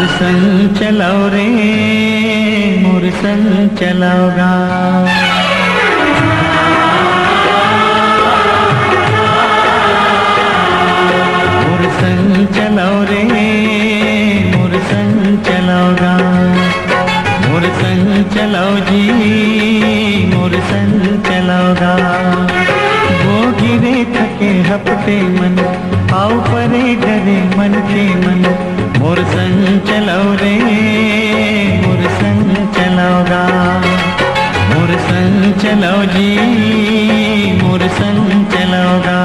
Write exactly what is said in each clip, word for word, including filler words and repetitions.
संग चलव रे, मोर संग चलव गा। मोर संग चलव रे, मोर संग चलव गा। मोर संग चलव जी, मोर संग चलव गा। वो गिरे थके हपटे मन, अउ परे डरे मन के मन। मोर संग चलव रे, मोर संग चलव गा। मोर संग चलव जी, मोर संग चलव गा।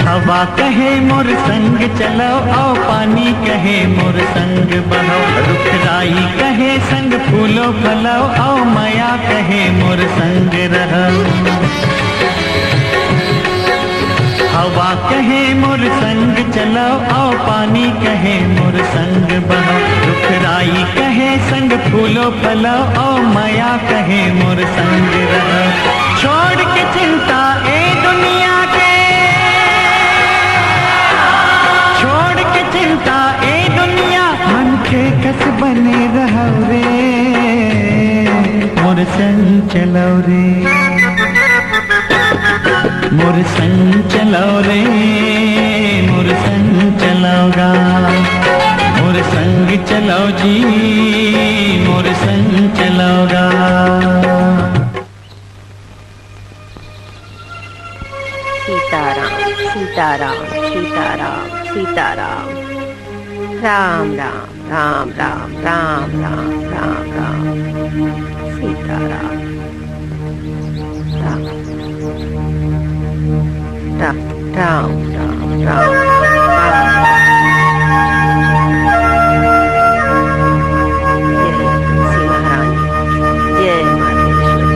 हवा कहे मोर संग चलव, अउ पानी कहे मोर संग बहव, रुख राई कहे संग फूलो फलव, अउ मया कहे मोर संग रहव। हवा कहे मोर संग चलव, अउ पानी कहे मोर संग बहव, रुख राई कहे संग फूलो फलव, अउ मया कहे मोर संग रहव। छोड़ के चिंता ए दुनिया के, छोड़ के चिंता ए दुनिया, मनखे कस बने रहव रे, मोर संग चलव रे। मोर संग चलव रे, मोर संग चलव गा। मोर संग चलव जी, मोर संग चलव गा। सीताराम, सीताराम, सीताराम, सीताराम। राम, राम, राम, राम, राम, राम, राम, राम। सीताराम। राम, राम, राम, राम, राम, राम। जय तुलसी महारानी, जय मातेश्वरी,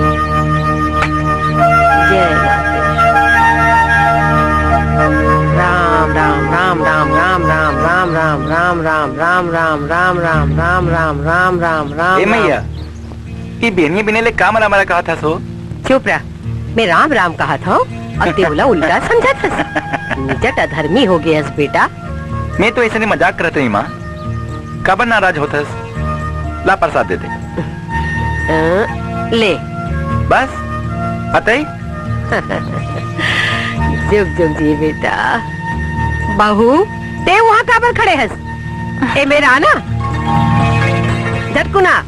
जय मातेश्वरी। राम, राम, राम, राम, राम, राम, राम, राम, राम, राम, राम, राम, राम, राम, राम, राम, राम, राम, राम, ए राम। मैया, ई बेनिया बिने ले का मरा मरा कहत हस हो? चुप रह, मैं राम राम कहत हंव अउ तें ओला उल्टा समझत हस। निजट अधर्मी हो गे हस बेटा। मैं तो अइसने मजाक करत रहेंव माँ, काबर नाराज होत हस? ला प्रसाद दे दे। अ, ले। बस? अतई? जुग जुग जी बेटा। बहू, तें उहाँ काबर खड़े हस? ए मेर आ ना, झटकुन आ।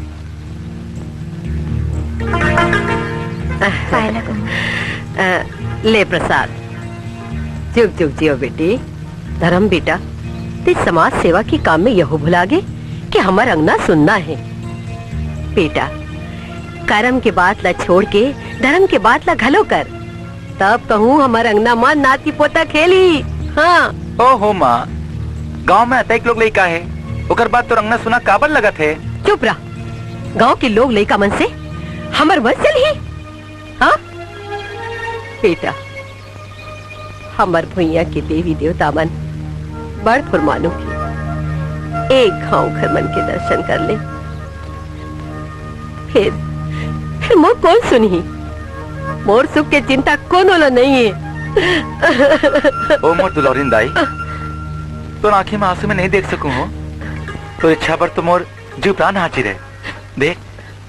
पाए लगहूँ। अ, ले प्रसाद। जुग जुग जियो बेटी। धरम बेटा, तें समाज सेवा के काम में यहू भुला गे कि हमर अंगना सुन्ना हे। बेटा, करम के बात ला छोड़ के धरम के बात ला घलो कर। तब कहूँ हमर अंगना म नाती पोता खेलही। हाँ। ओहो माँ, गाँव में अतेक लोग लइका हे, ओकर बाद तोर अंगना सुन्ना काबर लगत हे? चुप रह। गाँव के लोग लइका मन से हमर वंश चलही? हाँ? बेटा, हमर भुइयां के देवी देवता मन बड़ फुरमालू हे। एक घांव ओखर मन के दर्शन कर ले। फेर, फेर मोर कोन सुनही? मोर सुख के चिंता कोनो ला नइ हे। ओ मोर दुलौरिन दाई, तोर आँखी में आंसू मैं नइ देख सकूं हो। तोर इच्छा बर तो मोर जीव प्राण हाजिर हे। देख,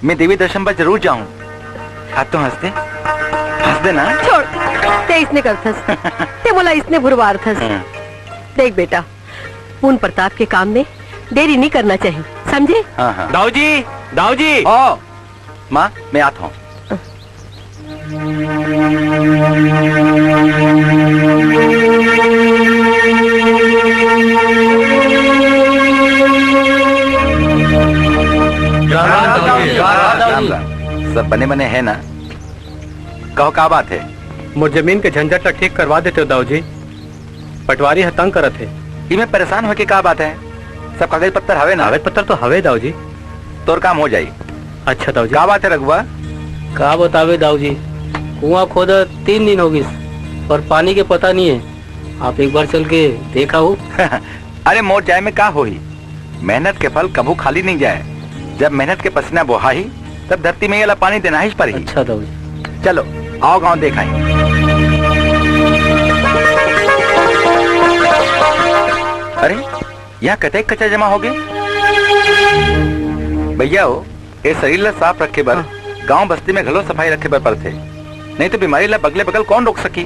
मैं देवी दर्शन बर जरूर जाहूं। अब तो हंस दे, हंस दे ना। छोड़, तें अइसने करथस। तें मोला अइसने भुरवारथस। हाँ। देख बेटा, पुन परताप के काम में देरी नइ करना चाही, समझे? हाँ, हाँ। दाऊ जी, दाऊ जी। ओ, माँ, मैं आत हंव। राम राम, राम राम। सब बने बने हे ना? कहो, का बात हे? मोर जमीन के झंझट ला ठीक करवा देतेव, दाऊ जी। पटवारी ह तंग करत हे। इमे परेशान होए के का बात हे? सब कागज पत्तर हवे ना? कागज पत्तर तो हवे दाऊ जी। तोर काम हो जाई। अच्छा दाऊ जी। का बात है रघुआ? का बतावे दाऊ जी, कुआं खोदा तीन दिन हो गिस, पर पानी के पता नहीं है। आप एक बार चल के देखा हो। अरे मोर जाए में का होही, मेहनत के फल कभू खाली नहीं जाए। जब मेहनत के पसीना बोहाही, तब धरती में येला पानी देना ही पड़ही। अच्छा दाऊ जी। चलो, आओ गांव देखाई। अरे, यहाँ कतेक कचरा जमा हो गए। भैया हो, ए शरीर ला साफ रखे बर हाँ। गांव बस्ती में घलो सफाई रखे बर पड़थे, नहीं तो बीमारी ला बगले बगल कौन रोक सकी?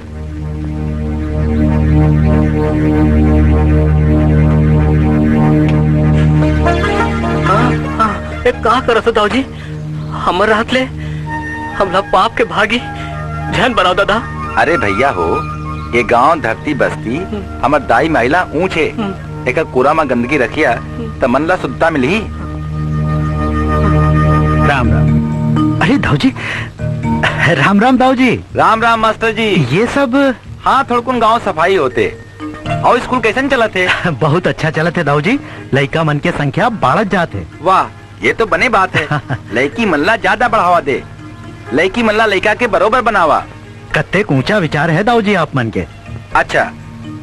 हाँ, हाँ, ए, का करत हो दाऊ जी? हमर रहत ले हमला पाप के भागी झन बनाओ दादा। अरे भैया हो, ये गांव धरती बस्ती हम्म। हमर दाई माई ला ऊंच हे। हम्म। एकर कूड़ा म गंदगी रखिया, त मन ला शुद्धता मिलही। राम राम। अरे दाऊ जी, राम राम दाऊ जी। राम राम मास्टर जी। ये सब? हाँ, थोड़कुन गांव सफाई होथे। अउ स्कूल कैसन चलत हे? बहुत अच्छा चलत हे दाऊ जी, लइका मन के संख्या बाढ़त जात हे। वाह, ये तो बने बात हे। लइकी मन ला ज्यादा बढ़ावा दे, लइकी मन ला लइका के बरोबर बनावा। कत्तेक ऊंचा विचार हे दाऊ जी आप मन के। अच्छा,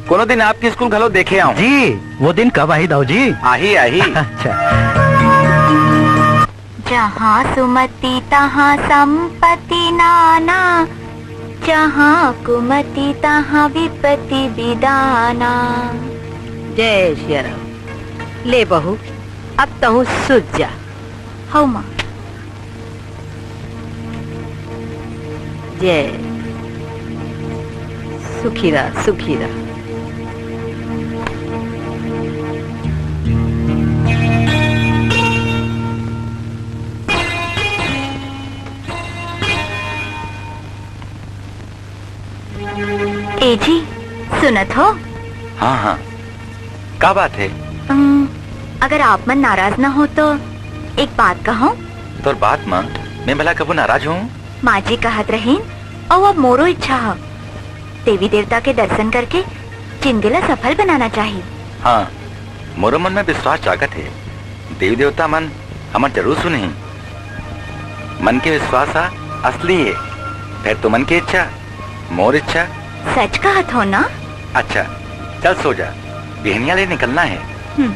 कोनो दिन आपके स्कूल घलो देखे आऊं। जी, वो दिन कब आही दाऊ जी? आही, आही। अच्छा। जहाँ सुमति तहाँ संपत्ति नाना, जहाँ कुमति तहाँ विपत्ति विदाना। जय सिया राम। ले बहू, अब तहूँ सुत जा। हौ माँ। जय। सुखी रह, सुखी रह। ए जी, सुनत हो? हाँ, हाँ। का बात हे? अम, अगर आप मन नाराज ना हो तो एक बात कहूँ? तोर बात म मैं भला कभू नाराज हूँ? माँ जी कहत रहिन, अउ अब मोरो इच्छा ह, देवी देवता के दर्शन करके जिंदगी ला सफल बनाना चाही। हाँ, मोरो मन में विश्वास जागत हे। देवी देवता मन हमर जरूर सुनही। मन के विश्वास ह असली हे। फेर तो मन के इच्छा, मोर इच्छा। सच कहत हो ना? अच्छा, चल सो जा, बिहनिया ले निकलना हे। हम्म।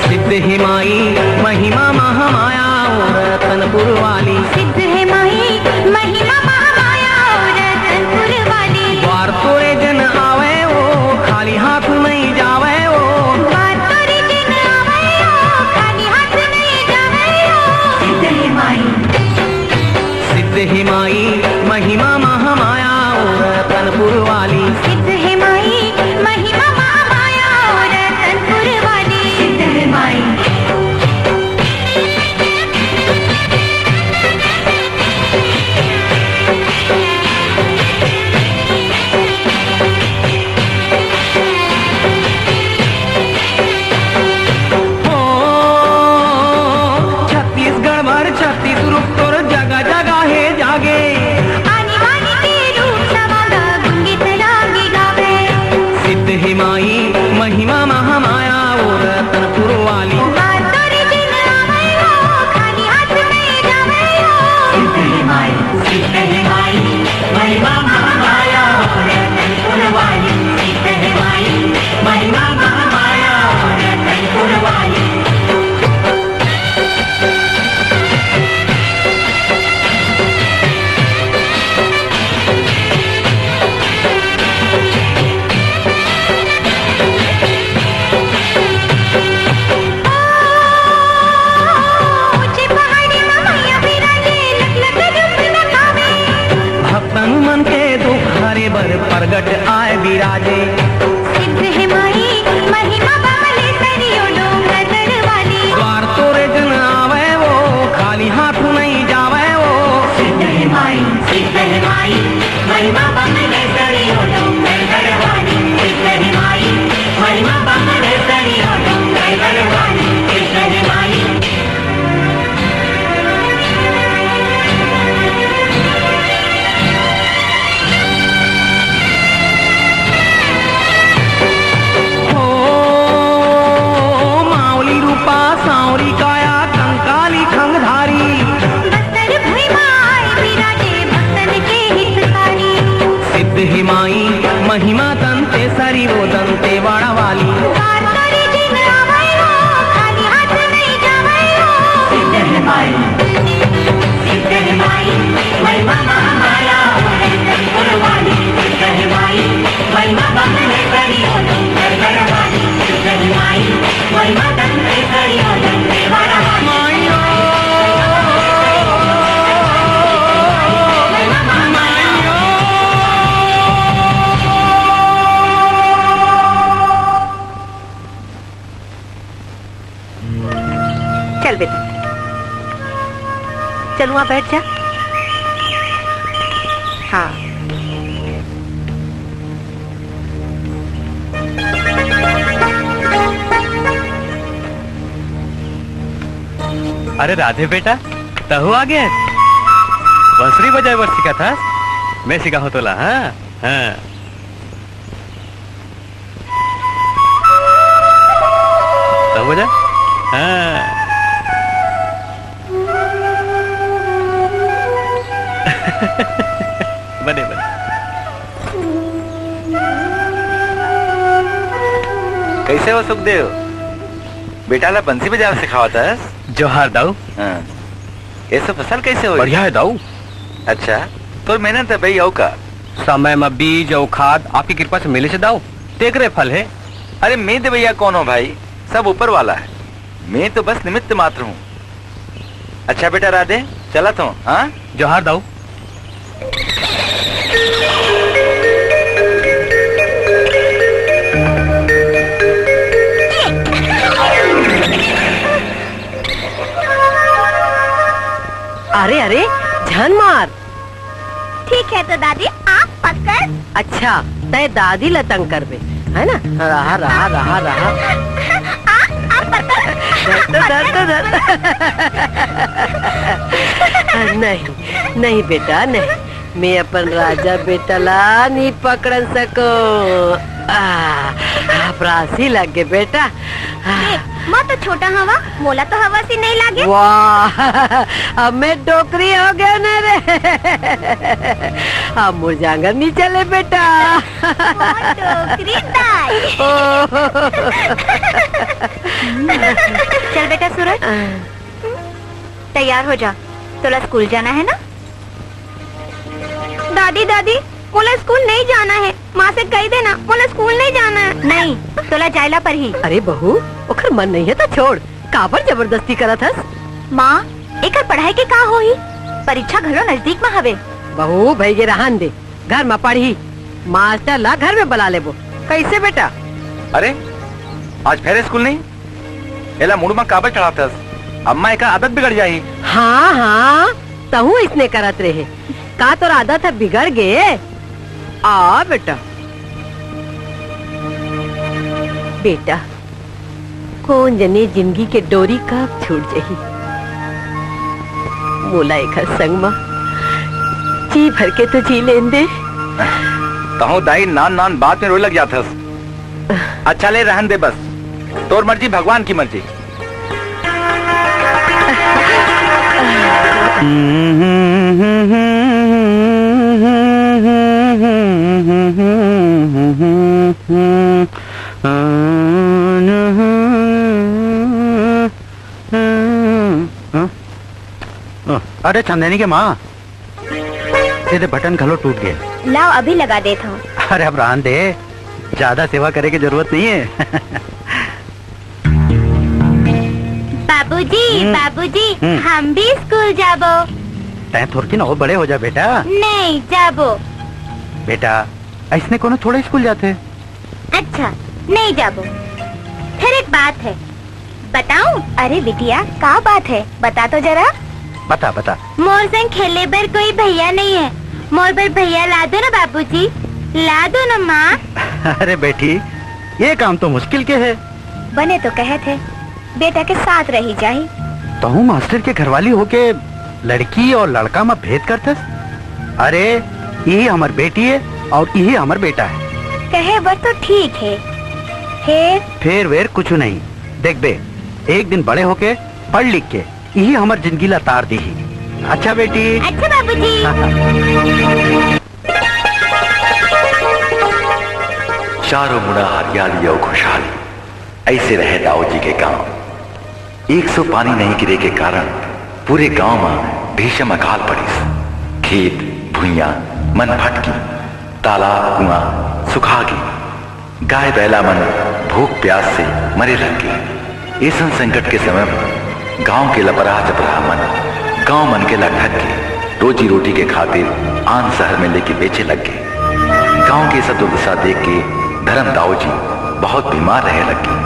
सिद्ध हे माई महिमा महामाया ओ रतनपुर वाली। सिद्ध हे माई महिमा महामाया ओ रतनपुर वाली। द्वार तोरे जन आवे ओ, खाली हाथ नहीं जावे ओ। द्वार तोरे जन आवे ओ, खाली हाथ नहीं जावे ओ। सिद्ध हे माई। सिद्ध हे माई महिमा महामाया ओ रतनपुर वाली। सिद्ध हे माई महिमा महामाया ओ रतनपुर वाली। सिद्ध हे माई। राजे। सिद्ध हे माई महिमा बमले सरियो डोंगरगढ़ वाली। द्वार तोरे जन आवै वो, खाली हाथ नहीं जावै वो। सिद्ध हे माई, सिद्ध हे माई, महिमा बमले सरियो डोंगरगढ़ वाली। सिद्ध हे माई, महिमा बमले सरियो डोंगरगढ़ वाली। सिद्ध हे माई। हो मावली रूपा सांवरी काया कंकाली खंगधारी। बस्तर भुइमा आए विराजे भक्तन के हितकारी। सिद्ध हे माई महिमा दंते सरी वो दंते वाड़ा वाली। द्वार तोरे जिन आवै वो, खाली हाथ नहीं जावै वो। सिद्ध हे माई, सिद्ध हे माई, महिमा महामाया, कुर्बानी। सिद्ध हे माई, महिमा बमले सरियो डोंगरगढ़ वाली। सिद्ध हे माई, महिमा दंते सरियो डोंगरगढ़ वाली। माई ओ, महिमा महामाया। माई ओ। चल बेटा, चल वहां बैठ जा। हाँ। अरे राधे बेटा, तहु आ गए? बंसुरी बजाए बर सीखा था? मैं सिखाहूं तोला, हाँ? हाँ। तब बजा। हाँ। बने, बने। कैसे हो सुखदेव? बेटा ला बंसी बजावे सिखावत हस? जोहार दाऊ। हाँ। ये सब फसल कैसे होई? बढ़िया है दाऊ। अच्छा, तोर मेहनत है भाई, अउ का? समय म बीज अउ खाद आपकी कृपा से मिले से दाऊ, तेकरे फल है। अरे मैं देवैया कौन हो भाई, सब ऊपर वाला है, मैं तो बस निमित्त मात्र हूँ। अच्छा बेटा राधे, चलत हूँ, हाँ? जोहार दाऊ। अरे, अरे, झन मार। ठीक है तो दादी, आप पकड़। अच्छा, तय दादी ला तंग करबे, है ना? रहा, रहा, रहा, रहा। आ, आप पकड़। दर्द, दर्द, दर्द। नहीं, नहीं बेटा, नहीं। मैं अपन राजा बेटा ला नी पकड़न सको। आ, आप रासी लग गए बेटा। आ। ए, मैं तो छोटा हवा, मोला तो हवा से नहीं लागे। वाह, अब मैं डोकरी हो गया ना रे। अब मोर जांगर नहीं चले बेटा। ओ डोकरी दाई। ओ। चल बेटा सूरज, आ। तैयार हो जा, तोला स्कूल जाना है ना? दादी, दादी, मोला स्कूल नहीं जाना है। माँ से कह देना, मोला स्कूल नहीं जाना है। नहीं, तोला जायला परही। अरे बहू, ओकर मन नहीं है तो छोड़, काबर जबरदस्ती करत हस? माँ, एकर पढ़ाई के का होही? परीक्षा घलो नजदीक म हवे। बहू, भई गे रहन दे, घर म पढ़ही। मास्टर ला घर में बुला लेबो। कैसे बेटा? अरे, आज फेर स्कूल नहीं? एला मुड़ म काबर चढ़ाथस? अम्मा, एकर आदत बिगड़ जाही। हाँ, हाँ, तहूँ इसने करत रहे। का तोर आदत ह बिगड़ गे? आ बेटा। बेटा, कोन जने जिंदगी के डोरी कब छूट जही। मोला एखर संग म जी भर के तो जी लेन दे। तहूँ दाई नान नान बात में रोए लग जाथस। अच्छा ले रहन दे बस, तोर मर्जी भगवान की मर्जी। अरे चंदैनी के माँ, एदे बटन घलो टूट गे। लाव, अभी लगा देत हूँ। अरे अब रहन दे, ज्यादा सेवा करे के जरूरत नहीं है। बाबूजी, हम्म। बाबूजी, हम्म। हम भी स्कूल जाबो। तैं थोरकिन अउ बड़े हो जा बेटा। नहीं, जाबो। बेटा, अइसने कोनो थोड़े स्कूल जाथे। अच्छा, नहीं जाबो। फिर एक बात है, बताऊं? अरे बिटिया, का बात है, बता तो जरा। बता, बता। मोर संग खेले बर कोई भैया नहीं है, मोर बर भैया ला दो ना बाबूजी, ला दो ना माँ। अरे बेटी, ये काम तो मुश्किल के है। बने तो कहे थे, बेटा के साथ रही जाही। तहूँ मास्टर के घरवाली होके लड़की और लड़का में भेद करतस? अरे, यही हमर बेटी है और यही हमर बेटा है। कहे बर तो ठीक है, फेर? फेर वेर कुछ नहीं। देख बे, एक दिन बड़े होके पढ़ लिख के यही हमर जिंदगी ला तार देही। अच्छा बेटी। अच्छा बाबूजी। चारों मुड़ा हरियाली और खुशहाली। ऐसे रहे दाऊ जी के गांव। एक सौ पानी नहीं गिरे के कारण पूरे गांव में भीषण अकाल पड़िस। खेत, भुइयां मन भटकी, तालाब, कुआं सुखा गे, गाय बैला मन भूख प्यास से मरे लग गे। ऐसन संकट के समय में गांव के लपराह चपराह मन गांव मन के ला ठग के रोजी रोटी के खातिर आन शहर में लेके बेचे लग गे। गांव के सब दुर्दशा देख के धर्म दाऊ जी बहुत बीमार रहे लग गे।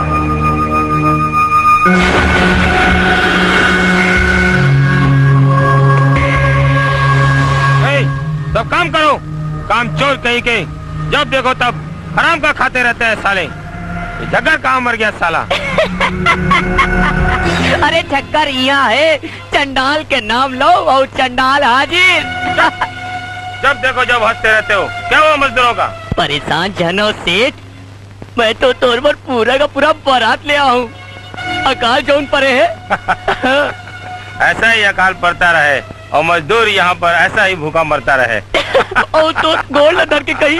ए, सब काम करो, काम चोर कहीं के, जब देखो तब हराम का खाते रहते हैं साले। ये झग्गर कहाँ मर गया साला? अरे झग्गर यहाँ है, चंडाल के नाम लो और चंडाल हाजिर। जब देखो जब हंसते रहते हो, क्या हुआ मजदूरों का? परेशान जनो सेठ, मैं तो तोर बर पूरा का पूरा बारात ले आऊं। अकाल जौन परे है। ऐसा ही अकाल पड़ता रहे और मजदूर यहाँ पर ऐसा ही भूखा मरता रहे। और तो गोड़ ल धर के कही,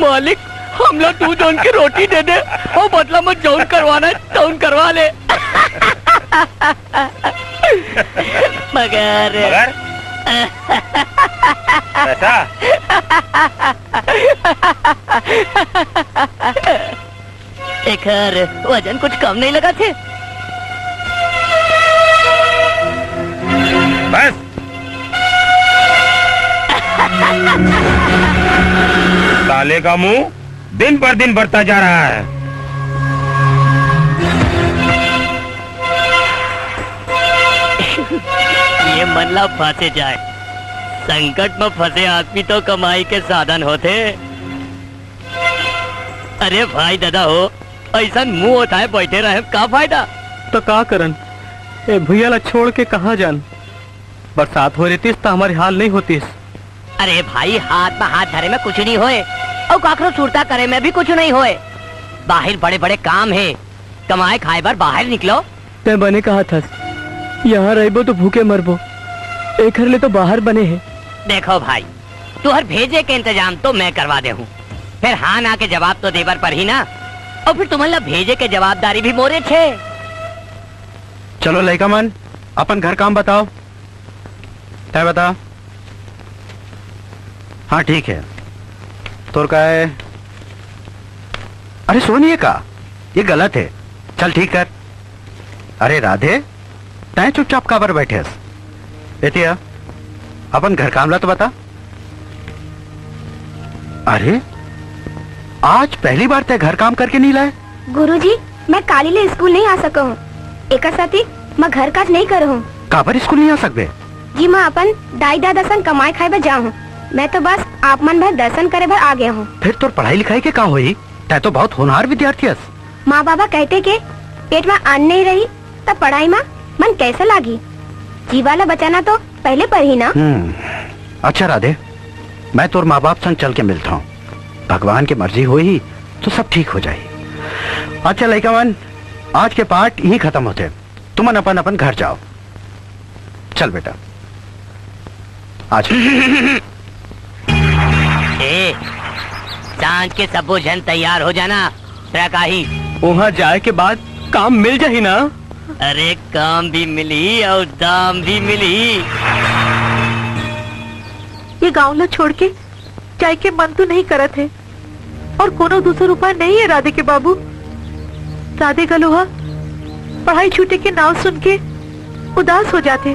मालिक, हमला तू जौन के रोटी दे दे, और बदला में जौन करवाना है, तौन करवा ले। मगर मगर? ऐसा? एकर वजन कुछ कम नहीं लगा थे। बस। साले का मुंह दिन पर दिन बढ़ता जा रहा है। ये मन ला फंसे जाए, संकट में फंसे आदमी तो कमाई के साधन होते। अरे भाई दादा हो, ऐसन मुंह उठाए बैठे रहे, का फायदा? तो का करन, ए भुइया ला छोड़ के कहाँ जान? बरसात हो रहतीस त हमारी हाल नहीं होतीस। अरे भाई, हाथ में हाथ धरे में कुछ नहीं होए, और काकरो सुरता करे में भी कुछ नहीं होए। बाहर बड़े-बड़े काम है, कमाए खाए बर बाहर निकलो। तै बने कहा थस, यहाँ रहबो तो भूखे मरबो, एखर ले तो बाहर बने है। देखो भाई, तुहर भेजे के इंतजाम तो मैं करवा दे हूँ, फिर हाँ ना के जवाब तो देबर पर ही ना, और फिर तुमन ला भेजे के जवाबदारी भी मोरे छे। चलो लइका मन, अपन घर काम बताओ। तय बता। हाँ, ठीक है। तोर का है? अरे सोनी, ये का? ये गलत है। चल ठीक कर। अरे राधे, तय चुपचाप काबर बैठे हस? एतिया, अपन घर काम ला तो बता। अरे, आज पहली बार तय घर काम करके नहीं लाए? गुरुजी, मैं काली ले स्कूल नहीं आ सकहूँ। एकर साथी मैं घर काज नहीं करहूँ। काबर स्कूल नहीं आ सकबे? जी, मैं अपन दाई दादा संग कमाए खाए बर जाहूँ। मैं तो बस आप मन भर दर्शन करे बर आ गया हूँ। फिर तोर पढ़ाई लिखाई के का होई? तै तो बहुत होनहार विद्यार्थी हस। माँ बाबा कहते के पेट में अन्न नहीं रही, तब पढ़ाई में मन कैसे लागी? जीवा ला बचाना तो पहले पर ही ना। हम्म, अच्छा राधे, मैं तोर माँ बाप संग चल के मिलता हूँ। भगवान की मर्जी होही तो सब ठीक हो जाही। अच्छा लइका मन, आज के पाठ यहीं खत्म होथे। तुमन अपन अपन घर जाओ। चल बेटा, आज ए, सांझ के सबो झन तैयार हो जाना। रकाही। वहाँ जाए के बाद काम मिल जाही ना? अरे काम भी मिलही और दाम भी मिलही। ये गांव ला छोड़ के जाए के मन तो नहीं करत है और कोनो दूसर उपाय नहीं है राधे के बाबू। राधे घलो हा पढ़ाई छूटे के नाव सुन के उदास हो जाथे।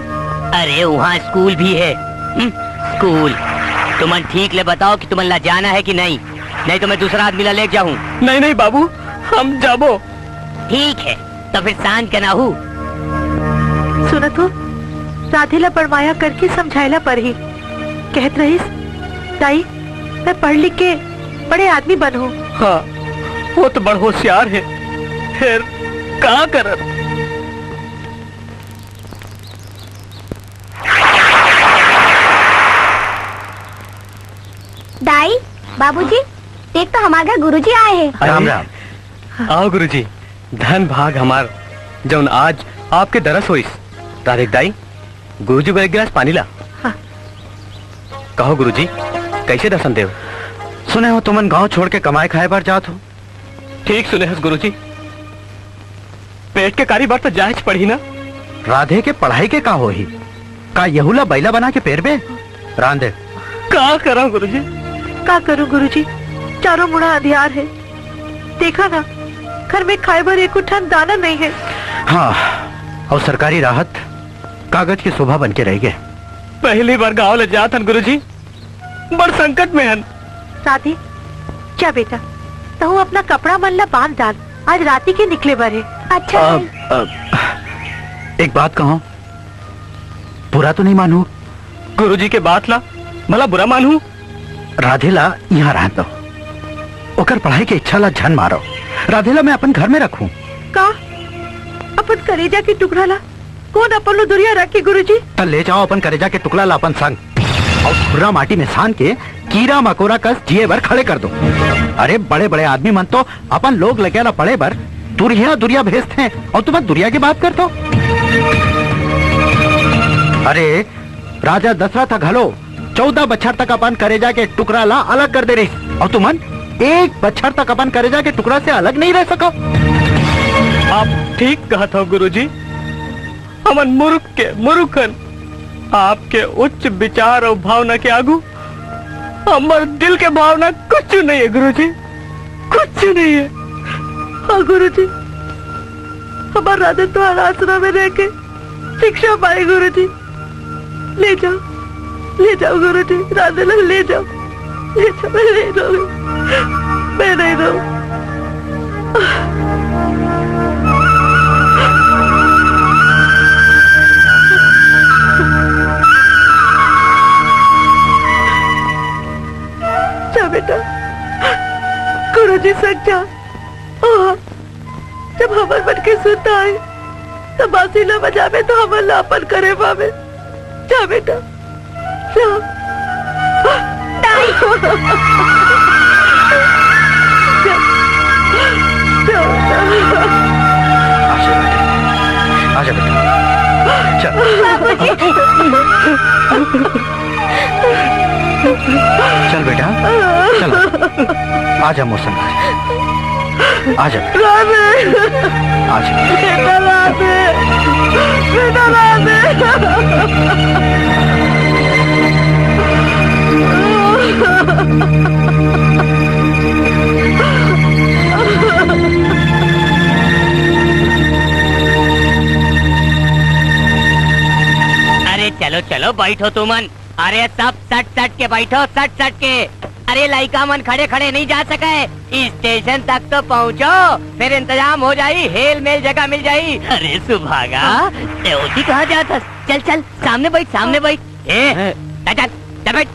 अरे वहाँ स्कूल भी है। हम्म, स्कूल। तुमन ठीक ले बताओ कि तुमन ला जाना है कि नहीं? नहीं तो मैं दूसरा आदमी ला लेके जाहूँ। नहीं, नहीं बाबू, हम जाबो। ठीक है, तो फिर सांझ के ना हूँ। सुनत हो, राधे ला बड़माया करके समझाए ला परही। कहत रहिस, "दाई, मैं पढ़ लिख के बड़े आदमी बनहूँ।" हाँ, वो तो बड़ होशियार है, फिर का करत? दाई, बाबूजी, देख तो हमार घर गुरुजी आए हैं। राम राम। आओ गुरुजी, धन भाग हमार, जौन आज आपके दरस होइस। राधे के दाई, गुरुजी बर एक गिलास पानी ला। हाँ। कहो गुरुजी, कैसे दर्शन देव? सुने हो तुमन गांव छोड़ के कमाए खाए बर जात हो? ठीक सुने हस गुरुजी, पेट के कारी बर तो जायच पड़ही ना। राधे के पढ़ाई के का होही? का यहू ला बैला बना के पेरबे? रांधे। का करा गुरुजी? का करूं गुरुजी? चारों मुड़ा अंधियार है। देखा ना, घर में खाए बर एको ठन दाना नहीं है। हाँ, और सरकारी राहत कागज के शोभा बन के रह गए। पहली बार गांव ले जात हन गुरुजी, बड़ संकट में हन। राधे, जा बेटा, तहूँ अपना कपड़ा मन ला बांध डाल, आज राती के निकले बर हे। अच्छा अब, भाई। अब, एक बात कहूँ, बुरा तो नहीं मानू? गुरुजी के बात ला भला बुरा मानू? राधे ला यहाँ रहन दो, ओकर पढ़ाई के इच्छा ला झन मारो। राधे ला मैं अपन घर में रखूं। का? अपन करेजा के टुकड़ा ला कौन अपन लो दुरिया रखे गुरुजी? त ले जाओ अपन करेजा के टुकड़ा ला अपन संग, और खुर्रा माटी में सान के कीरा मकोरा कस जिए बर खड़े कर दो। अरे बड़े बड़े आदमी मन तो अपन लोग लगे ला पड़े बर दुरिया दुरिया भेजते हैं, और तुम दुरिया की बात करते हो। अरे राजा दशरथ ह घलो चौदह बछर तक अपन करेजा के टुकड़ा ला अलग कर दे रहिस, और तुमन एक बछर तक अपन करेजा के टुकड़ा से अलग नहीं रह सको। आप ठीक कहत हो गुरुजी, हमन मुरुख के मुरुख हन। आपके उच्च विचार और भावना के आगू हमर दिल के भावना कुछ नहीं है गुरुजी, कुछ नहीं है। हाँ गुरुजी, हमार राधे तो आसरा में रह के शिक्षा पाए गुरुजी। ले जाओ, ले जाओ गुरुजी, राधे ला ले जाओ, ले जाओ, मैं नहीं रहूँ, मैं नहीं रहूँ। जा बेटा, गुरुजी संग जा। ओह, जब हमर मन के सुरता आए, तब बांसुरी ला बजाबे तो हमन ला अपन करे पाबे। जा बेटा, जा। दाई। जा, जा, जा। आजा बेटा, आजा बेटा, चल। बाबूजी। चल बेटा, चल। आजा मोर संग, आजा। राधे। आजा। बेटा राधे, बेटा राधे। अरे चलो, चलो, बैठो तुमन। अरे सब सट सट के बैठो, सट सट के। अरे लइका मन खड़े खड़े नहीं जा सके, स्टेशन तक तो पहुँचो, फिर इंतजाम हो जाई, हेल मेल जगह मिल जाई। अरे सुभागा, हाँ? ते ओती कहाँ जात हस? चल चल, सामने बैठ, सामने बैठ। ए, हैं? चल चल, चल बैठ।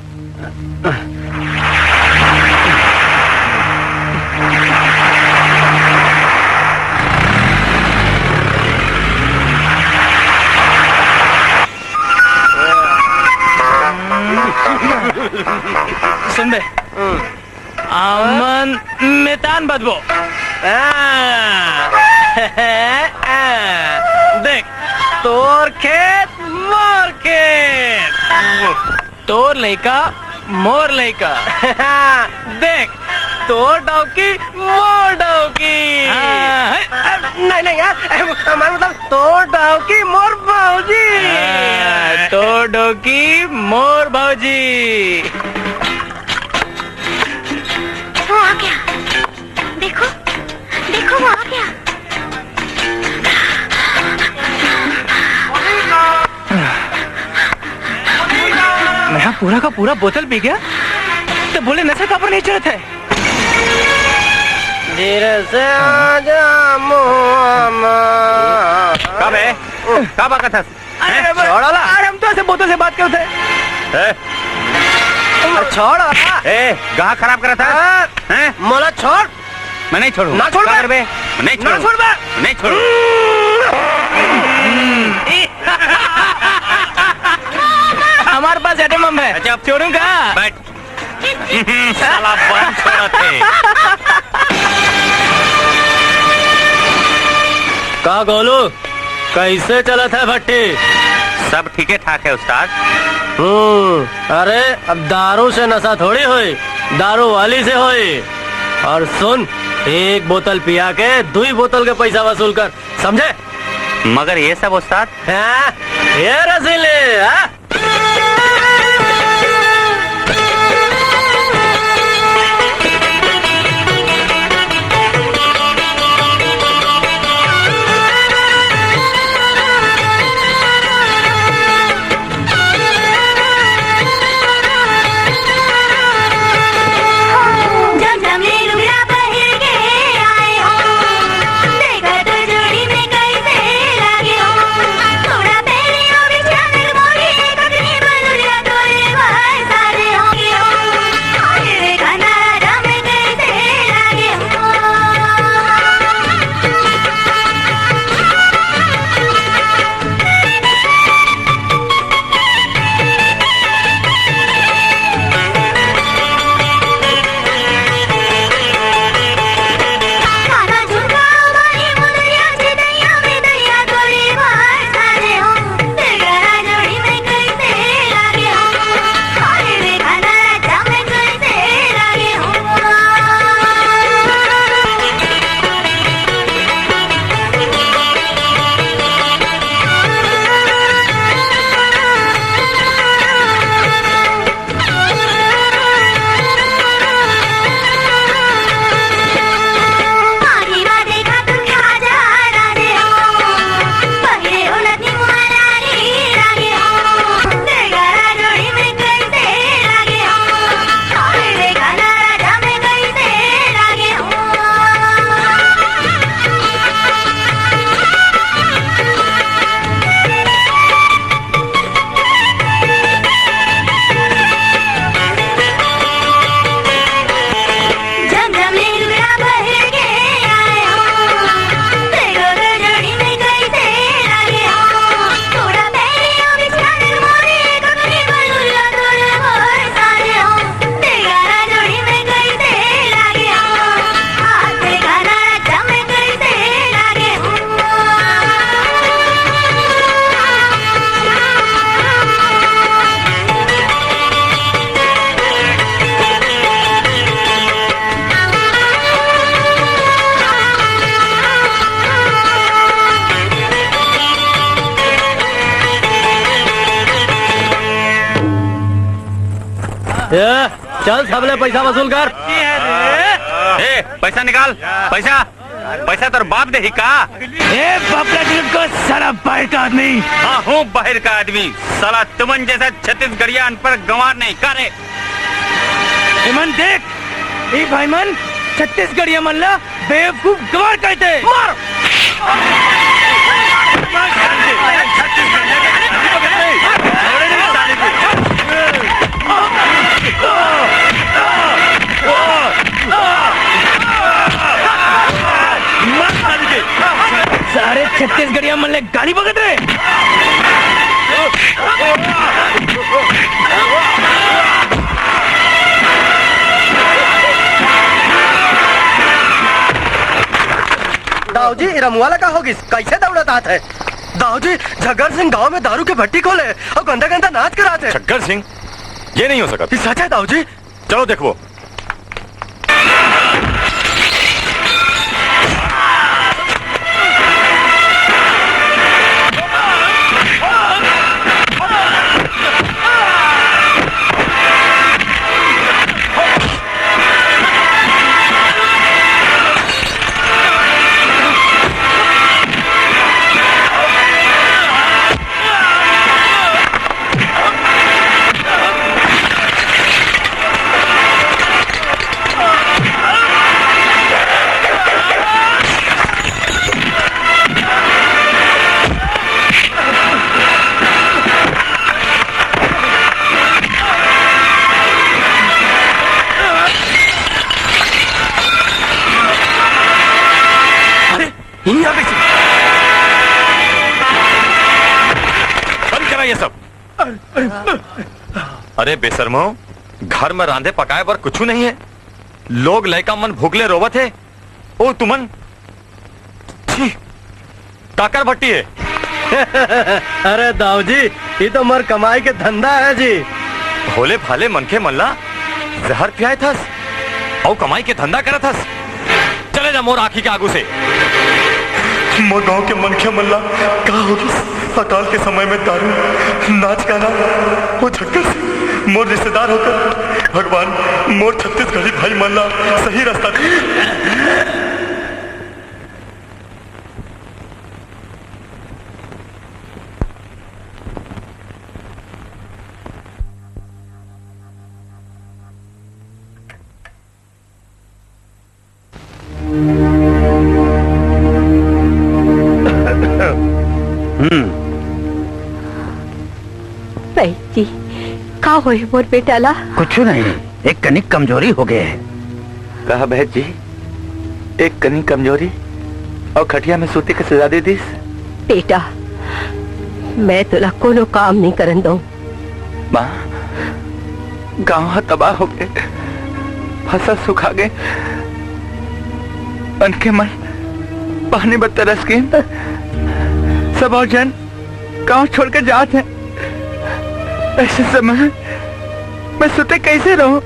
सुन बे, हमन मेतान बदबो। हाँ। देख, तोर खेत, मोर खेत। तोर लइका, मोर लइका। देख, तोर डौकी, मोर डौकी। हाँ, है। नहीं, नहीं यार, हमारा मतलब तोर डौकी, मोर भौजी। हाँ, तोर डौकी, मोर भौजी। वो आ गया, देखो, देखो वो आ गया। मैं पूरा का पूरा बोतल पी गया, तो बोले नशा काबर नहीं चढ़त है। फिर से आजा मुआ मा। का बे? का बकत हस? अरे, हैं? अरे, छोड़ वाला। अरे, हम तो ऐसे बोतल से बात करते हैं। ए? अरे, छोड़ वाला। ए, गाह खराब करत हस। हाँ। हैं? मोला छोड़। मैं नहीं छोड़ूँ। ना छोड़ का बे। करबे? नहीं ना छोड़ूँ। छोड़ बे। नहीं छोड़ूँ। हमारे पास एटम बम है। अच्छा। छोड़ूंगा। बैठ। साला बम छोड़त हे। का गोलू, कैसे चलत हे भट्टी? सब ठीके ठाक हे उस्ताद। हम्म, अरे अब दारू से नशा थोड़ी होई, दारू वाली से होई। और सुन, एक बोतल पिया के दुई बोतल के पैसा वसूल कर, समझे? मगर ये सब उस्ताद? हाँ, ये रसीले, हाँ? ए, चल, सबले पैसा वसूल कर। ए, पैसा निकाल, पैसा। पैसा तोर बाप देही का? ए, बापला चुदको साला बाहर का आदमी। हाँ, हूँ बाहर का आदमी। साला तुमन जैसा छत्तीसगढ़िया अनपढ़ गंवार नहीं का रे। एमन देख, ए भाई मन, छत्तीसगढ़िया मन ला बेवकूफ गंवार कहते। मार। सारे छत्तीसगढ़िया मन ले गाली बकत रहे। दाऊ जी, ए रमुआ ला का होगिस? कैसे दौड़त आत हे? दाऊ जी, झग्गर सिंह गांव में दारू के भट्टी खोले अउ गंदा गंदा नाच करात हे। झग्गर सिंह? ये नहीं हो सकत। ई सच हे दाऊ जी। चलो देखबो। इहाँ बेसी। बंद करा ये सब। अरे बेशर्मो, घर में रांधे पकाए बर कुछू नहीं है। लोग लइका मन भूख ले रोवत हे। ओ तुमन, छी, काकर भट्टी है? अरे दाऊ जी, ये तो मोर कमाई के धंधा है जी। भोले भाले मनखे मन ला जहर पियाए थस, अउ कमाई के धंधा करत हस। चले जा मोर आँखी के आगू से। मोर गांव के मनखे मन ला का हो गिस? अकाल के समय में दारू, नाच गाना, वो झक्कर से मोर रिश्तेदार होकर भगवान मोर छत्तीसगढ़ी भाई मन ला सही रास्ता दे। हम्म। बहन जी, का होय मोर बेटा ला? कुछ नहीं, एक कनिक कमजोरी हो गए है। कहा बहन जी, एक कनिक कमजोरी अउ खटिया में सूते के सजा दे दिस। बेटा, मैं तोला कोनो काम नहीं करन दऊं। माँ, गांव ह तबाह हो गए, फसल सुखा गए, मनखे मन पानी बर तरस गए, सब और जन गांव छोड़ के जात हैं। ऐसे समय में मैं सुते कैसे रहूं?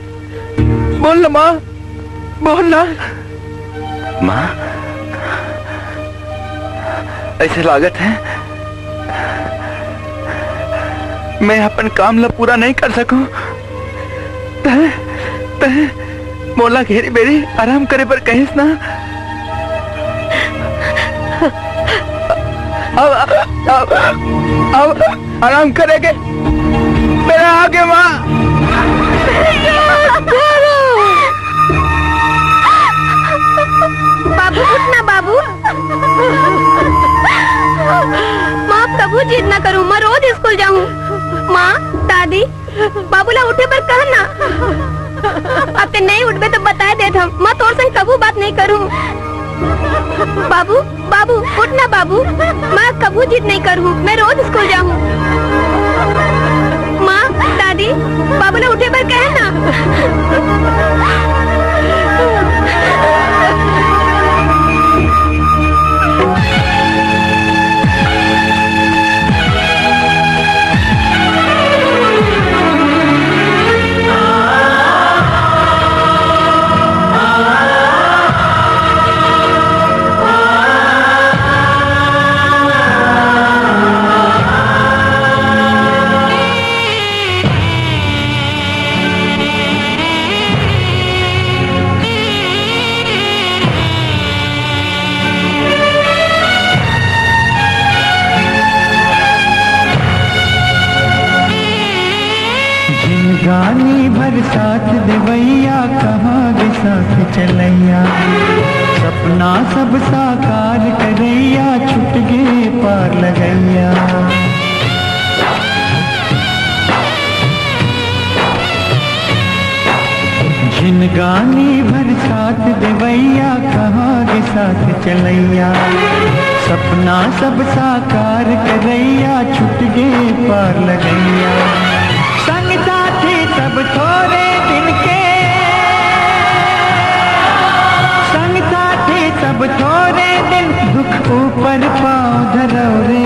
बोल ना माँ, बोल ना। माँ, ऐसे लागत है मैं अपन काम ला पूरा नहीं कर सकूं। तै, तै मोला घेरी बेरी आराम करे बर कहिस ना। अब, अब, अब आराम करेगे मेरा आगे माँ। बाबू, उठ ना बाबू। माँ, अब कभू जिद ना करूँ, मैं रोज स्कूल जाऊँ। माँ, दादी, बाबू ला उठे बर कह ना। अब ते नहीं उठबे तो बताए देत हंव, मैं तोर संग कभू बात नहीं करूँ। बाबू, बाबू, उठ ना बाबू, मैं कभू जिद नहीं करूँ, मैं रोज स्कूल जाऊँ। माँ, दादी, बाबू ला उठे बर कहे ना। जिनगानी भर साथ देवैया, कहाँ गे साथ चलैया। सपना सब साकार करैया, छुट गे पार लगैया। जिनगानी भर साथ देवैया, कहाँ गे साथ चलैया। सपना सब साकार करैया, छुट गे पार लगैया। संग साथी सब थोरे दिन के, संग साथी सब थोरे दिन, दुख ऊपर पाँव धरव रे।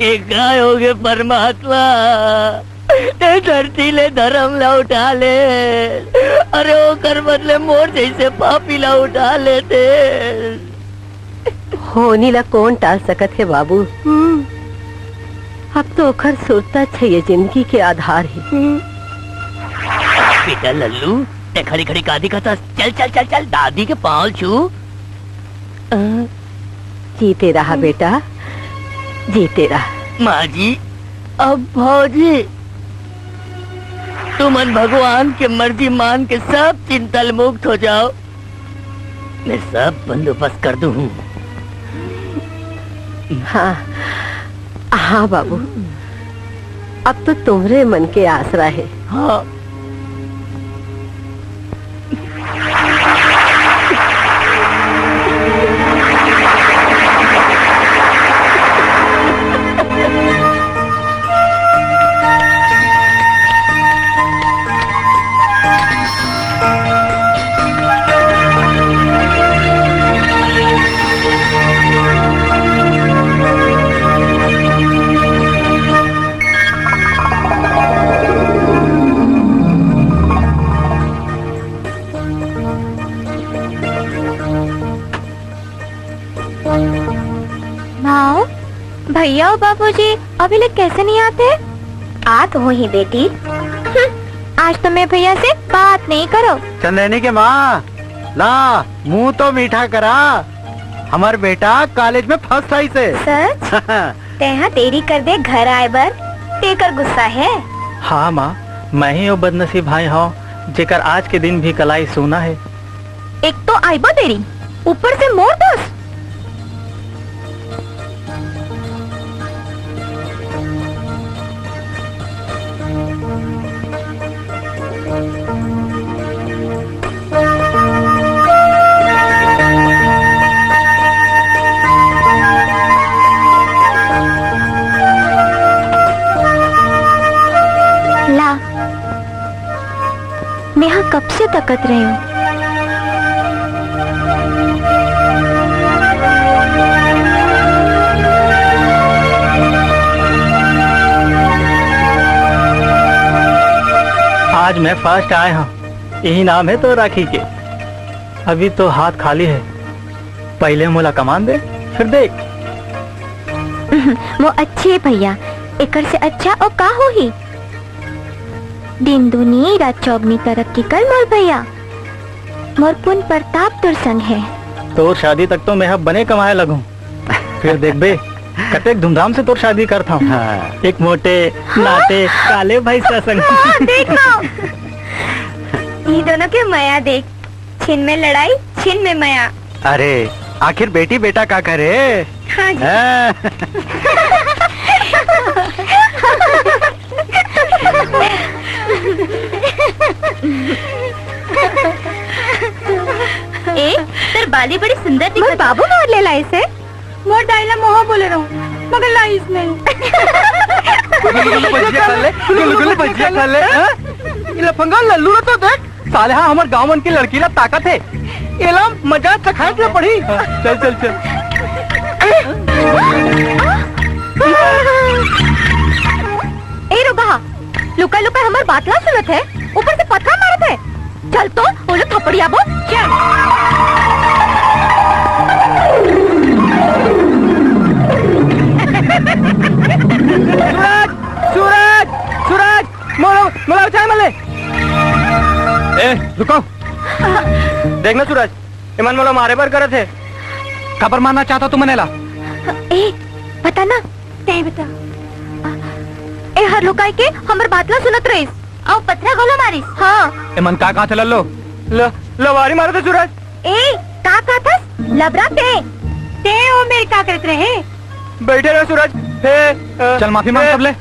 ए काय होगे परमात्मा, ते धरती ले धरम ला उठा ले, अरे ओकर बदले मोर जैसे पापी ला उठा लेते। होनी ला कौन टाल सकत हे बाबू? हम्म। अब तो ओखर सुरता छे, ये जिंदगी के आधार हे। हम्म। बेटा लल्लू, ते खड़ी खड़ी का दिखत हस? चल, चल, चल, चल, दादी के पाँव छू। अ, जीते रहा बेटा, जीते रहा। माँ जी, अब भौजी, तुमन भगवान के मर्जी मान के सब चिंता ले मुक्त हो जाओ। मैं सब बंदोबस्त कर दूँ। हाँ, हाँ बाबू। अब तो तुम्हरे मन के आसरा हे। हाँ। माँ, भैया अउ बाबूजी अभी ले कैसे नहीं आते? आ तो होही बेटी। हम्म, आज तो मैं भैया से बात नहीं करो। चंदैनी के माँ, ला मुंह तो मीठा करा, हमर बेटा कॉलेज में फर्स्ट आइस हे। सच? तेहा देरी कर दे घर आए बर, तेकर गुस्सा हे। हाँ माँ, मैं ही वो बदनसीब भाई हूँ जेकर आज के दिन भी कलाई सूना हे। एक तो आइबो देरी, ऊपर से मोर दोस। ला, मेहा कब से तकत रहे हूँ। आज मैं फर्स्ट आए हूँ, यही नाम है तो राखी के। अभी तो हाथ खाली है, पहले मोला कमान दे, फिर देख। वो अच्छे भैया, एकर से अच्छा और का होही? दिन दूनी रात चौगनी तरक्की कर मोर भैया। मोर पुन प्रताप तोर संग है। तोर शादी तक तो मैं अब बने कमाए लगूं। फिर देखबे, कतेक धूमधाम से तोर शादी करता हूँ। हाँ। एक मोटे, नाटे, काले भैंसा संग। हाँ, देख लो। ये दोनों के मया देख। छिन में लड़ाई, छिन में मया। अरे, आखिर बेटी बेटा का करे? हाँ जी। हाँ। ए, तोर बाली बड़ी सुंदर दिखत हे। बाबू मोर ले लाइस हे। मोर दाई ला मोहा बोले रहूं, मगर लाइस नहीं। गुलगुल भजिया खा ले, गुलगुल भजिया खा ले, हाँ? ये लफंगा लल्लू ला तो देख, साले हा हमर गांव मन के लड़की ला ताकत हे। एला मजा चखाए के पड़ी। चल, चल, चल। ए रोगहा, लुका लुका हमर बात ला सुनत हे, ऊपर से पथरा मारत हे। चल तो, ओला थपड़ियाबो, चल। सूरज, सूरज, सूरज, मोला, मोला उठाए मले। ए, रुको। देख ना सूरज, एमन मोला मारे बर करत हे। काबर मारना चाहता तू मन एला? ए, बता ना। तैं बता। ए हर लुकाई के हमर बात ला सुनत रहिस। अउ पथरा घलो मारिस। हाँ। एमन का कहत हे लल्लो? ल-, लवारी मारत हे सूरज। ए, का कहत हस? लबरा तैं। तैं ओ मेर का करत रहे? बइठे रह सूरज। फेर, अ, चल माफी मांग फेर, सबले।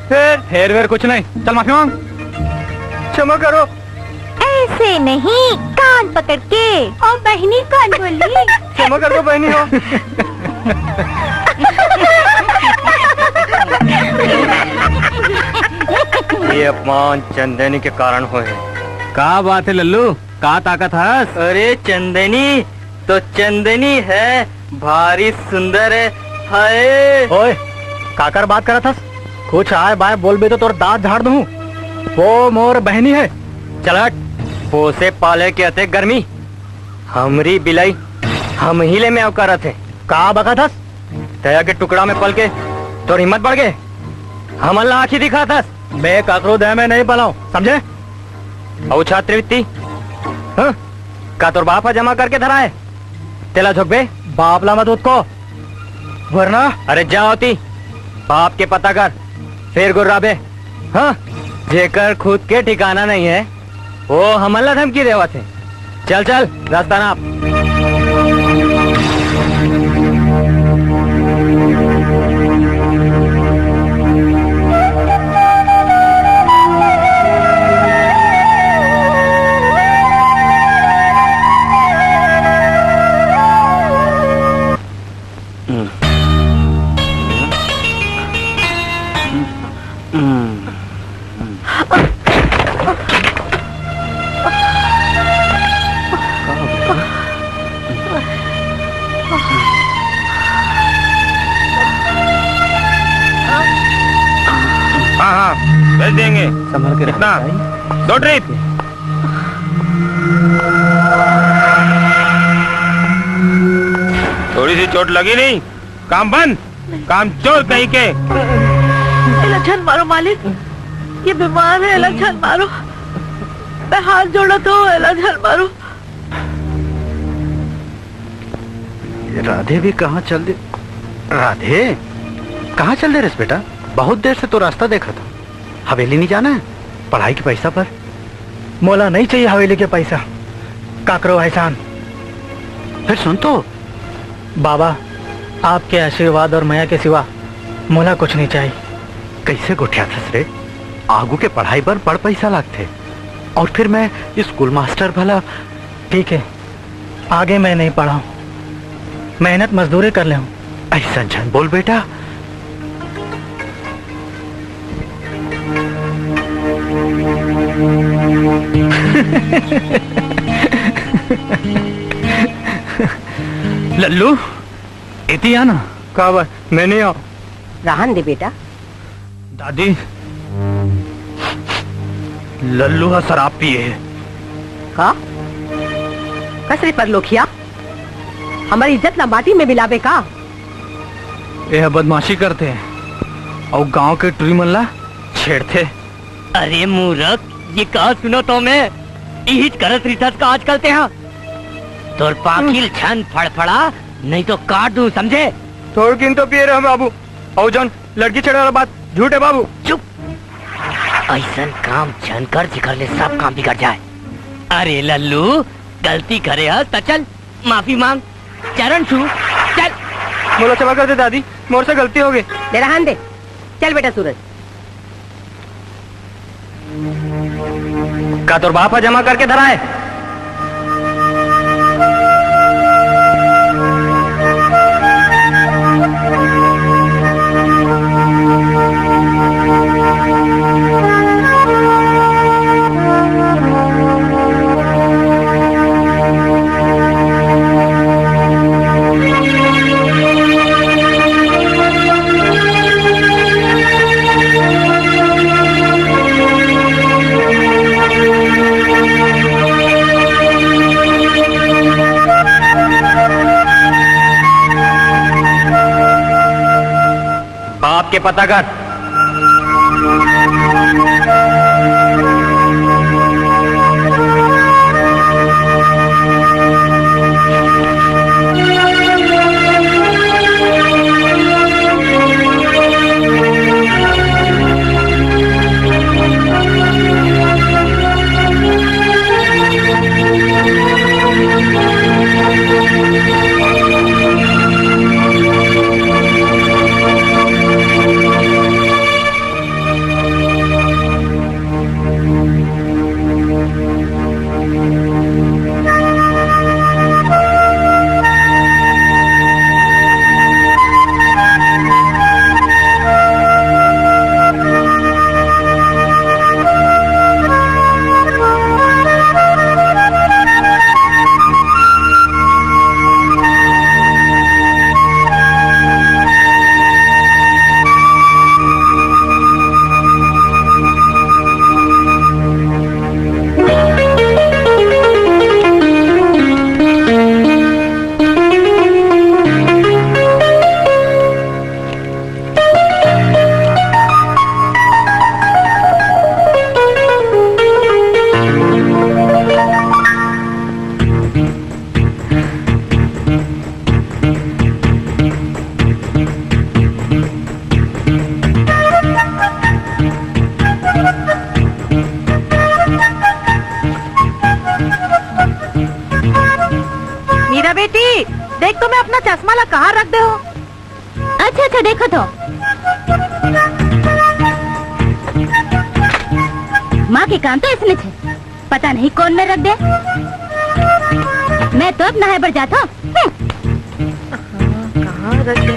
फेर। फेर वेर कुछ नहीं, चल माफी मांग। क्षमा करो। ऐसे नहीं, कान पकड़ के। ओ बहिनी, कौन बोली? क्षमा कर दो बहिनी हो। ये अपमान चंदैनी के कारण होय हे। का बात हे लल्लू, का ताकत हस? अरे चंदैनी तो चंदैनी हे, भारी सुंदर हे। हाय। ओए, काकर बात करत हस? कुछ आय बाय बोलबे तो तोर दांत झाड़ दूं। वो मोर बहिनी हे। चल हट। पोसे पाले के अतेक गर्मी, हमरी बिलाई हमही ले म्याव करत हे। का बकत हस? दया के टुकड़ा में पल के तोर हिम्मत बढ़ गे, हमन ला आँखी दिखात हस। मैं ककरो दया में नहीं पलाऊं, समझे? अउ छात्रवृत्ति, हाँ? का तोर बाप ह जमा करके धराए? तेला झोंकबे? बाप ला मत उतको, वरना। अरे जा ओती, बाप के पता कर, फेर गुर्राबे। हाँ, जेकर खुद के ठिकाना नहीं है, वो हमन ला धमकी देवत हे। चल चल, रास्ता नाप। हाँ, हाँ, भेज देंगे। संभल के रहो कितना? भाई। दो ट्रिप। थोड़ी सी चोट लगी नहीं, काम बंद, काम चोर कहीं के। एला झन मारो मालिक, ये बीमार है, एला झन मारो। मैं हाथ जोड़त हूँ, एला झन मारो। राधे भी कहाँ चल दे? राधे, कहाँ चल दे रेस बेटा? बहुत देर से तो रास्ता देखा था। हवेली नहीं जाना है पढ़ाई के पैसा पर? मोला नहीं चाहिए हवेली के पैसा, काकरो एहसान। फिर सुन तो। बाबा, आपके आशीर्वाद और मया के सिवा मोला कुछ नहीं चाहिए। कैसे गोठियाथस रे? आगू के पढ़ाई बर बड़ पैसा लागथे। और फिर मैं स्कूल मास्टर भला। ठीक है, आगे मैं नहीं पढ़ाऊँ, मेहनत मजदूरी कर लेहूँ। ऐसा झन बोल बेटा। लल्लू, एती आ ना। का बात? मैं नहीं आऊँ। रहन दे बेटा। दादी, लल्लू ह शराब पिए हे। का? कस रे परलोखिया? हमर इज्जत ला माटी में मिलाबे का? ए ह बदमाशी करथे अउ गांव के टुरी मन ला छेड़थे। अरे मूरख, ये का सुनत हंव मैं? इहिच करत रिथस का आजकल तेहा? तोर पांखी ल झन फड़फड़ा, नहीं तो काट दूं, समझे? थोड़किन तो पिए रहे बाबू, अउ जौन लड़की छेड़े वाला बात झूठ है बाबू। चुप! अइसन काम झन कर जेकर ले सब काम बिगड़ जाए। अरे लल्लू, गलती करे हस त चल माफी मांग, चरण छू, चल। मोला क्षमा कर दे दादी, मोर से गलती हो गई। ले रहन दे, चल बेटा सूरज। का तोर बाप ह जमा करके धराए? बाप के पता कर। मीरा बेटी, देख तो मैं अपना चश्मा ला कहाँ रख दे हो। अच्छा, अच्छा, देखो तो। माँ के काम तो इसने थे, पता नहीं कौन में रख दे। मैं तो अब नहाए बर जात हूँ। हम्म। हाँ, कहाँ रख दे?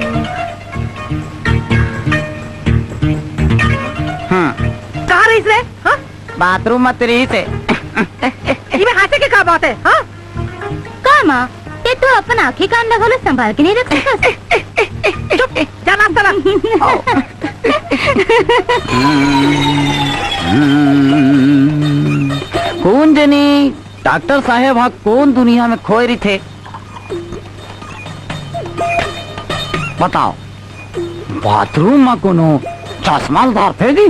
बाथरूम म तो रहिस हे। इमे हाँसे के का बात हे, हाँ? का माँ, ते तो अपन आँखी कान ल घलो संभाल के नहीं रख सकस? चुप, जा नाश्ता ला। कोन जनी डॉक्टर साहेब हा कोन दुनिया में खोए रहिथे? बताओ, बाथरूम में कोनो चश्मा ल धरथे जी?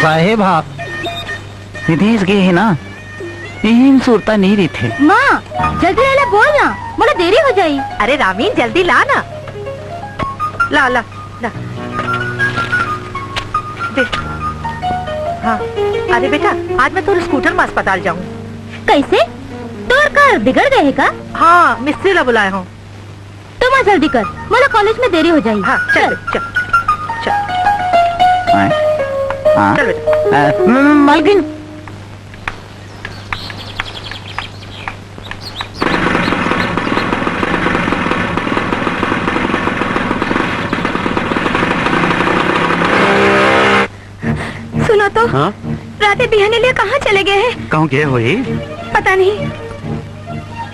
साहेब हा विदेश गे हे ना, इही में सुरता नहीं रहिथे। माँ, जल्दी ले ले, बोल ना, मोला देरी हो जाही। अरे रामीन, जल्दी ला ना। ला, ला, ला। दे। हाँ। अरे बेटा, आज मैं तोर स्कूटर में अस्पताल जाहूँ। कैसे? तोर कार बिगड़ गे हे का? हाँ, मिस्त्री ला बुलाए हँव। तो माँ जल्दी कर, मोला कॉलेज में देरी हो जाही। हाँ, चल, चल। चल, चल। हाँ, हाँ। चल बेटा। अ, म-, म-, मालकिन। सुनो तो, हाँ? राधे बिहाने ले कहाँ चले गे हे? कहूँ गे होही? पता नहीं,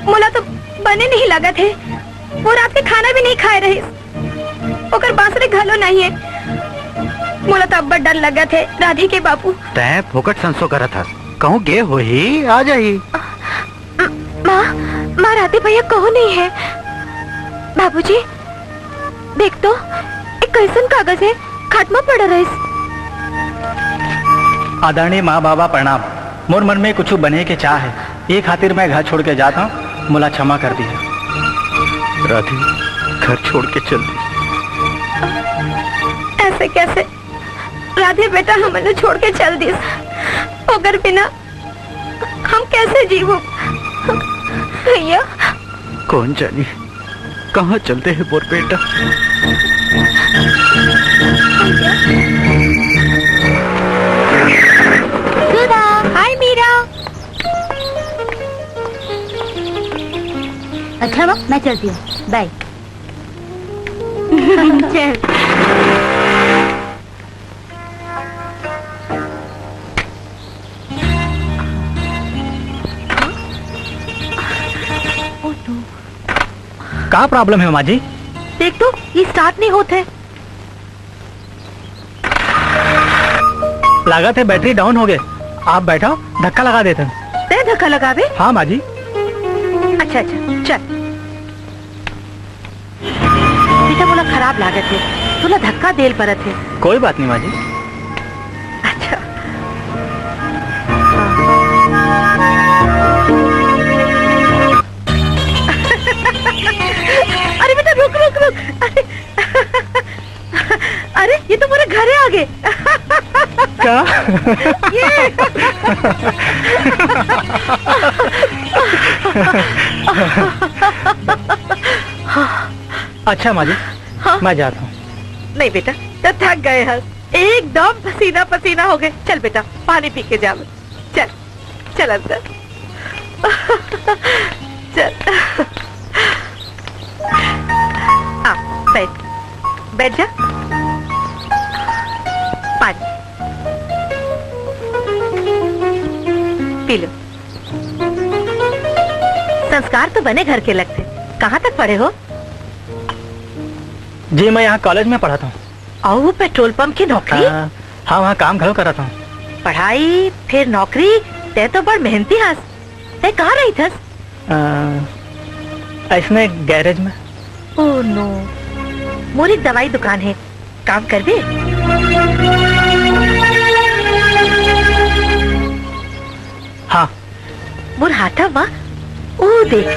मोला तो बने नहीं लगत हे। वो रात के खाना भी नहीं खाए रहिस। ओकर बांसुरी घलो नहीं हे। मोला तो अब्बड़ डर लगत हे, राधे के बापू। तैं फोकट संसो करत हस। कहूँ गे होही, आ जाही। म-, माँ, माँ, राधे भैया कहूँ नहीं हे। बाबूजी, देख तो, ए कैसन कागज हे, खाट म पड़े रहिस। आदरणीय माँ बाबा प्रणाम। मोर मन में कुछ बने के चाह हे, ये खातिर मैं घर छोड़ के जात हँव, मोला क्षमा कर दिया। राधे घर छोड़ के चल दी। ऐसे कैसे? राधे बेटा हमन ला छोड़ के चल दिस, ओकर बिना हम कैसे जीवो भैया? कौन जानी कहाँ चल दे हे मोर बेटा। सुधा। हाय मीरा। अच्छा माँ, मैं चलती हूँ, बाय। चल। का प्रॉब्लम हे माँ जी? देख तो, ये स्टार्ट नहीं होत हे। लागत हे बैटरी डाउन हो गे। आप बैठो, धक्का लगा देथन। तैं धक्का लगाबे? हाँ माँ जी। अच्छा, अच्छा, चल। बेटा, मोला खराब लागत हे, तोला धक्का देल परत हे। कोई बात नहीं माँ जी। अच्छा। अरे बेटा, रुक, रुक, रुक। अरे, अरे, ये तो मोर घरे आ गे। का? ये। अच्छा माँ जी, हाँ? मैं जात हँव। नहीं बेटा, तैं थक गे हस, एकदम पसीना पसीना हो गे। चल बेटा, पानी पी के जा। चल, चल अंदर। चल। आ, बैठ, बैठ जा। पानी पी लो। संस्कार तो बने घर के लगथे। कहाँ तक पढ़े हो? जी, मैं यहाँ कॉलेज में पढ़त हँव। अउ पेट्रोल पंप के नौकरी? हाँ, हाँ, वहाँ काम घलो करत हँव। पढ़ाई, फिर नौकरी, तैं तो बड़ मेहनती हस। तैं कहाँ रहिथस? अ, अइसने गैरेज में। Oh no, मोर एक दवाई दुकान हे, काम करबे? हाँ। मोर हाथा मा, ओ देख,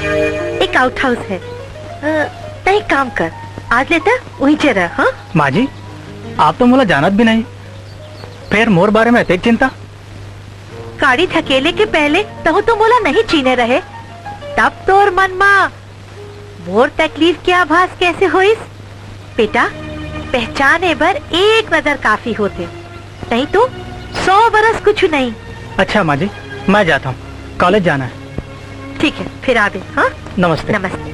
एक आउट हाउस हे। अ, तैं एक काम कर, आज ले तैं उहींचे रह, हाँ? माँ जी, आप तो मोला जानत भी नहीं, फेर मोर बारे में अतेक चिंता। गाड़ी धकेले के पहले तहूँ तो मोला नहीं चीने रहे, तब तोर मन मा मोर तकलीफ के आभास कैसे होइस? बेटा, पहचाने बर एक नजर काफी होथे, नहीं तो सौ बरस कुछु नहीं। अच्छा माँ जी, मैं जाता हूँ, कॉलेज जाना है। ठीक है, फिर आबे, हाँ? नमस्ते। नमस्ते।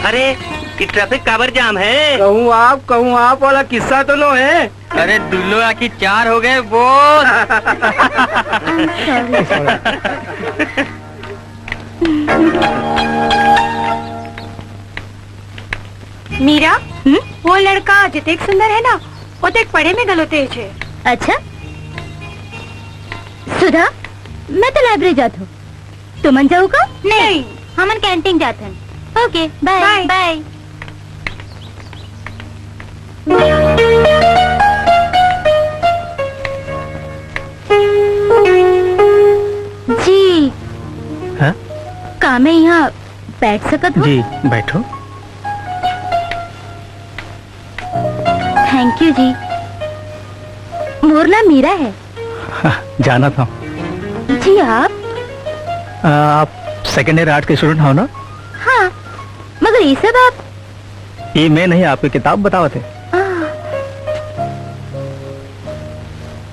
अरे, कि ट्रैफिक काबर जाम है? कहूँ आप, कहूँ आप वाला किस्सा तो नो है। अरे दुल्लो आखिर चार हो गए बोस। मीरा, हम्म? वो लड़का जितेक सुंदर है ना, ओतेक पढ़े में घलो तेज है। अच्छा सुधा, मैं तो लाइब्रेरी जात हूँ, तुमन जाहू का? नहीं, हमन कैंटीन जात हन। ओके, बाय। बाय। बाय। जी, हाँ? का मैं यहाँ बैठ सकत हूँ? जी, बैठो। थैंक यू जी। मोर नाम मीरा है। हाँ, जाना था। जी, आप? आ, आप सेकेंड ईयर आर्ट के स्टूडेंट हो ना? हाँ, मगर ये सब आप? ये मैं नहीं, आपकी किताब बतावत है। आ,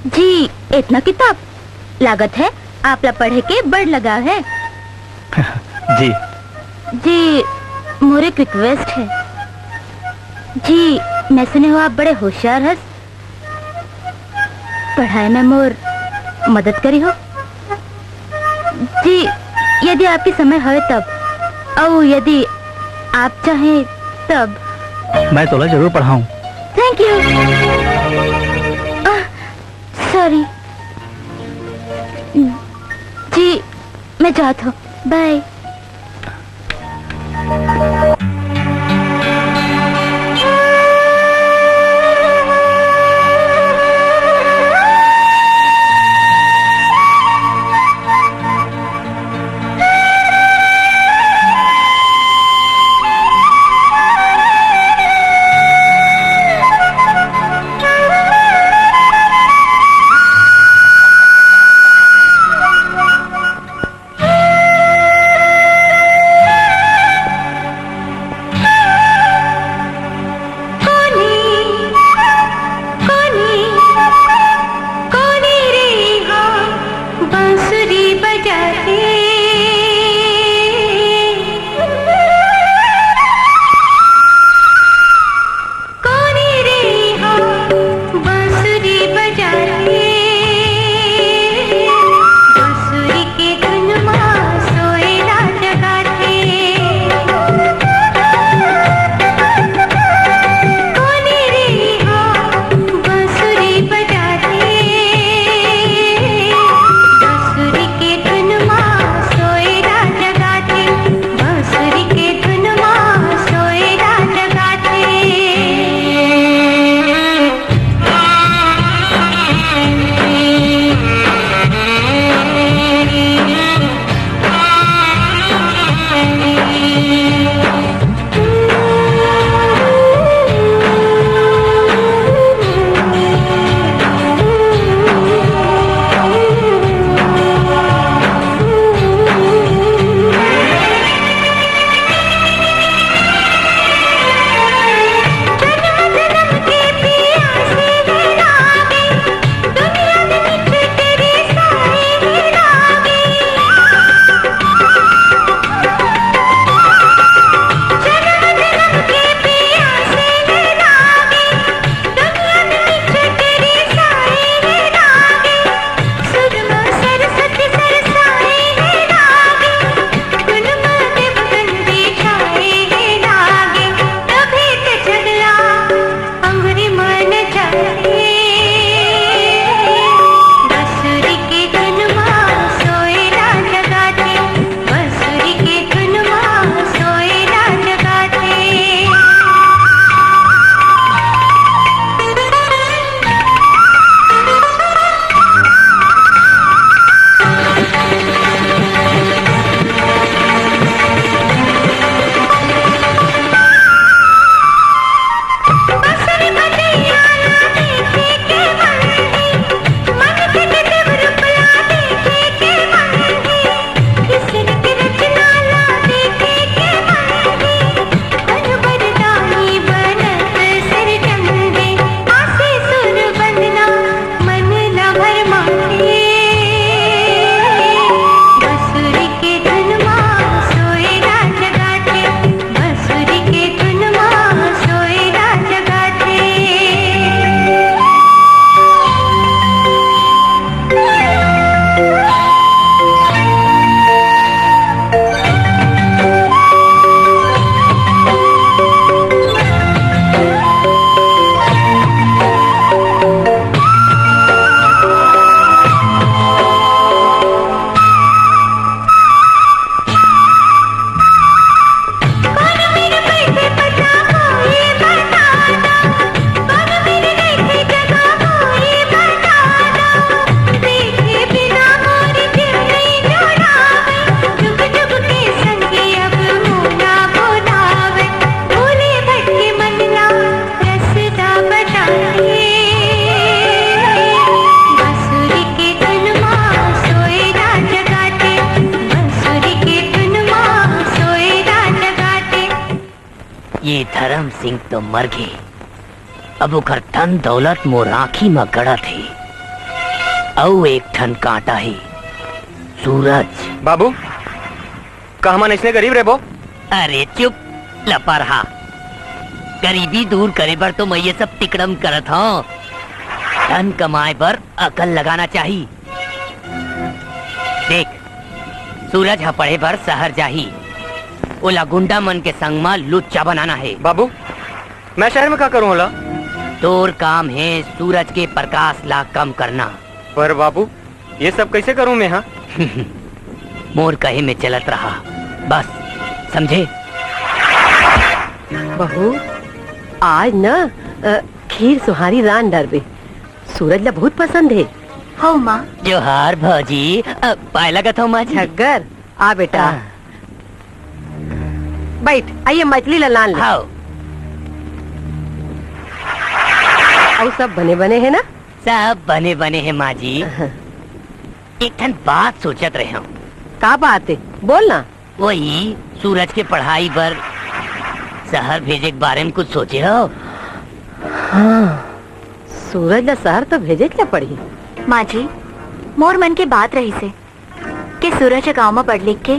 जी, इतना किताब? लागत है आप ला पढ़े के बड़ लगाव है। जी। जी, मोर एक रिक्वेस्ट है। जी, मैं सुने हो आप बड़े होशियार हस। पढ़ाई में मोर मदद करी हो। जी, यदि आपके समय हवे तब, अउ यदि आप चाहें तब। मैं तोला जरूर पढ़ाऊं। Thank you. सॉरी। जी, मैं जात हूँ, बाय। ये धर्म सिंह तो मर गे, अब ओकर धन दौलत मोर आँखी म गड़त हे। अउ एक ठन कांटा हे, सूरज। बाबू, का हमन अइसने गरीब रहिबो? अरे चुप, लपरहा। गरीबी दूर करे बर तो मैं ये सब तिकड़म करत हंव। धन कमाए बर अकल लगाना चाही। देख, सूरज ह पढ़े बर शहर जाही। ओला गुंडा मन के संग म लुच्चा बनाना हे। बाबू, मैं शहर में का करूं ओला? तोर काम हे सूरज के प्रकाश ला कम करना। पर बाबू, ये सब कैसे करूं मैं, हाँ? मोर कहे में चलत रहा, बस, समझे? बहू, आज न, अ, खीर सोहारी रांध डरबे। सूरज ला बहुत पसंद हे। हव माँ। जोहार भौजी, अ, पाय लगत हव माँ जी। छग्गर, आ बेटा। हाँ। बैठ, अइए मछली ला लान ले। हव। अउ सब बने बने हे ना? सब बने बने हे माँ जी। हाँ। एक ठन बात सोचत रहे हंव। का बात हे? बोल ना। वही सूरज के पढ़ाई बर शहर भेजे के बारे में कुछ सोचे हव? हाँ, सूरज ला शहर तो भेजे ला पड़ही। माँ जी, मोर मन के बात रहिस हे कि सूरज ह गांव म पढ़ लिख के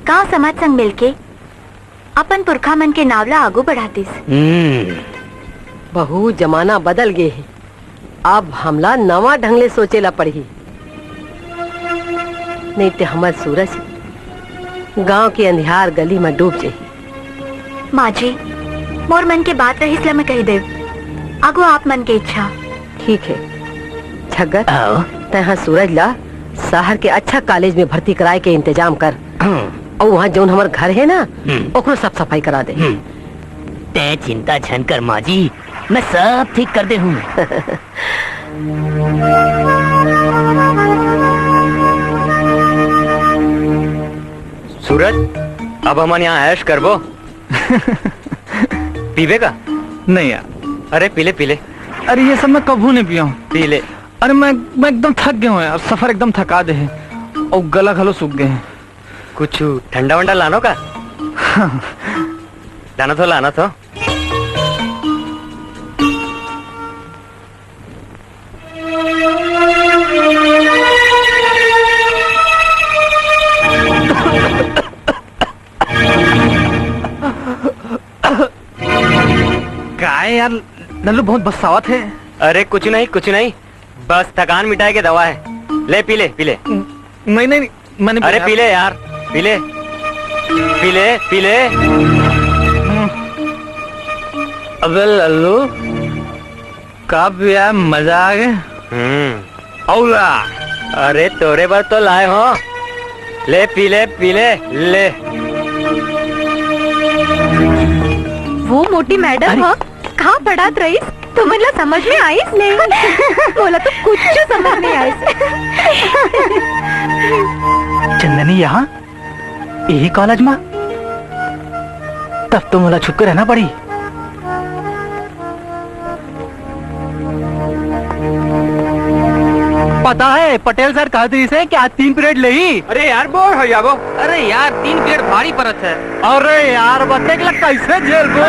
गांव समाज संग मिलके अपन पुरखा मन के नाव ला आगू बढ़ातिस। हम्म। बहू, जमाना बदल गे हे, अब हमला नवा ढंग ले सोचे ला पड़ही, नहीं ते हमर सूरज गांव के अंधियार गली म डूब जाही। माँ जी, मोर मन के बात रहिस ला मैं कही देव, आगू आप मन के इच्छा। ठीक हे छग्गर, आओ। तैं हा सूरज ला शहर के अच्छा कॉलेज में भर्ती कराए के इंतजाम कर। हम्म। अउ वहाँ जौन हमर घर हे ना, हम्म। ओकरो साफ सफाई करा दे। हम्म। तैं चिंता झन कर माँ जी, मैं सब ठीक कर दे हूँ। सूरज, अब हमन यहाँ ऐश करबो। पीबे का? नहीं यार। अरे पी ले, पी ले। अरे ये सब मैं कभू नहीं पिया हूँ। पी ले। अरे मैं, मैं एकदम थक गया हूँ यार, सफर एकदम थका दे है अउ गला घलो सूख गए हैं। कुछ ठंडा वंडा लानो का? लाना थो, लाना थो। काय यार, लल्लू बहुत बस्सावत है। अरे कुछ नहीं, कुछ नहीं, बस थकान मिटाए के दवा है। ले पी ले, पी ले। नहीं, नहीं, नहीं, मैंने अरे पी ले यार, पी ले, पी ले, पी ले। अबे लल्लू, का पिया, मजा आ गया। हम्म। औला। अरे तोरे बर तो लाए हो, ले पी ले, पी ले, ले। वो मोटी मैडम अरे। हो, कहाँ पढ़ात रहीस? तुमन ला समझ में आइस? नहीं। मोला तो कुछ समझ नहीं आइस। चंदनी यहाँ? यही कॉलेज में? तब तो मोला छुप के रहना पड़ी। पता है, पटेल सर कहत रहिस हे कि आज तीन पीरियड लेही। अरे यार, बोर हो जाबो। अरे यार, तीन पीरियड भारी परत है। अरे यार, बच्चे के लिए कैसे झेलबो?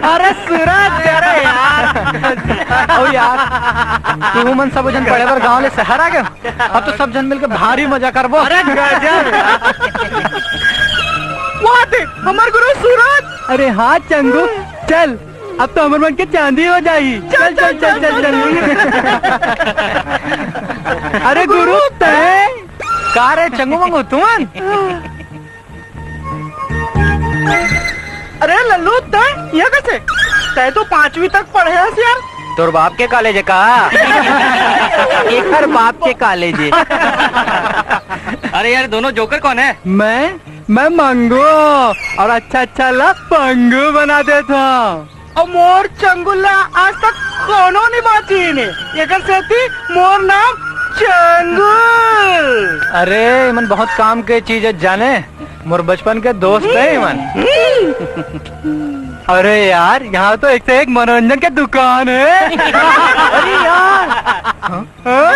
अरे सूरज, अरे यार। ओ यार, तुमन सब झन पढ़े बर गांव ले शहर आ गए। अब तो सब झन मिलके भारी मजा करबो। अरे गजब। वाह दे, हमर गुरु सूरज। अरे हाँ चंगू, चल, अब तो हमर मन के चांदी हो जाही। चल, चल, चल, चल, चल। अरे गुरु, तय का रे चंगू मंगू तुमन? अरे लल्लू, तय यहाँ कैसे? तय तो पांचवी तक पढ़े हस यार। तोर बाप के कॉलेज है का? एकर बाप के कॉलेज है। अरे यार, दोनों जोकर कौन है? मैं, मैं मंगू, और अच्छा अच्छा ला पंगू बना देता। अउ मोर चंगुल ला आज तक कोनो नहीं बांचिन हे, एकर सेती मोर नाम चंगुल। अरे, इमन बहुत काम के चीज है जाने, मोर बचपन के दोस्त है इमन। अरे यार, यहाँ तो एक से एक मनोरंजन के दुकान है। अरे यार। हाँ? हाँ?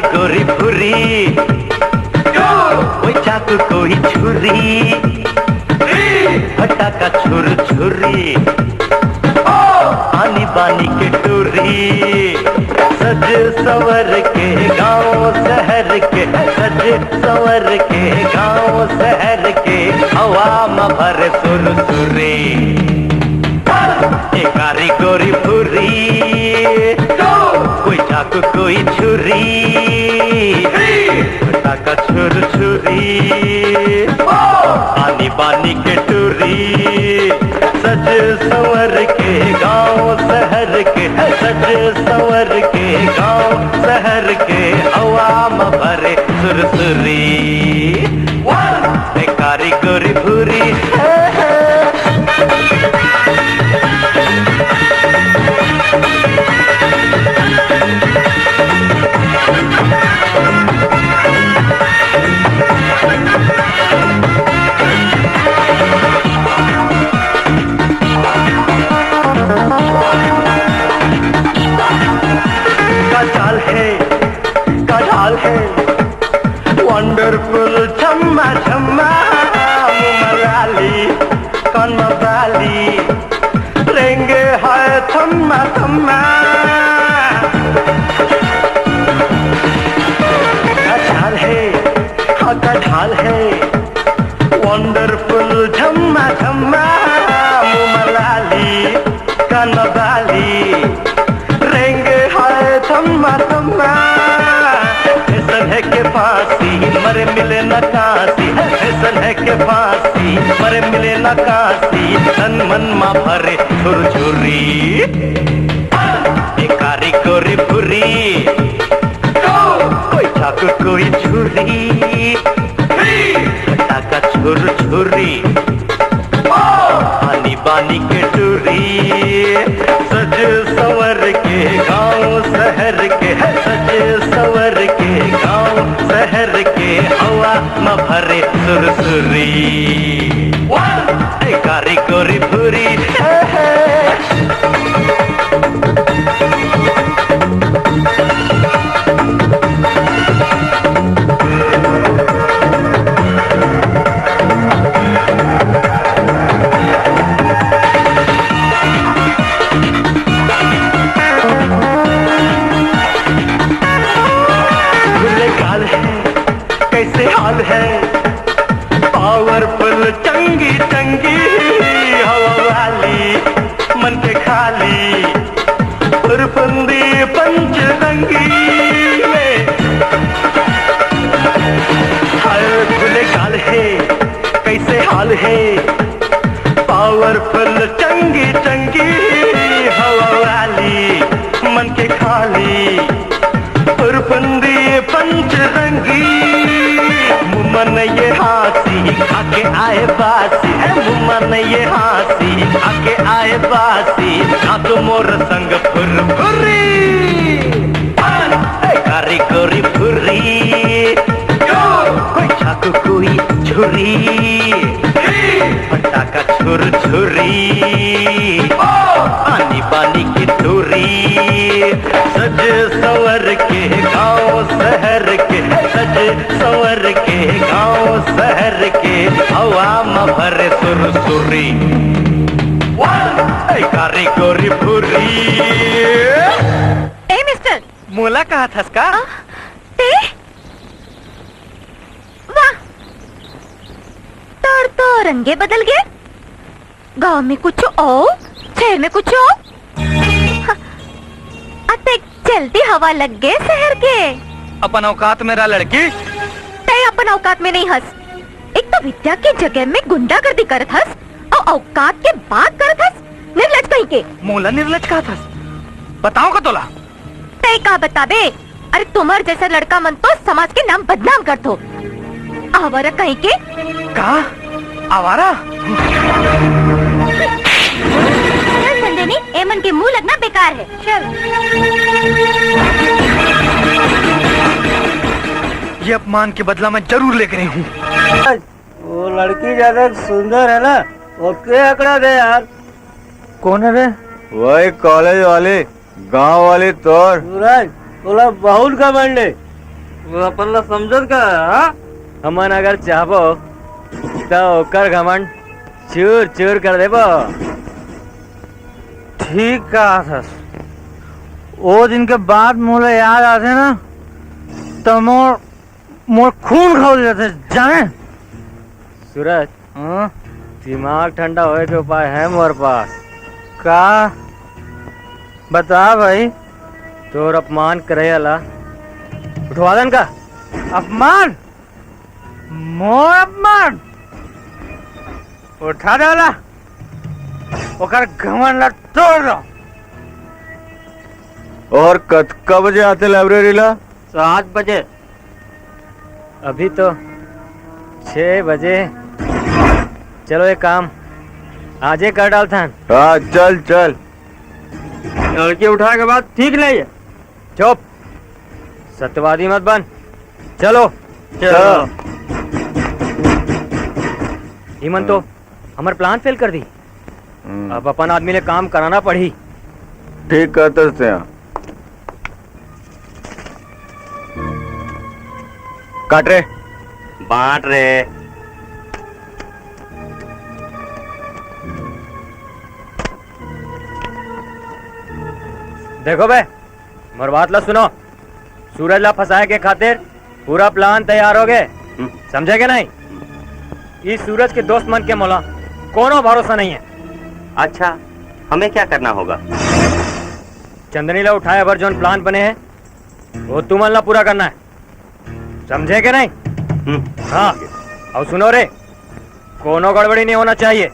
गोरी भुरी, कोई चाकू कोई छुरी, फटाका छुर छुरी, आनी बानी के टुरी। सज संवर के गांव शहर के, सज संवर के गांव शहर के, हवा म भर सुरसुरी। ए कारी गोरी भुरी, कोई चाकू कोई छुरी, फटाका छुर छुरी, आनी बानी के टुरी। सज संवर के गांव शहर के, सज संवर के गांव शहर के, हवा म भरे सुरसुरी। ए कारी गोरी भुरी, हे, हे। का चाल हे, का ढाल हे, wonderful छम्मा छम्मा, मुँह म लाली, कान म बाली, रेंगे है थम्मा थम्मा। का चाल हे, हाँ का ढाल हे, wonderful छम्मा छम्मा, मुँह म लाली, कान म बाली, रेंगे है थम्मा थम्मा। फैशन है के फांसी, मरे मिले न कांसी, फैशन है के फांसी, मरे मिले न कांसी, तन मन मा भरे छुरछुरी। ए कारी गोरी भुरी, कोई चाकू कोई छुरी, फटाका छुर छुरी, आनी बानी के टुरी। सज संवर के गांव शहर के, सज संवर के गांव शहर के, हवा म भरे सुरसुरी। ए कारी गोरी भुरी, हे, हे। भुल्ले काल हे, कैसे हाल हे? Powerful चंगी चंगी, हवा वाली मन के खाली, फुरफुंदी पंचरंगी में। हाय भुल्ले काल हे, कैसे हाल हे? Powerful चंगी चंगी, हवा वाली मन के खाली, फुरफुंदी पंचरंगी। मुँह म नइये हांसी, खा के आए बासी, ए, मुँह म नइये हांसी, खा के आए बासी, ना तो मोर संग फुरफुरी। ए कारी गोरी भुरी, कोई चाकू कोई छुरी, फटाका छुरछुरी, आनी बानी की टुरी। सज संवर के गांव शहर के, सज संवर के गांव शहर के, हवा म भरे सुरसुरी। ए कारी गोरी भुरी। ए मिस्टर, मोला कहत हस का? आ, ते? वाह, तोर तो रंगे बदल गे। गांव में कुछ और, शहर में कुछ और। हाँ, अतेक चलती हवा लग गे शहर के। अपन औकात में रह लड़की। ते अपन औकात में नहीं हस। एक तो विद्या के जगह में गुंडागर्दी करत हस और औकात के बात करत हस। निर्लज कहीं के। मोला निर्लज कहत हस? बताओ का तोला? तय का बताबे? अरे तुम्हार जैसा लड़का मन तो समाज के नाम बदनाम कर दो। आवारा कहीं के। का? आवारा? चल संजनी, एमन के मुंह लगना बेकार है। चल। ये अपमान के बदला मैं जरूर लेके रही हूँ। वो लड़की ज्यादा सुंदर है ना, ओके अकड़ा दे यार। कौन है रे? वही कॉलेज वाली, गांव वाली तोर। सूरज, तोला बहुत घमंड है। वो अपन ला समझत का है, हाँ? हमन अगर चाहबो, त ओकर घमंड चूर चूर कर देबो। ठीक कहा था। वो दिन के बाद मोला याद आथे ना, त मोर, मोर खून खौल जाथे, जाने? सूरज, हाँ? दिमाग ठंडा होए के उपाय है मोर पास। का? बता भाई। तोर अपमान करे वाला उठवा देन का? अपमान? मोर अपमान? उठा दे वाला, ओकर घमंड ला तोड़ दो। और कतका बजे आते लाइब्रेरी ला? सात बजे। अभी तो छह बजे। चलो, एक काम आजे कर डालथन। हाँ, चल चल। लड़की उठाए के बाद ठीक नहीं है। चुप, सत्यवादी मत बन। चलो। चलो। इमन तो हमर प्लान फेल कर दी। हम्म। अब अपन आदमी ले काम कराना पड़ही। ठीक कहते से। काट रे। बांट रे। देखो बे, मोर बात ला सुनो। सूरज ला फंसाए के खातिर पूरा प्लान तैयार हो गए। हम्म। समझे के नहीं? इस सूरज के दोस्त मन के मोला कोनो भरोसा नहीं है। अच्छा, हमें क्या करना होगा? चंदनी ला उठाए बर जोन प्लान बने है, वो तुमन ला पूरा करना है। समझे के नहीं? हम्म। हाँ, और सुनो रे, कोनो गड़बड़ी नहीं होना चाहिए।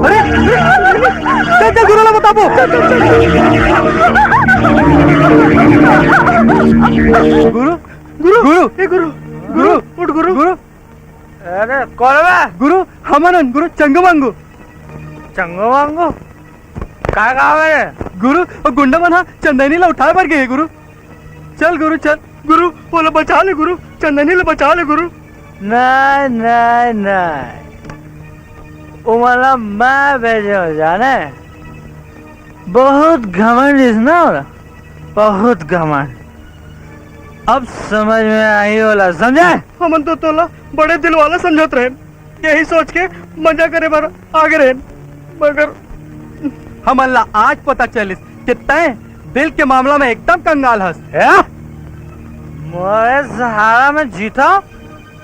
अरे, चल, चल, गुरु ला बताबो। गुरु, गुरु, गुरु, ए गुरु, गुरु, उठ गुरु। गुरु। अरे, कौन बा? गुरु, हमन गुरु, चंगू मांगू। चंगू मांगू? का काम है? गुरु, वो गुंडा मन हा चंदैनी ला उठाए बर गे हे गुरु। चल गुरु, चल। गुरु, ओला बचा ले गुरु, चंदैनी ला बचा ले गुरु। नहीं, नहीं, नहीं। ओमन ला मैं भेजे हूँ, जाने? बहुत घमंड इस ना ओला, बहुत घमंड। अब समझ में आई ओला, समझे? हमन तो तोला बड़े दिल वाला समझत रहेन, यही सोच के मजा करे बर आगे रहेन, मगर हमन ला आज पता चलिस कि तैं दिल के मामला में एकदम कंगाल हस। ए? मोरे सहारा में जीता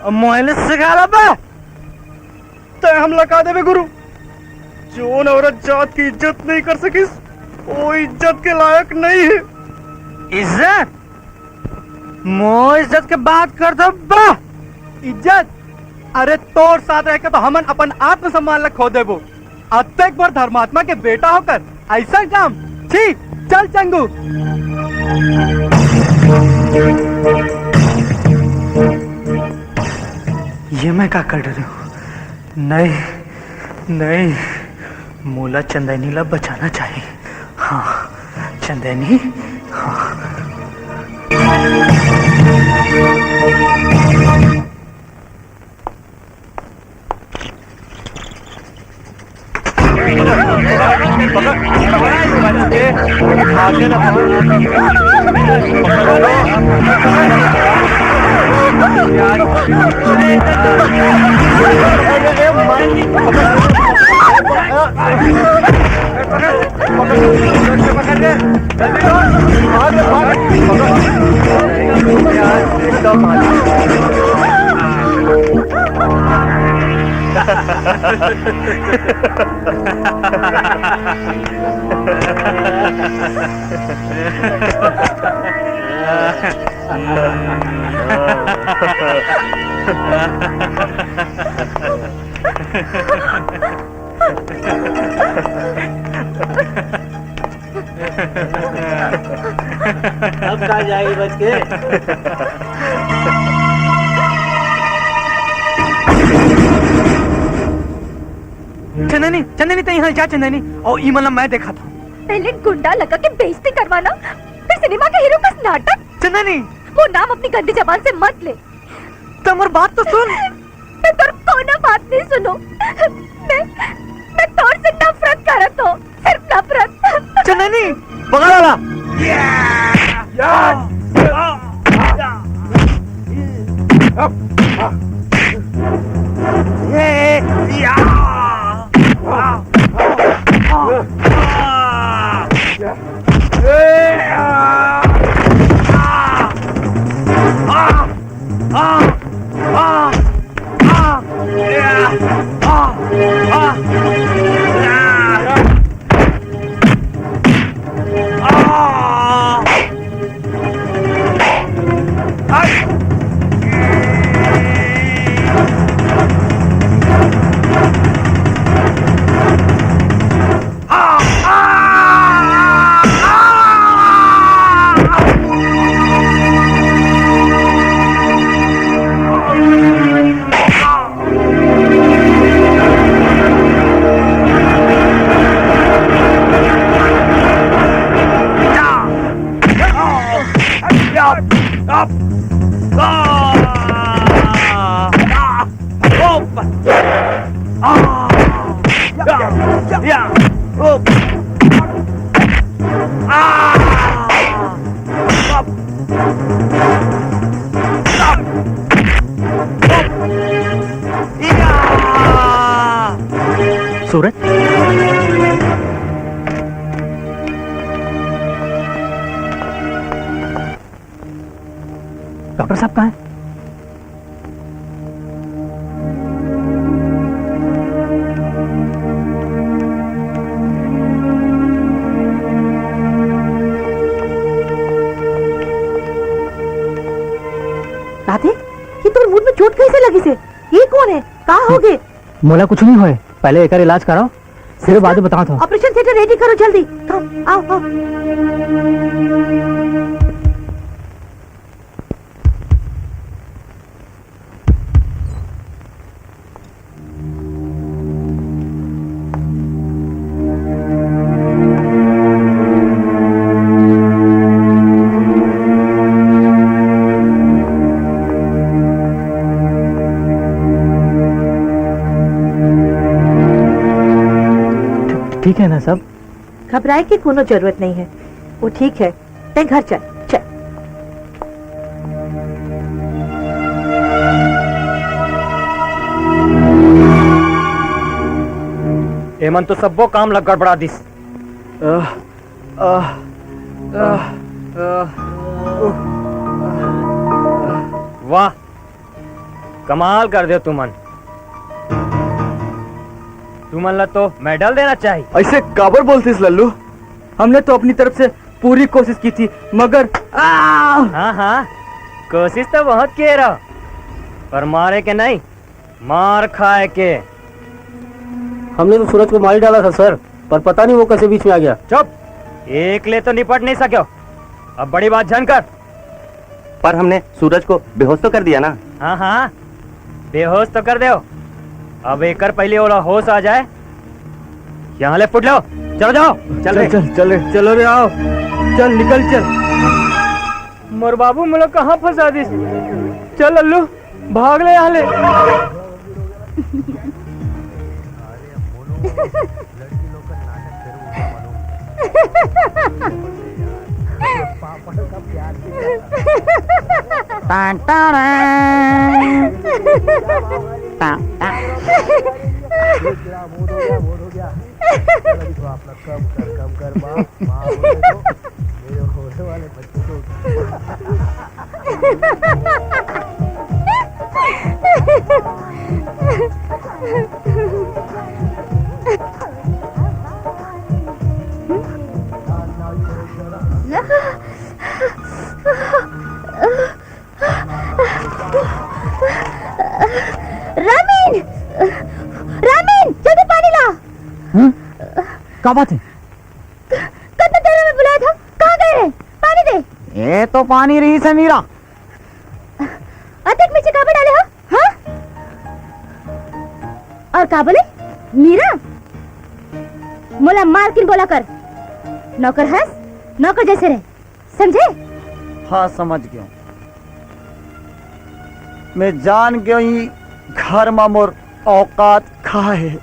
और मोहिले सिखा रहा बे। तैं हमला का देबे गुरु? जोन औरत जात की इज्जत नहीं कर सकिस, वो इज्जत के लायक नहीं है। इज्जत? मोर इज्जत के बात कर दो बा। इज्जत? अरे तोर साथ रह के तो हमन अपन आत्मसम्मान ला खो देबो। अतेक बड़ धर्मात्मा के बेटा होकर ऐसा काम? छी, चल चंगू। ये मैं का कर रही हूँ? नहीं, नहीं, मोला चंदैनी ला बचाना चाहिए। हाँ, चंदैनी, हाँ। अब कहाँ जाएगी बच के? चंदनी, चंदनी, तैं यहाँ जा चंदनी, और ई मन ला मैं देखा था। पहले गुंडा लगा के बेइज्जती करवाना, फिर सिनेमा के हीरो का नाटक। चंदनी। वो नाम अपनी गंदी जबान से मत ले। त मोर बात तो सुन। मैं तोर कोनो बात नहीं सुनूं। मैं, मैं तोर से नफरत करत हूँ, सिर्फ नफरत। चंदनी, पकड़ ला। सूरज, डॉक्टर साहब कहाँ हैं? राधे, ये तोर मुड़ में चोट कैसे लगिस हे? ये कोन हे? का होगे? मोला कुछ नहीं होय, पहले एकर इलाज कराओ, फिर बाद में बतावत हूँ। ऑपरेशन थिएटर रेडी करो जल्दी। कम, आओ, आओ। ठीक है ना सब? घबराए के कोनो जरूरत नहीं है, वो ठीक है। तैं घर चल, चल। एमन तो सब्बो काम ला गड़बड़ा दिस। आह, आह, आह, आह, उह, आह। वाह, कमाल कर दे तुमन। तुमन ला तो मेडल देना चाहिए। ऐसे काबर बोलतिस लल्लू? हमने तो अपनी तरफ से पूरी कोशिश की थी, मगर आ! हाँ, हाँ, कोशिश तो बहुत किए रहो, पर मारे के नहीं, मार खाए के। हमने तो सूरज को मार ही डाला था सर, पर पता नहीं वो कैसे बीच में आ गया। चुप, एक ले तो निपट नहीं सक्यो, अब बड़ी बात झन कर। पर हमने सूरज को बेहोश तो कर दिया ना? हाँ, हाँ, बेहोश तो कर देव। अब एकर पहले ओला होश आ जाए, यहाँ ले फुट लो, चलो जाओ। चल चल, रे। चल, चल रे। चलो रे, आओ, चल, निकल, चल। मोर बाबू मोला कहाँ फंसा दिस? चल लल्लू, भाग ले यहाँ ले। टान, टान। टान, टान। चल, अभी तो अपना कम कर, कम कर, माँ, माँ बोले तो मेरे होने वाले बच्चे को। रामीन! रामीन, जल्दी पानी ला। हम्म? का बात है? कतना देर में बुलाए था, कहाँ गए रहे? पानी दे। ये तो पानी रही समीरा। अतेक मिर्ची काबर डाले हो? हाँ? और का बोले? मीरा? मोला मालकिन बोला कर। नौकर हस, नौकर जैसे रहे। समझे? हाँ, समझ गयो। मैं जान गयो, ई घर मा मोर औकात का हे।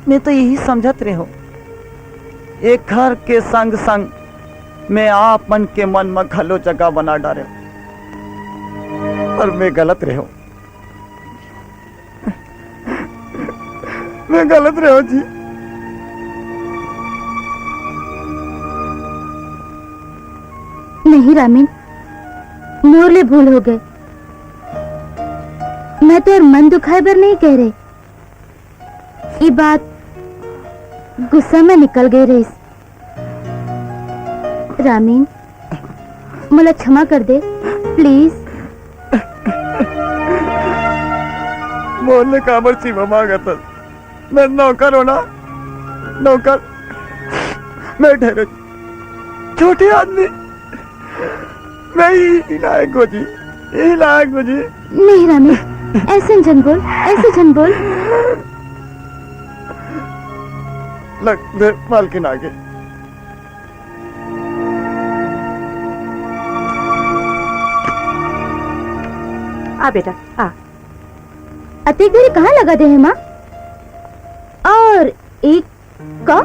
मैं तो यही समझत रहे हो, एक घर के संग संग मैं आप मन के मन म घलो जगह बना डारे, पर मैं गलत रहे हूँ। मैं गलत रहे हूँ जी। नहीं रामिन, मोर ले भूल हो गए। मैं तोर मन दुखाए बर नहीं कह रहे। ये बात गुस्सा में निकल गई रहीस। रामिन, मोला क्षमा कर दे, प्लीज। मोर ले काबर क्षमा मांगत हस? मैं नौकर हूँ ना, नौकर। मैं ठहरे छोटे आदमी, मैं ही लायक हूँ जी, ही लायक हूँ जी। नहीं रामिन, ऐसे झन बोल, ऐसे झन बोल। लग दे मालकिन आगे। आ बेटा, आ। अतेक देरी कहाँ लगा दे हे माँ? और एक का,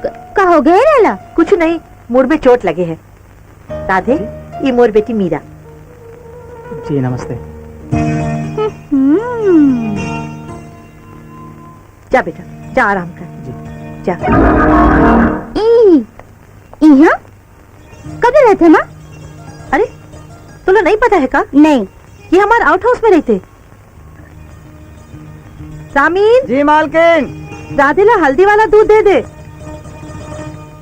का, का हो गया रे ला? कुछ नहीं, मुड़ में चोट लगे है। राधे, ये मोर बेटी मीरा। जी नमस्ते। हम्म। जा बेटा, जा आराम कर। जी। जा। ई, इहाँ कब रहते माँ? अरे, तोला नहीं पता है का? नहीं। ये हमार आउट हाउस में रहते। रामीन। जी मालकिन। राधे ला हल्दी वाला दूध दे दे।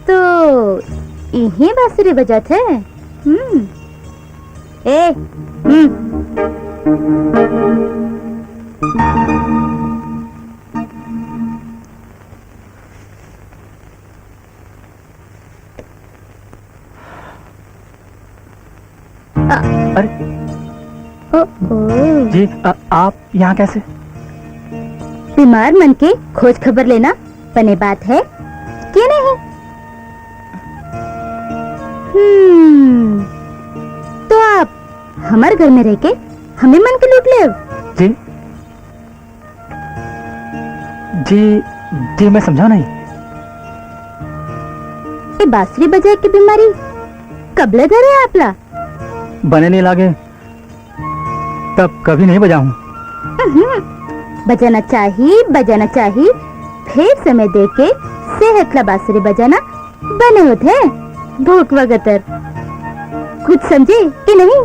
तो इही बांसुरी बजत है। हम्म। ए, हम्म। अरे। ओ, ओ। जी, अ, आप यहाँ कैसे? बीमार मन के खोज खबर लेना बने बात है कि नहीं? हम्म, तो आप हमारे घर में रह के हमें मन के लूट ले? जी, जी, जी, मैं समझा नहीं। ये बांसुरी बजाए की बीमारी कब ले धरे आपला? बने नहीं लागे, तब कभी नहीं बजाऊं। हम्म, बजाना चाही, बजाना चाही। फेर समय दे के सेहत ला बांसुरी बजाना बने होथे। भोकवा गतर। कुछ समझे कि नहीं?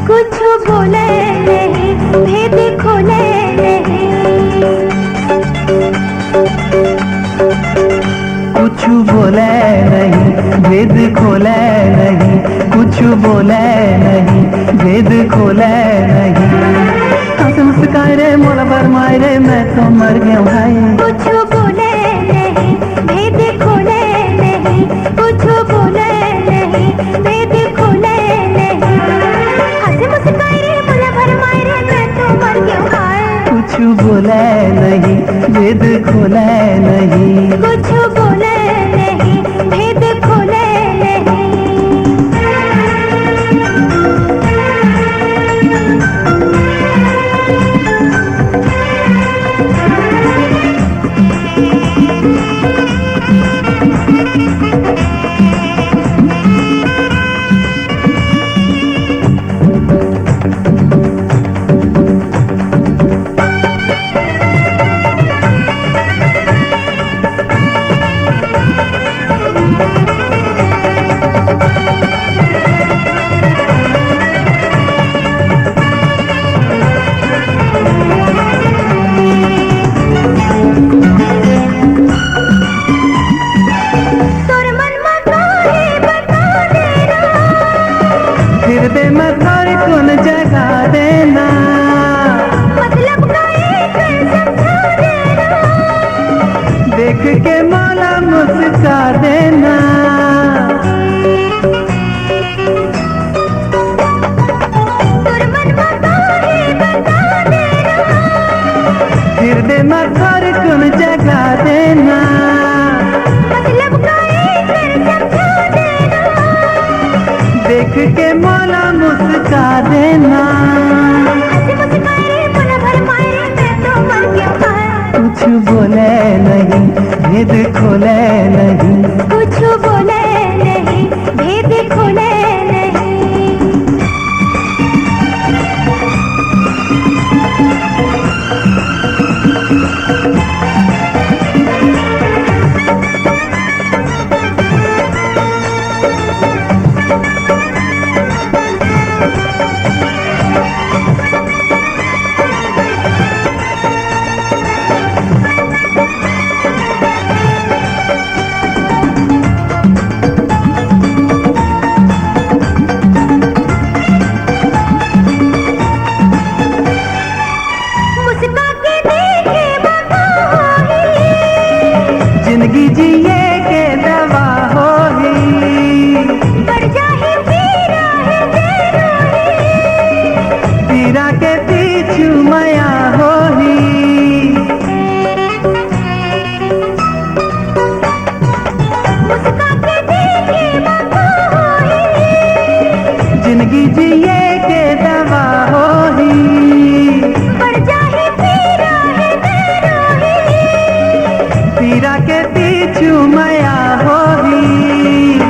कुछ बोले नहीं, भेद खोले नहीं। कुछ बोले नहीं, भेद खोले नहीं, कुछ बोले नहीं, भेद खोले नहीं। हंस मुस्काए रे मोला भरमाए रे, मैं तो मर गया भाई। कुछ बोले नहीं, भेद खोले नहीं, कुछ बोले नहीं, भेद खोले नहीं। हंस मुस्काए रे मोला भरमाए रे, मैं तो मर गया भाई। कुछ बोले नहीं, भेद खोले नहीं। कुछ बोले नहीं, भेद खोले नहीं। दे मथर कुन जगा देना। मतलब का एकर समझा देना। देख के मोला मुस्का देना। हंसी मुस्काए रे, मोला भरमाए रे, मैं तो मर गया हूँ। कुछ बोले नहीं, भेद खोले नहीं। कुछ बोले नहीं, भेद खोले नहीं। मुस्का के देखे बा का होही। जिंदगी जिए के दवा होही। बढ़ जाही पीरा हे जे रोही। पीरा के पीछू मया होही। मुस्का के देखे बा का होही। जिंदगी जिए के दवा होही। बढ़ जाही पीरा हे जे रोही। पीरा के पीछू मया होही।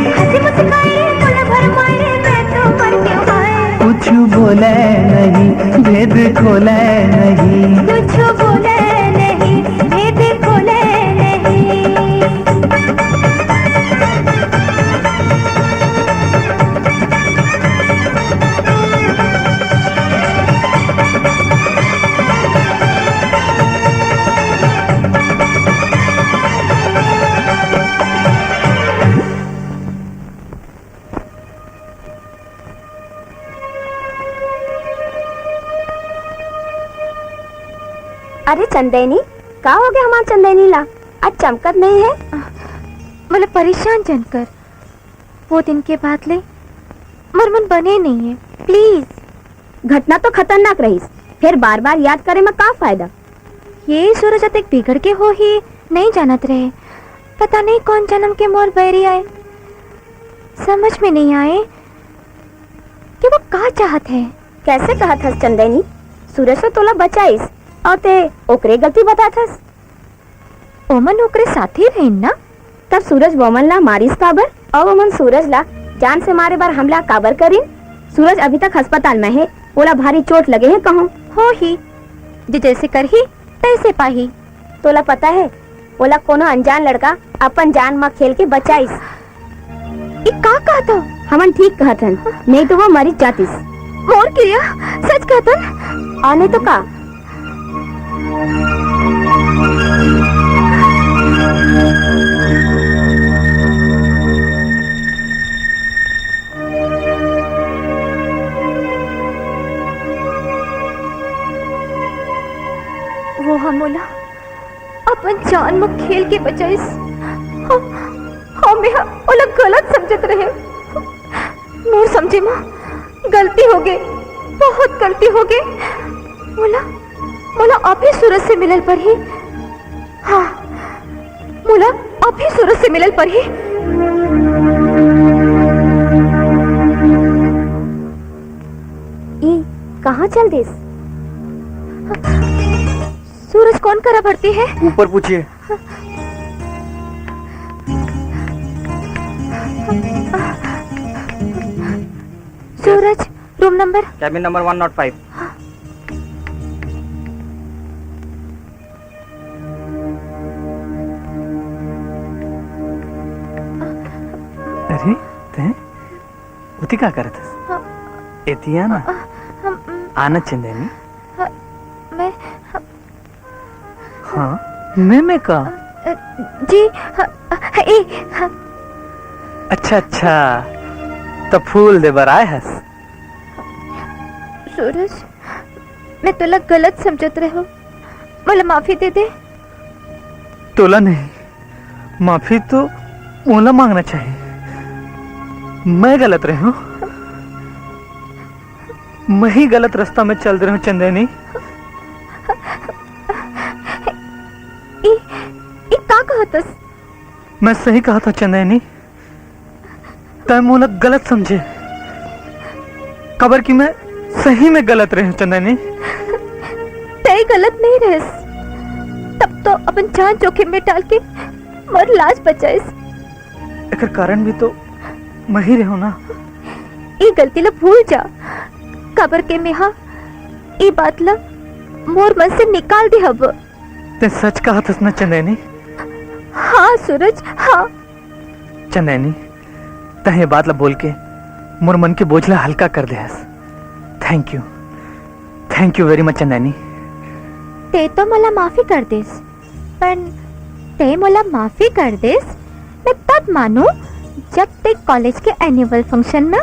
हंसी मुस्काए रे, मोला भरमाए रे, मैं तो मर गया हूँ। कुछ बोले नहीं, भेद खोले नहीं। कुछ बोले नहीं, भेद खोले नहीं। अरे चंदैनी, का हो गया हमार चंदैनी ला? आज चमकत नहीं है। मोला परेशान झन कर, वो दिन के बाद ले मोर मन बने नहीं है। प्लीज। घटना तो खतरनाक रहिस, फिर बार बार याद करे में का फायदा? ये सूरज अतेक बिगड़ के होही, नहीं जानत रहे। पता नहीं कौन जन्म के मोर बैरी आए। समझ में नहीं आए कि वो का चाहत है। कैसे कहत हस चंदैनी? सूरज तो तोला बचाइस और ते ओकरे गलती बतात हस। ओमन ओकरे साथी रहिन ना। तब सूरज वोमन ला मारिस काबर? अउ ओमन सूरज ला जान से मारे बर हमला काबर करिन? सूरज अभी तक अस्पताल में हे, ओला भारी चोट लगे हे कहूँ। हो ही, जे जैसे करही, तैसे पाही। तोला पता है, ओला कोनो अनजान लड़का अपन जान म खेल के बचाइस। ई का कहत हो? हमन ठीक कहत हन, नहीं तो वो मरी जातिस। मोर किरिया, सच कहत हन? और नहीं तो का? वो हमोला अपन जान म खेल के बचाइस। हम, हम एहा ओला गलत समझत रहे। मोर समझे म गलती होगे, बहुत गलती होगे। मोला, मोला अभी सूरज से मिलल परही। हाँ, मोला अभी सूरज से मिलल परही। ई कहाँ चल दिस? सूरज कौन करा भर्ती है? ऊपर पूछिए। Suraj, room number? Cabin number one not five. अरे, तैं उती का करत हस? हाँ। एती आ ना। हाँ, हम, आना चंदैनी। हाँ, मैं, हाँ। हाँ, मैं, मैं का? अ, जी, हाँ, अ, ए, हाँ। अच्छा, अच्छा, त फूल दे बर आए हस। सूरज, मैं तोला गलत समझत रहे हूँ, मोला माफी दे दे। तोला नहीं, माफी तो मोला मांगना चाहिए। मैं गलत रहे हूँ, मैं ही गलत रास्ता में चल रहे हूँ चंदैनी। तस मैं सही कहा था चंदैनी, तै मोला गलत समझे, काबर कि मैं सही में गलत रहे चंदैनी। तै गलत नहीं रहस, तब तो अपन जान जोखिम में डाल के मोर लाज बचाइस। एकर कारण भी तो मैं ही रहूं ना। ई गलती ला भूल जा, काबर के मेहा ई बात ला मोर मन से निकाल दे हब। तै सच कहा थस ना चंदैनी? हाँ सूरज, हाँ। चंदैनी, तै ये बात ला बोल के मोर मन के बोझ ला हल्का कर दे हस। Thank you, thank you very much Chandaini. तै तो मोला माफी कर देस, पर तै मोला माफी कर देस, मैं तब मानू जब तै कॉलेज के एनुअल फंक्शन में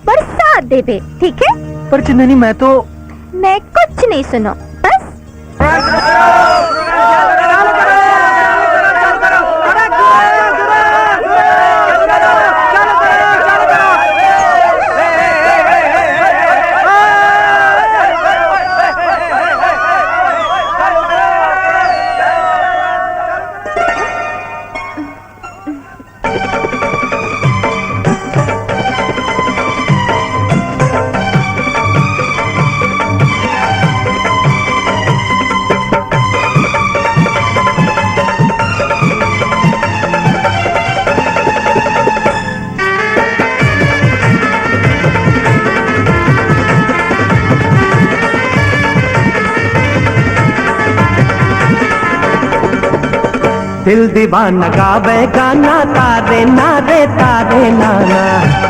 बरसात देबे, ठीक है? पर चंदैनी, मैं तो मैं कुछ नहीं सुनो, बस। दिल दीवाना गावे गाना, तारे नारे तारे नाना।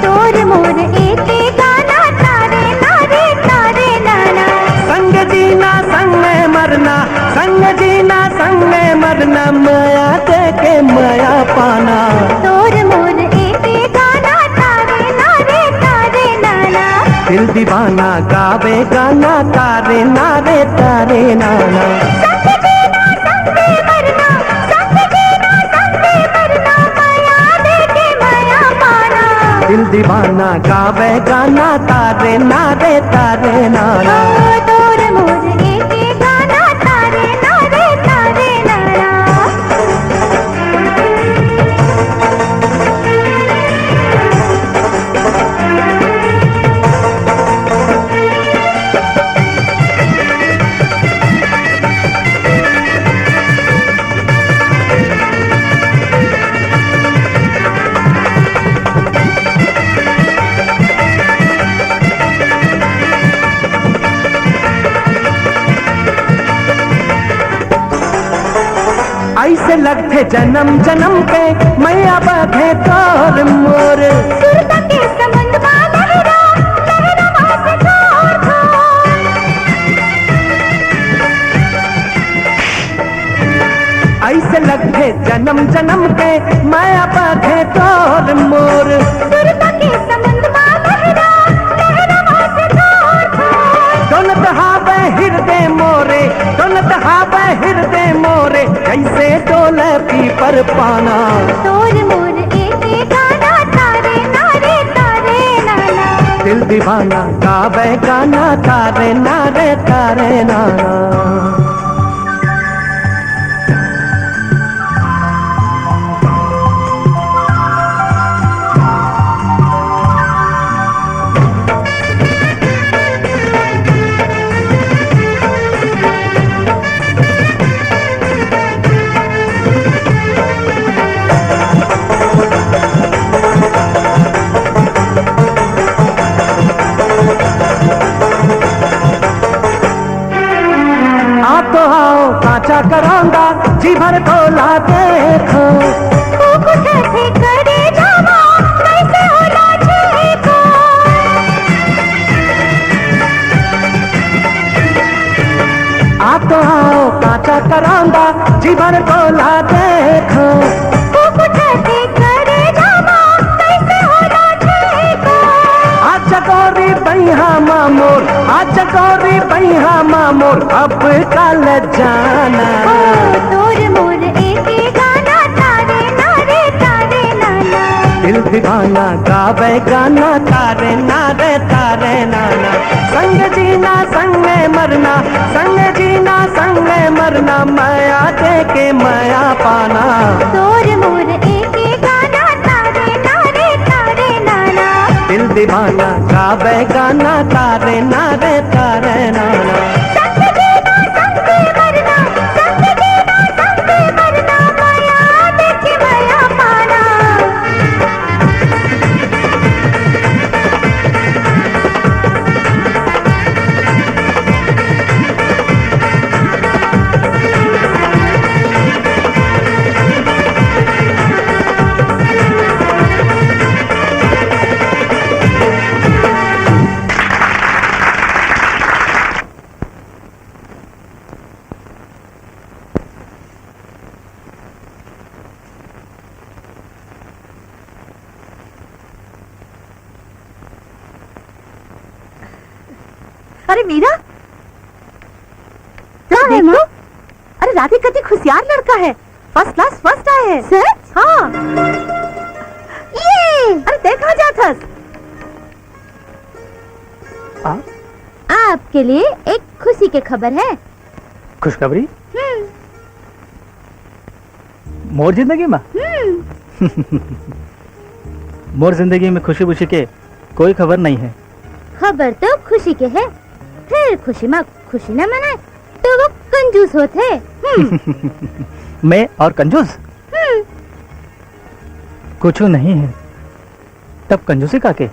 तोर मोर एके गाना, तारे नारे तारे नाना। संग जीना संग में मरना, संग जीना संग में मरना, मया दे के मया पाना। तोर मोर एके गाना, तारे नारे तारे नाना। दिल दीवाना गावे गाना, तारे नारे तारे नाना। संग जीना संग में मरना, संग जीना संग में मरना, मया दे के मया पाना। दिल दीवाना गावे गाना, तारे नारे तारे नाना। ओ तोर मोर एके गाना, तारे नारे तारे नाना। ऐसे लगथे जन्म जन्म के मैया बाधे तोर मोर। सुरता के समुंद मा लहरा, लहरा वास तोर तोर। ऐसे लगथे जन्म जन्म के मैया बाधे तोर मोर। सुरता के समुंद मा लहरा, लहरा वास तोर तोर। डोलत हावे हिरदे मोरे, डोलत हावे हिरदे मोरे, जैसे डोले पीपर पाना। तोर मोर एके गाना, तारे नारे तारे नाना। दिल दीवाना गावे गाना, तारे नारे तारे नाना। आ तो आओ कांचा करौंदा, जी भर तोला देखो। कुकुट से करे जावा, कैसे होला जी को। आ तो आओ कांचा करौंदा, जी भर तोला देखो। कुकुट से करे जावा, कैसे होला जी को। आ चकोरी बइहा मा मोर, आ चकोरी बइहा मा मोर, अब काल जाना। ओ तोर मोर एके गाना, तारे नारे तारे नाना। दिल दीवाना गावे गाना, तारे नारे तारे नाना। संग जीना संग मरना, संग जीना संग मरना, मया दे के मया पाना। अरे मीरा, का है, माँ? अरे राधे कति खुशियार लड़का है, फर्स्ट क्लास फर्स्ट आए है। सच? हाँ। ये! अरे तैं कहाँ जात हस? आ? आपके लिए एक खुशी के खबर है। खुशखबरी? हम्म। मोर जिंदगी में? हम्म। मोर जिंदगी में खुशी बुशी के कोई खबर नहीं है। खबर तो खुशी के है, फिर खुशी में खुशी न मनाए तो वो कंजूस होत है। हम्म। मैं और कंजूस? हम्म। कुछ नहीं है, तब कंजूसी का के?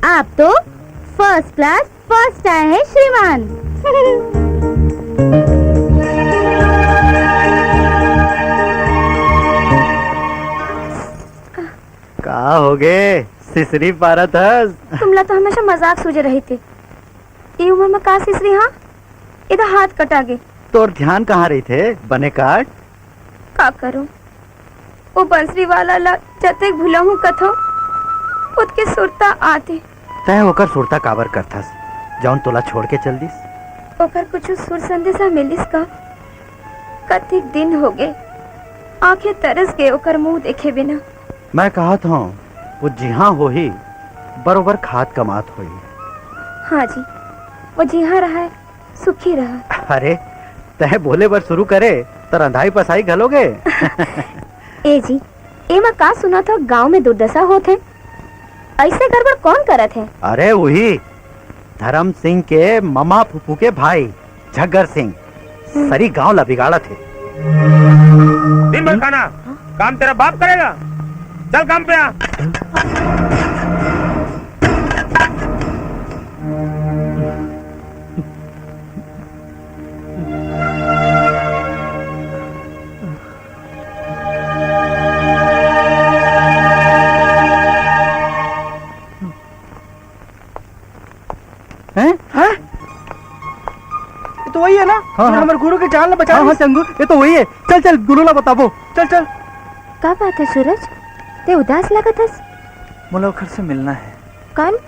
आप तो फर्स्ट क्लास फर्स्ट आए हैं श्रीमान। का हो गे, सिसरी पारत हस? तुमला तो हमेशा मजाक सूझे रहिथे। ये उम्र में का सिसरी, हाँ? ये तो हाथ कटा गे। तोर ध्यान कहाँ रहिथे? बने काट। का करूं? वो बंसरी वाला ला जतेक भुलाहूं कथो, ओतके सुरता आथे। तैं ओकर सुरता काबर करथस, जौन तोला छोड़ के चल दिस? ओकर कुछु सुर संदेशा मिलिस का? कतेक दिन हो गए, आंखें तरस गए ओकर मुंह देखे बिना। मैं कहत हूँ, वो जिहाँ होही, बरोबर खात कमात होही। हाँ जी, वो जिहाँ रहा है, सुखी रहा। अरे, तैं बोले बर शुरू करे, त रंधाई पसाई घलो गे। ए जी, एमा का सुनत हो, गांव में दुर्दशा होत है? ऐसे गड़बड़ कौन करत है? अरे, वही धर्म सिंह के ममा फूफू के भाई झग्गर सिंह, सरी गांव ला बिगाड़त है। दिन भर खाना, काम तेरा बाप करेगा, चल काम पे आ। हैं? हैं? ये तो वही है ना, हाँ, जो हाँ। हमारे गुरु के जान ला बचा हाँ, हाँ, ली। चंगू, ये तो वही है। चल, चल, गुरु ला बताबो। चल, चल। का बात है सूरज? तैं उदास लगत हस। मोला ओखर से मिलना है। कौन?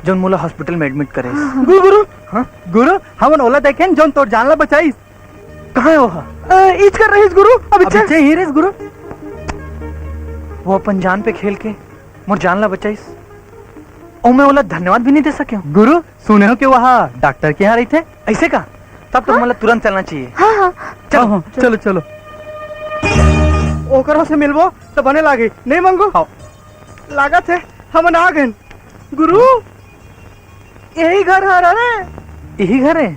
जौन मोला हॉस्पिटल में एडमिट करे। हाँ, हाँ। गुरु, गुरु। हाँ? गुरु, हमन ओला देखेन, जौन तोर जान ला बचाईस। कहाँ है वो? अ, इच कर रहीस गुरु, अब अब इच कर। इच ही रहीस गुरु। वो अपन जान पे खेल के मोर जान ला बचाईस। अउ मैं ओला धन्यवाद भी नहीं दे सके हूँ। गुरु, सुने हो कि वहाँ डॉक्टर के यहाँ रहिथे? ऐसे का? तब तो हाँ? मोला तुरंत चलना चाहिए। हाँ, हाँ। चलो, हाँ, हाँ, चलो। चलो, चलो। ओकरो से मिलबो तो बने लागी, नहीं मंगू? हाँ। लागत है, हमन आ गए। गुरु, यही घर हरे रे। यही घर है?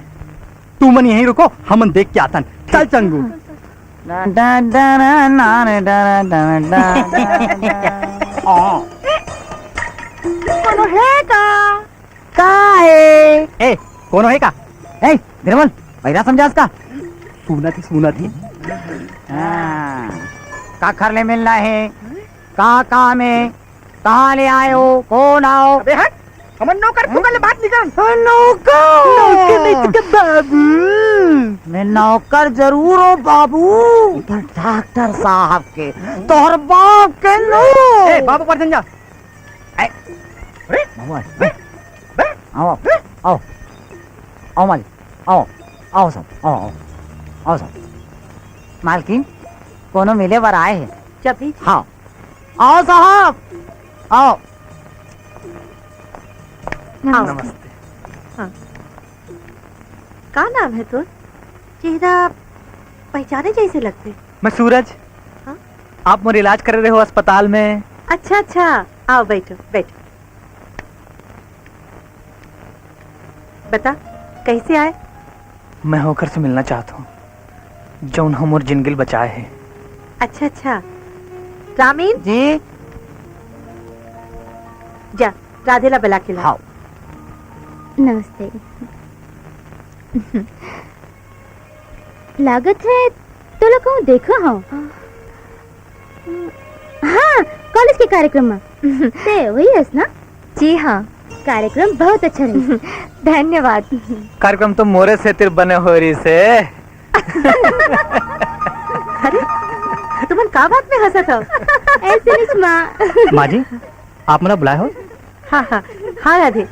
तुमन यहीं रुको, हमन देख के आथन। चल चंगू। कोनो हे का? का हे? ए, कोनो हे का? ए, बिरबल, बहिरा समझास का? सुनत हे, सुनत हे। हाँ, काखर ले मिलना हे? का काम हे? कहाँ ले आए हो? कौन आओ? अबे हट, हमन नौकर हैं? फुकर ले बात निकाल। हाँ, नौकर। नौकर नहीं तो क्या बाबू? मैं नौकर जरूर हूँ बाबू, पर डॉक्टर साहब के, तोहर बाप के नो। ए, बाबू पर जा। ए, अरे? बाबू, ए, ए, आओ, आओ, आओ मालिक, आओ, आओ सब, आओ, आओ, आओ सब। मालकिन, कोनो मिले बर आए हे। जब भी हाँ, आओ साहब, आओ। नमस्ते। नमस्ते। हाँ। का नाम हे तोर? चेहरा पहचाने जैसे लगथे। मैं सूरज। हाँ? आप मोर इलाज करे रहे हो अस्पताल में। अच्छा, अच्छा, आओ बैठो, बैठो। बता, कैसे आए? मैं ओकर से मिलना चाहत हूँ, जौन ह मोर जिंदगी ल बचाए हे। अच्छा, अच्छा। रामीन? जी? जा, राधे ला बला के ला। हाँ। नमस्ते। लागत हे, तोला कहूँ देखा हूँ। हाँ, कॉलेज के कार्यक्रम में। ते वही हस ना? जी हाँ। कार्यक्रम बहुत अच्छा रहे। धन्यवाद। कार्यक्रम तो मोरे सेतिर बने हो रही से। अरे, तुमन का बात में हंसत हो? ऐसे नहीं माँ। माँ जी, आप मोला बुलाए हो? हाँ, हाँ, हाँ, राधे।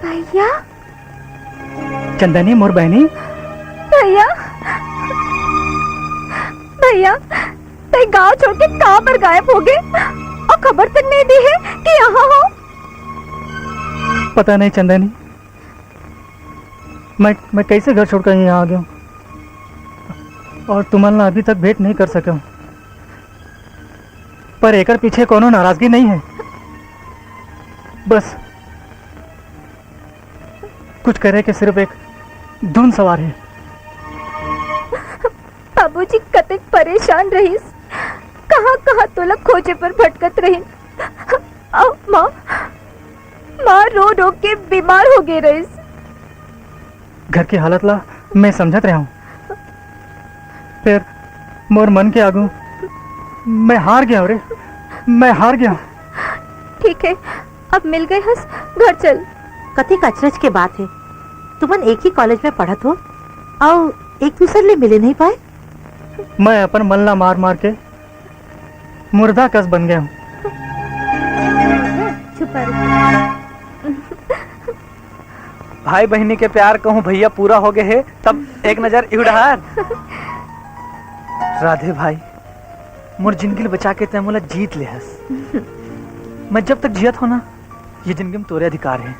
भैया। चंदनी, मोर बहनी। भैया, भैया, तैं गांव छोड़ के कहाँ पर गायब हो गए और खबर तक नहीं दी है कि यहाँ हो? पता नहीं चंदनी, मैं, मैं कैसे घर छोड़कर यहाँ आ गया हूँ और तुमन ला अभी तक भेंट नहीं कर सका हूँ। पर एकर पीछे कोनो नाराजगी नहीं है, बस कुछ करे के सिर्फ एक धुन सवार है। बाबूजी कतेक परेशान रहिस, कहाँ-कहाँ तोला खोजे बर भटकत रहिन। अउ माँ, माँ रो-रो के बीमार हो गे रहिस। घर के हालत ला मैं समझत रहा हूँ, फिर मोर मन के आगू मैं हार गया रे, मैं हार गया। ठीक है, अब मिल गए हस, घर चल। कतेक अचरज के बात है, तुमन एक ही कॉलेज में पढ़त हो अउ एक दूसर ले मिले नहीं पाए। मैं अपन मन ला मार मार के मुर्दा कस बन गया हूँ। छुपा रहे। भाई बहिनी के प्यार कहूँ भैया पूरा हो गए हे, तब एक नजर इहू डहार। राधे भाई, मोर जिंदगी ल बचा के तैं मोला जीत ले हस। मैं जब तक जियत हो ना, ये जिंदगी में तोरे अधिकार है।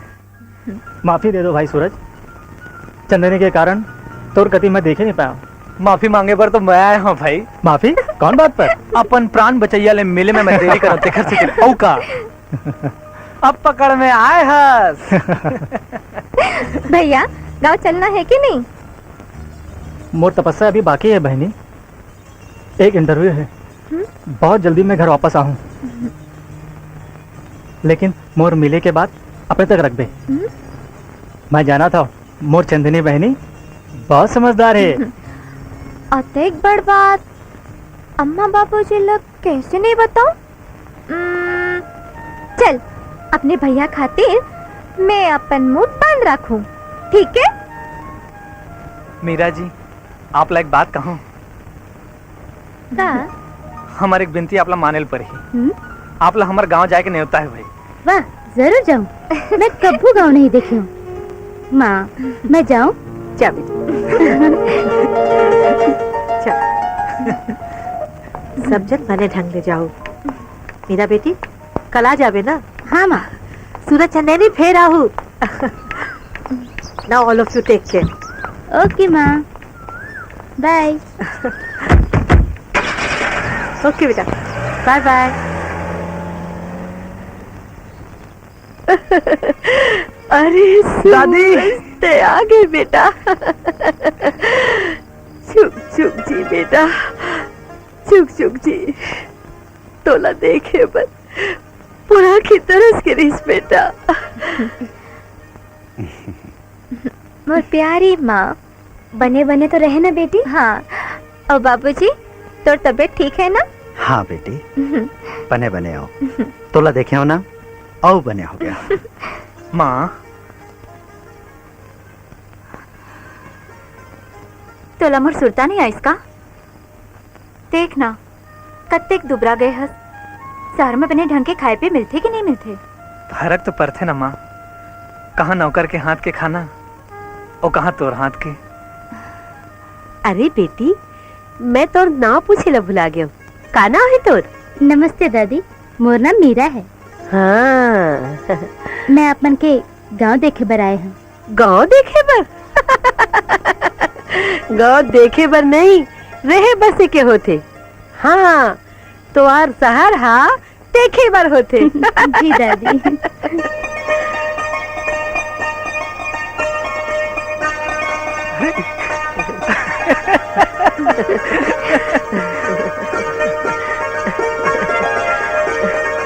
माफी दे दो भाई सूरज, चंदनी के कारण तोर कति मैं देखे नहीं पाया। माफी मांगे बर तो मैं आया हूँ भाई। माफी? कौन बात पर? अपन प्राण बचैया ले मिले में मैं देरी करत तेखर से। औ का? अब पकड़ में आए हस। भैया, गांव चलना है कि नहीं? मोर तपस्या अभी बाकी है बहनी, एक इंटरव्यू है। हम्म? बहुत जल्दी मैं घर वापस आहूँ, लेकिन मोर मिले के बाद अपने तक रखबे। हम्म? मैं जाना था, मोर चंदनी बहनी बहुत समझदार है। अतेक बड़ बात अम्मा बाबूजी लोग कैसे नहीं बताऊं? उम्म, चल, अपने भैया खातिर मैं अपन मुंह बंद रखूं, ठीक है? मीरा जी, आप ला एक बात कहूं? का? हमर एक बिनती आप ला माने ल परही। हम्म? आप ला हमर गांव जाए के नेवता है भाई। वाह, जरूर जाऊं। मैं कभू गांव नहीं देखे हूँ। माँ, मैं जाऊं? जा बेटी। जा। सब जन बने ढंग ले जाओ। मीरा बेटी, कल आ जाबे ना? हाँ माँ। सूरज चंदेनी फेर आहू। Now all of you take care. ओके माँ, बाय। ओके बेटा, बाय बाय। अरे दादी। सूरज, तैं आ गे बेटा। छुक छुक जी बेटा, छुक छुक जी। तोला देखे बर पूरा आँखी तरस गे रिहिस बेटा। मोर प्यारी माँ, बने बने तो रहे ना बेटी? हाँ। अउ बाबूजी, तोर तबीयत ठीक है ना? हाँ बेटी, बने बने आव। तोला देखे हंव ना, अउ बने हो गया। माँ, तोला मोर सुरता नहीं आइस का? देख ना, कत्तेक दुबरा गए हस। शहर में बने ढंग के खाए पिए मिलथे कि नहीं मिलथे? फरक तो परथे ना माँ, कहाँ नौकर के हाथ के खाना, अउ कहाँ तोर हाथ के। अरे बेटी, मैं तोर नाव पूछे ला भुला गेंव। का नाव हे तोर? नमस्ते दादी, मोर नाम मीरा हे। हाँ। मैं आप मन के गांव देखे बर आए हंव। गांव देखे बर? गांव देखे बर नहीं, रहे बसे के होथे। हाँ, तोर शहर हा देखे बर होथे। जी दादी।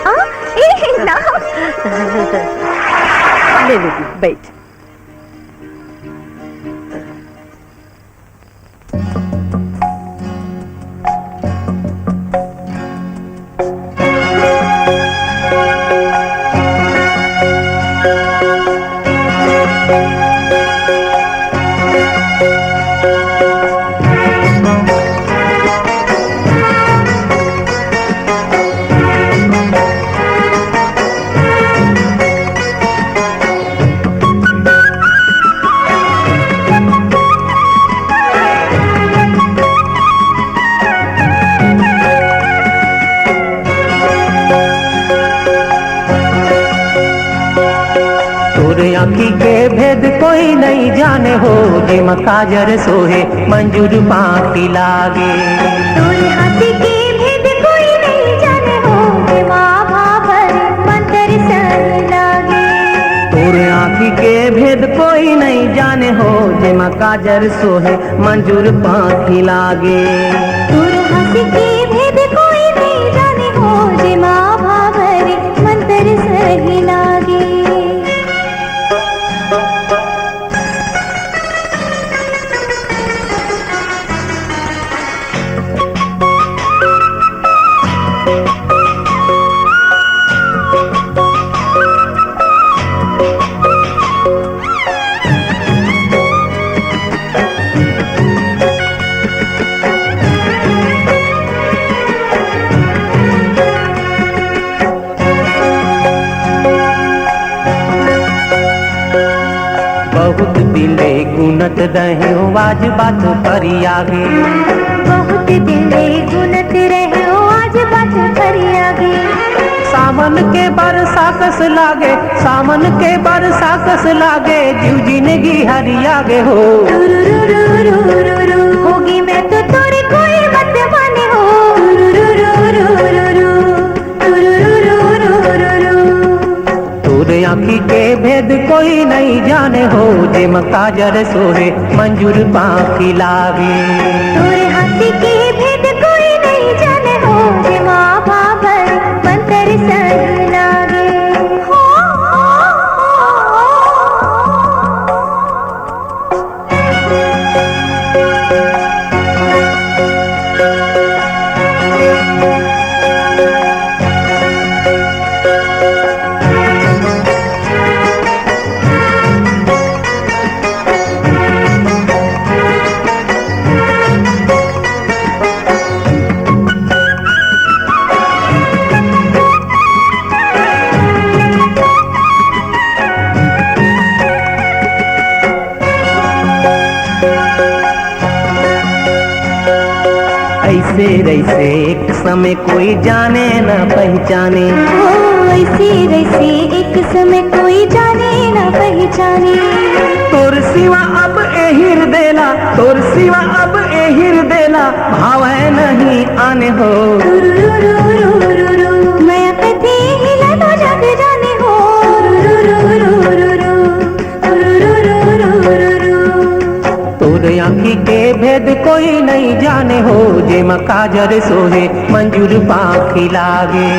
आ, ए, ना। ले बेटी, बैठ। जाने हो, जेमा काजर सोहे, मंजूर पांखी लागे। तोर हंसी के भेद कोई नहीं जाने हो, जेमा भाभर मंतर सही लागे। तोर आँखी के भेद कोई नहीं जाने हो, जेमा काजर सोहे, मंजूर पांखी लागे। तोर हंसी के भेद कोई नहीं जाने हो, जेमा भाभर मंतर सही लागे। बहुत दिन ले गुनत रहे हो, आज बात फरिया गे। बहुत दिन ले गुनत रहे हो, आज बात फरिया गे। सावन के बरसा कस लागे, सावन के बरसा कस लागे, जीव जिंदगी हरिया गे हो। होगी मैं तो तोरे कोई मत माने हो। तोर आँखी के भेद कोई नहीं जाने हो, जेमा काजर सोहे, मंजूर पांखी लागे। तोर हंसी के भेद कोई नहीं जाने हो, जेमा भाभर मंतर सही लागे। हो, हो, हो, हो। ऐसे रैसे एक समय कोई जाने ना पहचाने। ओ, ऐसे रैसे एक समय कोई जाने ना पहचाने। तोर सिवा अब ए हिरदे ला, तोर सिवा अब ए हिरदे ला भावे नहीं आने हो। मैं कथे हिला तो जग जाने हो। तोर आँखी के भेद कोई नहीं जाने हो, जेमा काजर सोहे, मंजूर पांखी लागे।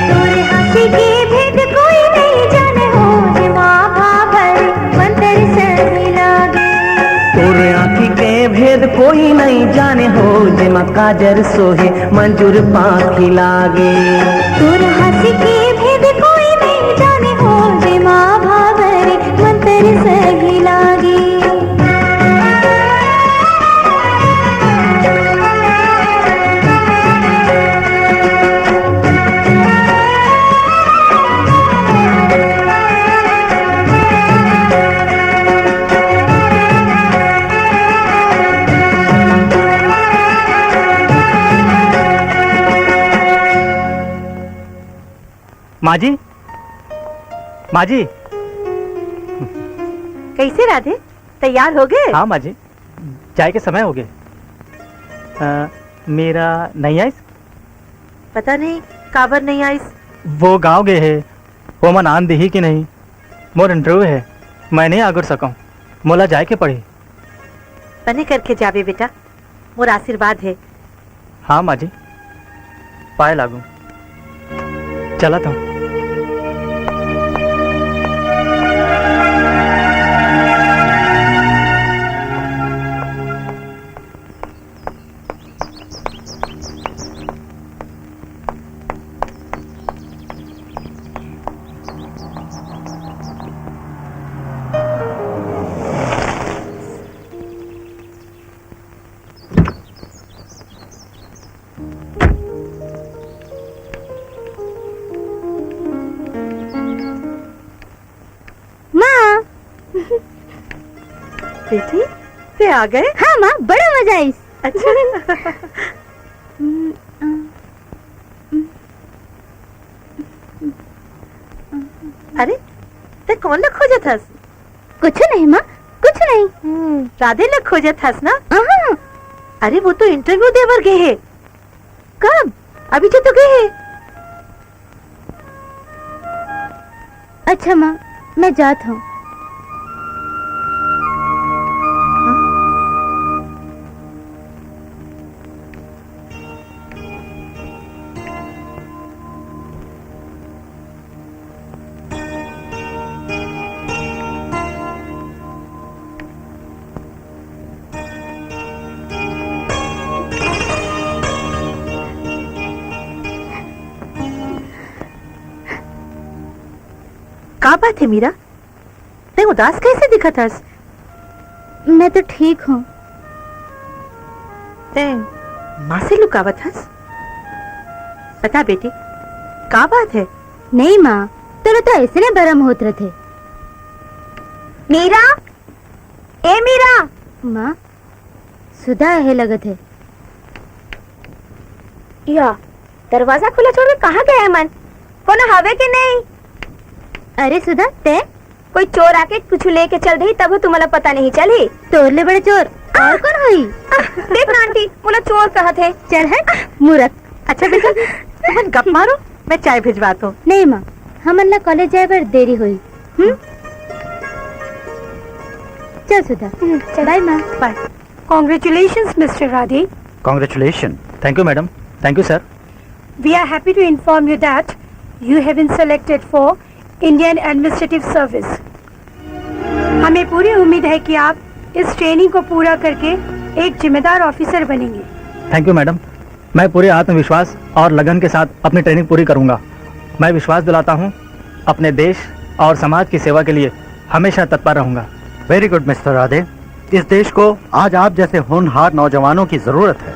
तोर हंसी के भेद कोई नहीं जाने हो, जेमा भाभर मंतर सही लागे। तोर आँखी के भेद कोई नहीं जाने हो, जेमा काजर सोहे, मंजूर पांखी लागे। तोर हंसी के भेद कोई नहीं जाने हो, जेमा भाभर मंतर सही लागे। माँ जी, माँ जी। कैसे राधे, तैयार हो गए? हाँ माँ जी, जाए के समय हो गए। अ, मेरा नहीं आइस? पता नहीं काबर नहीं आइस। वो गाँव गए है, वो मन आन दिही कि नहीं। मोर इंटरव्यू है, मैं नहीं आगुर सकूँ, मोला जाए के पड़ी। बने करके जाबे बेटा, मोर आशीर्वाद है। हाँ माँ जी, पाए लागू। चलत हूँ। माँ। बेटी, ते आ गए? हाँ माँ, बड़ा मजा आइस। अच्छा। अरे, ते कौन ला खोजत हस? कुछ नहीं माँ, कुछ नहीं। हम्म, राधे ल खोजत हस ना? अहाँ। अरे, वो तो इंटरव्यू दे बर गे हे। कब? अभी तो, तो गे हे। अच्छा माँ, मैं जात हूँ। का बात हे मीरा? तैं उदास कैसे दिखत हस? मैं तो ठीक हूँ। तैं माँ से लुकावत हस? बता बेटी, का बात हे? नहीं माँ, तोला तो ऐसने भरम होत रथे। मीरा, ए मीरा। माँ, सुधा हे लगत हे। या, दरवाजा खुला छोड़ के कहाँ गए मन? कोनो हवे के नहीं? अरे सुधा, तैं? कोई चोर आके कुछ लेके चल दही, तब तुम्हारा पता नहीं चली। तोर ले बड़े चोर और कौन होई? देख ना आंटी, मोला चोर कहत हे। चल हट, मूरख। अच्छा बेटा, तुमन गप मारो, मैं चाय भिजवात हूँ। नहीं माँ, हमन ला कॉलेज जाए बर देरी होई। हम्म? चल सुधा। हम्म, चल। बाय माँ। बाय। Congratulations, Mister Radhe. Congratulations. Thank you, madam. Thank you, sir. We are happy to inform you that you have been selected for Indian Administrative Service. हमें पूरी उम्मीद है कि आप इस ट्रेनिंग को पूरा करके एक जिम्मेदार ऑफिसर बनेंगे। Thank you madam. मैं पूरे आत्मविश्वास और लगन के साथ अपनी ट्रेनिंग पूरी करूंगा। मैं विश्वास दिलाता हूं, अपने देश और समाज की सेवा के लिए हमेशा तत्पर रहूंगा। वेरी गुड मिस्टर राधे। इस देश को आज आप जैसे होनहार नौजवानों की जरूरत है।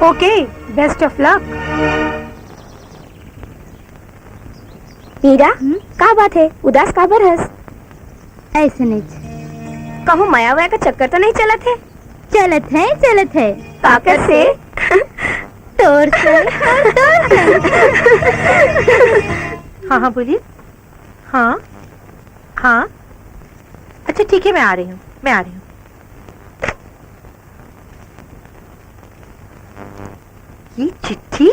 ओके, बेस्ट ऑफ लक। मीरा, हम्म? का बात हे? उदास काबर हस? ऐसे नहीं। कहूँ मया वया का चक्कर तो नहीं चलत हे? चलत हे, चलत हे। काकर से? तोर से, तोर से। हाँ, हाँ, बोलिए। हाँ, हाँ। अच्छा, ठीक है, मैं आ रही हूँ, मैं आ रही हूँ। ये चिट्ठी?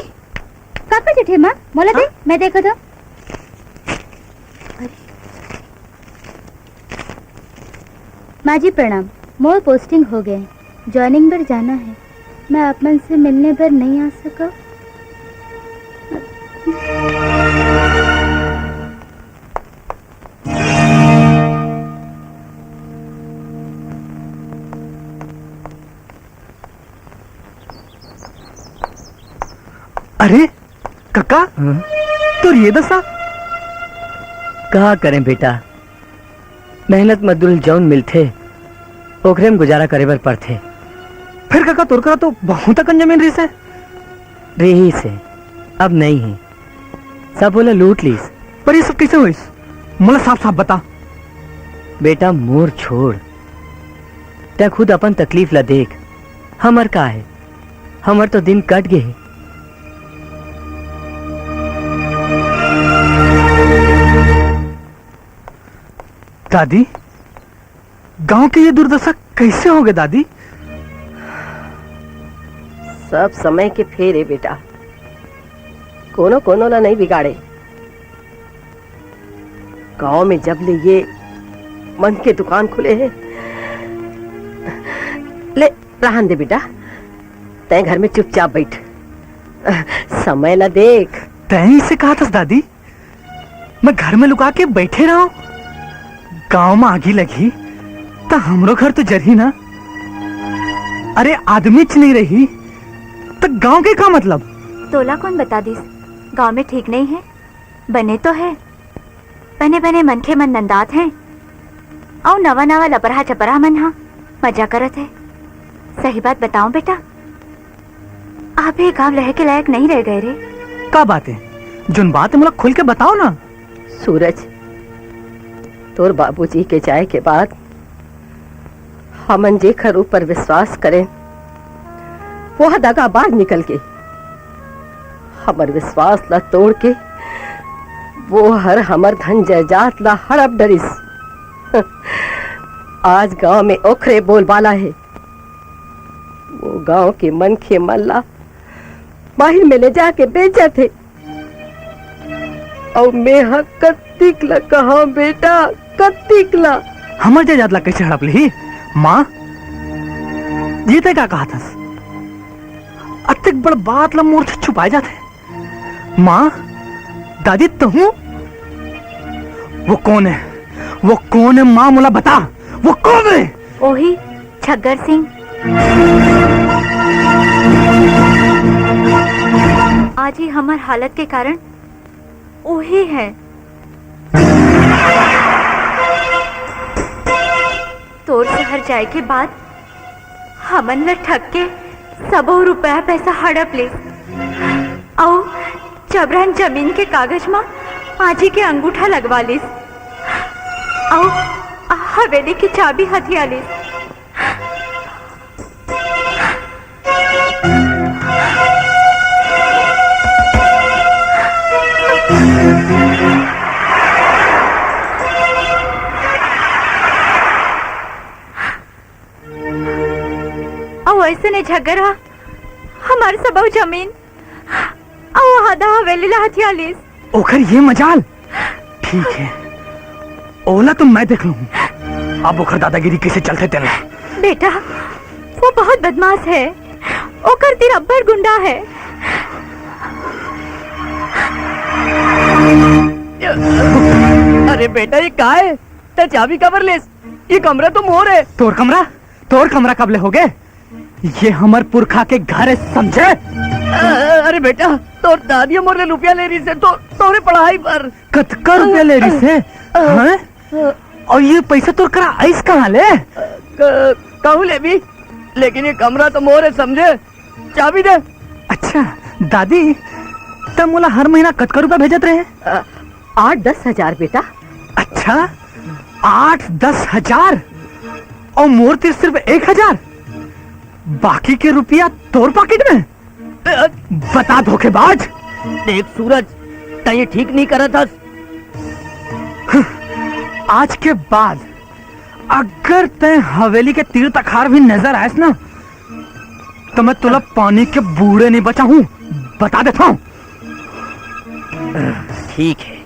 काकर चिट्ठी माँ? मोला दे, हाँ? मैं देखत हूँ। अरे। माँ जी प्रणाम, मोर पोस्टिंग हो गए, ज्वाइनिंग बर जाना है, मैं आप मन से मिलने बर नहीं आ सकव। अरे कका, हाँ? तोर ये दशा? का करें बेटा, मेहनत मजदूरी जौन मिलथे, ओकरे में गुजारा करे बर पड़थे। फिर कका, तोर करा तो बहुत अकन जमीन रहिस हे। रहिस हे, अब नहीं हे, सब ओला लूट लीस। पर ये सब कैसे होइस? मोला साफ साफ बता। बेटा, मोर छोड़, तैं खुद अपन तकलीफ ला देख। हमर का हे, हमर तो दिन कट गे हे। दादी, गांव के ये दुर्दशा कैसे हो गए दादी? सब समय के फेर हे बेटा, कोनो कोनो ला नहीं बिगाड़े। गांव में जब ले ये मन के दुकान खुले हे, ले रहन दे बेटा, तैं घर में चुपचाप बैठ, समय ला देख। तैं इसे कहा था दादी? मैं घर में लुका के बैठे रहूं? गांव में आगी लगी त हमरो घर तो जरही ना। अरे आदमीच नहीं रही त गांव के का मतलब? तोला कौन बता दिस गांव में ठीक नहीं है? बने तो है, बने बने मनखे मन नंदात हैं, अउ नवा नवा लपरहा चपरहा मन हा मजा करत है। सही बात बताऊं बेटा, आप ये गांव लहे के लायक नहीं रह गए रे। का बात है? जोन बात है मोला खुल के बताओ ना। सूरज, तोर बाबूजी के जाए के बाद हमन जेखर ऊपर विश्वास करें, वो दगाबाज निकल गे। हमर विश्वास ला तोड़ के वो हर हमर धन जायदाद ला हड़प डरिस। आज गांव में ओखरे बोलबाला हे। वो गांव के मनखे मन ला बाहिर में ले जाके बेचत हे। अउ मैं ह कतिक ला कहा बेटा, कतिक ला। हमर जायदाद ला कइसे हड़प लिही? माँ, ये तैं का कहत हस? अतेक बड़ बात ला मोर से छुपाए जाथे। माँ, दादी, तहूँ? वो कौन है? वो कौन है माँ, मोला बता, वो कौन है? ओही झग्गर सिंह। आज ही हमर हालत के कारण ओही है। तोर शहर जाए के बाद हमन ल ठग के सबो रुपया पैसा हड़प लिस, अउ जबरन जमीन के कागज म आजी के अंगूठा लगवा लिस, अउ हवेली के चाबी हथिया लिस। अउ अइसने झगरा हमर सबो जमीन अउ आधा हवेली ला हथिया लिस। ओखर ये मजाल। ठीक है, ओला तो मैं देख लूँ। अब ओखर दादागिरी कइसे चलथे तेन ला। बेटा, वो बहुत बदमाश है। ओकर तीर अब्बड़ गुंडा है। अरे बेटा, ये का है? तैं चाबी काबर लेस? ये कमरा तो मोर है। तोर कमरा? तोर कमरा कब ले होगे? ये हमर पुरखा के घर है, समझे? अ-, अरे बेटा, तोर दादी मोर ले रुपया ले रहिस हे, तो, तोरे पढ़ाई बर। कतका रुपया ले रहिस हे? अ, हैं? अ, अउ ये पैसा तोर करा आइस कहाँ ले? अ, क-, कहूँ ले भी, लेकिन ये कमरा तो मोर है, समझे? चाबी दे। अच्छा, दादी, तैं मोला हर महीना कतका रुपया भेजत रहे? अ, आठ दस हजार, बेटा। अच्छा, आठ दस हजार? अउ मोर तीर सिर्फ एक हजार? बाकी के रुपया तोर पॉकेट में? अ, बता धोखेबाज। देख सूरज, तैं ये ठीक नहीं करत हस। आज के बाद अगर तैं हवेली के तीर तखार भी नजर आयस ना, तो मैं तोला पानी के बूड़े नहीं बचाहूँ, बता देता हूँ। ठीक है,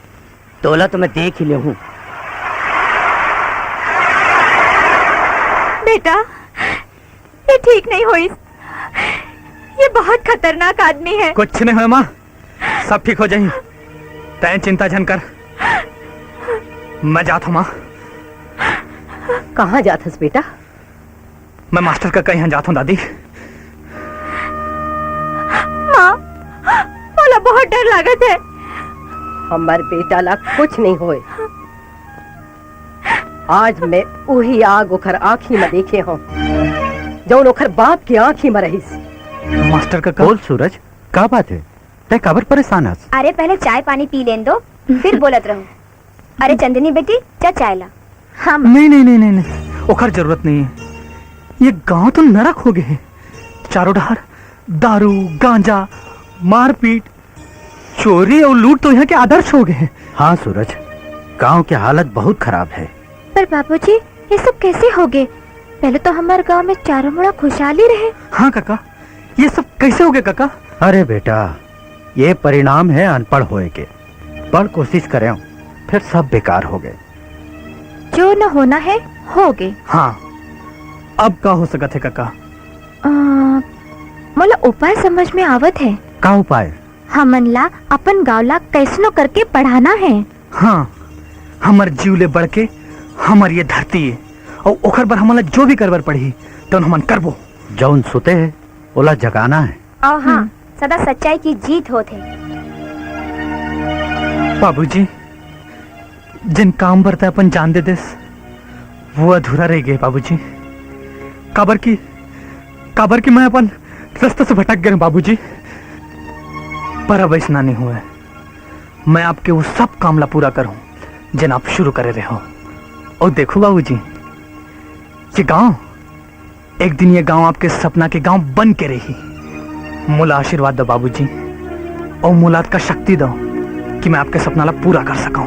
तोला तो मैं देख ही लेहूँ। बेटा, ये ठीक नहीं होइस। ये बहुत खतरनाक आदमी है। कुछ नहीं होय माँ, सब ठीक हो जाही। तैं चिंता झन कर, मैं जात हूँ माँ। कहाँ जात हस बेटा? मैं मास्टर कका यहाँ जात हूँ दादी। माँ, मोला बहुत डर लागत है। हमर बेटा ला कुछ नहीं होय। आज मैं उही आग ओखर आँखी म देखे हूँ, जौन ओखर बाप के आँखी म रहिस। मास्टर कका। बोल सूरज, का बात है? तैं काबर परेशान हस? अरे पहले चाय पानी पी लेन दो, फिर बोलत रहो। अरे चंदनी बेटी, जा चाय ला। हाँ माँ। नहीं, नहीं, नहीं, नहीं, नहीं, ओखर जरूरत नहीं है। ये गांव तो नरक हो गए है। चारों डहार दारू, गांजा, मारपीट, चोरी अउ लूट तो यहाँ के आदर्श हो गए हैं। हाँ सूरज, गांव के हालत बहुत खराब है। पर बाबूजी, ये सब कैसे हो गए? पहले तो हमारे गांव में चारों मुड़ा खुशहाली रहे। हाँ काका, ये सब कैसे हो गए काका? अरे बेटा, ये परिणाम है अनपढ़ होए के। बड़ कोशिश करेंव, फिर सब बेकार हो गए। जो न होना है, हो गए। हाँ, अब का हो सकत है काका? अ, मोला उपाय समझ में आवत है। का उपाय? हमन ला अपन गांव ला कैसनो करके बढ़ाना है। हाँ, हमर जीव ले बढ़ के हमर ये धरती है, अउ ओखर बर हमन ला जो भी करबर पड़ही, तौन हमन करबो। जौन सुते है, ओला जगाना है। अउ हाँ, हम्म। सदा सच्चाई की जीत होत है। बाबूजी, जिन काम बर तैं अपन जान दे देस, वो अधूरा रह गए बाबूजी। काबर कि, काबर कि मैं अपन रास्ता से भटक गए हूँ बाबूजी। पर अब ऐसा नहीं हुआ है। मैं आपके वो सब काम ला पूरा करूँ, जिन आप शुरू करे रहे हो। और देखो बाबूजी, ये गांव, एक दिन ये गांव आपके सपना के गांव बन के रही। मोला आशीर्वाद दो बाबूजी, और मोला अतका शक्ति दो कि मैं आपके सपना ला पूरा कर सकूं।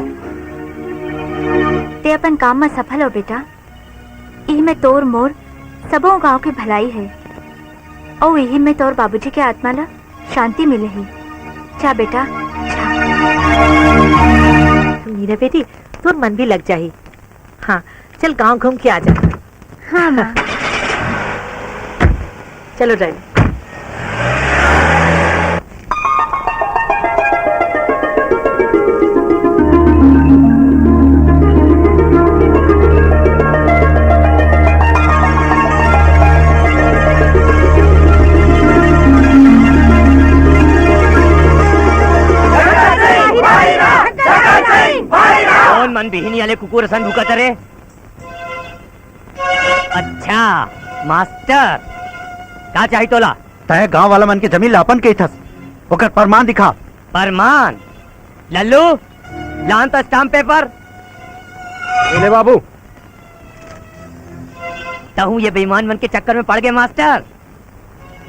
ते अपन काम में सफल हो बेटा। इही में तोर मोर सबो गांव के भलाई हे, अउ इही में तोर बाबूजी के आत्मा ला शांति मिले हे। जा बेटा, जा। मीरा बेटी, तोर मन भी लग जाही। हाँ, चल गांव घूम के आ जा। हाँ माँ। चलो ड्राइवर। कौन मन बिहिनिया ले कुकुर असन भूकत रे? अच्छा, मास्टर, का चाही तोला? तैं गांव वाला मन के जमीन ला अपन कहिथस, ओकर प्रमाण दिखा। प्रमाण? लल्लू, लान त स्टाम्प पेपर। ए ले बाबू। तहूँ ये बेईमान मन के चक्कर में पड़ गे मास्टर।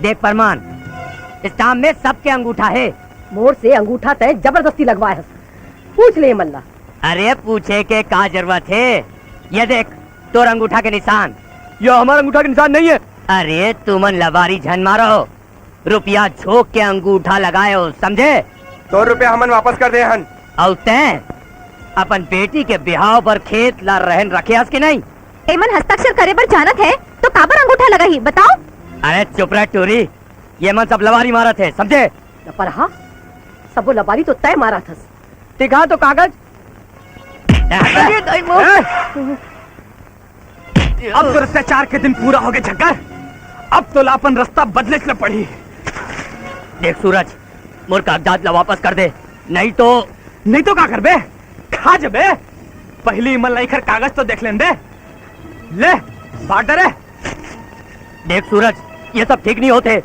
देख प्रमाण, स्टाम्प में सबके अंगूठा हे। मोर से अंगूठा तैं जबरदस्ती लगवाए हस। पूछ ले मन ला। अरे पूछे के का जरूरत हे? ये देख तोर अंगूठा के निशान। ये हमर अंगूठा के निशान नहीं हे। अरे तुमन लबारी झन मारो, रुपया झोंक के अंगूठा लगाए हो, समझे? तोर रुपया हमन वापस कर दे हन। अउ तैं अपन बेटी के बिहाव बर खेत ला रहन रखे हस कि नहीं? एमन हस्ताक्षर करे बर जानत हे, तो काबर अंगूठा लगाही, बताओ? अरे चुप रह टूरी, ये मन सब लबारी मारत हे, समझे? लपरहा, सबो लबारी तो तैं मारत हस। दिखा तो कागज। अरे दाई वो। ए! अब तो अत्याचार के दिन पूरा हो गए झग्गर, अब तो ला अपन रास्ता बदले से पड़ी। देख सूरज, मोर कागजात ला वापस कर दे, नहीं तो। नहीं तो का करबे? खा जबे। पहली मन ला एकर कागज तो देख लेन दे। ले, बांट दे रे। देख सूरज, ये सब ठीक नहीं होते,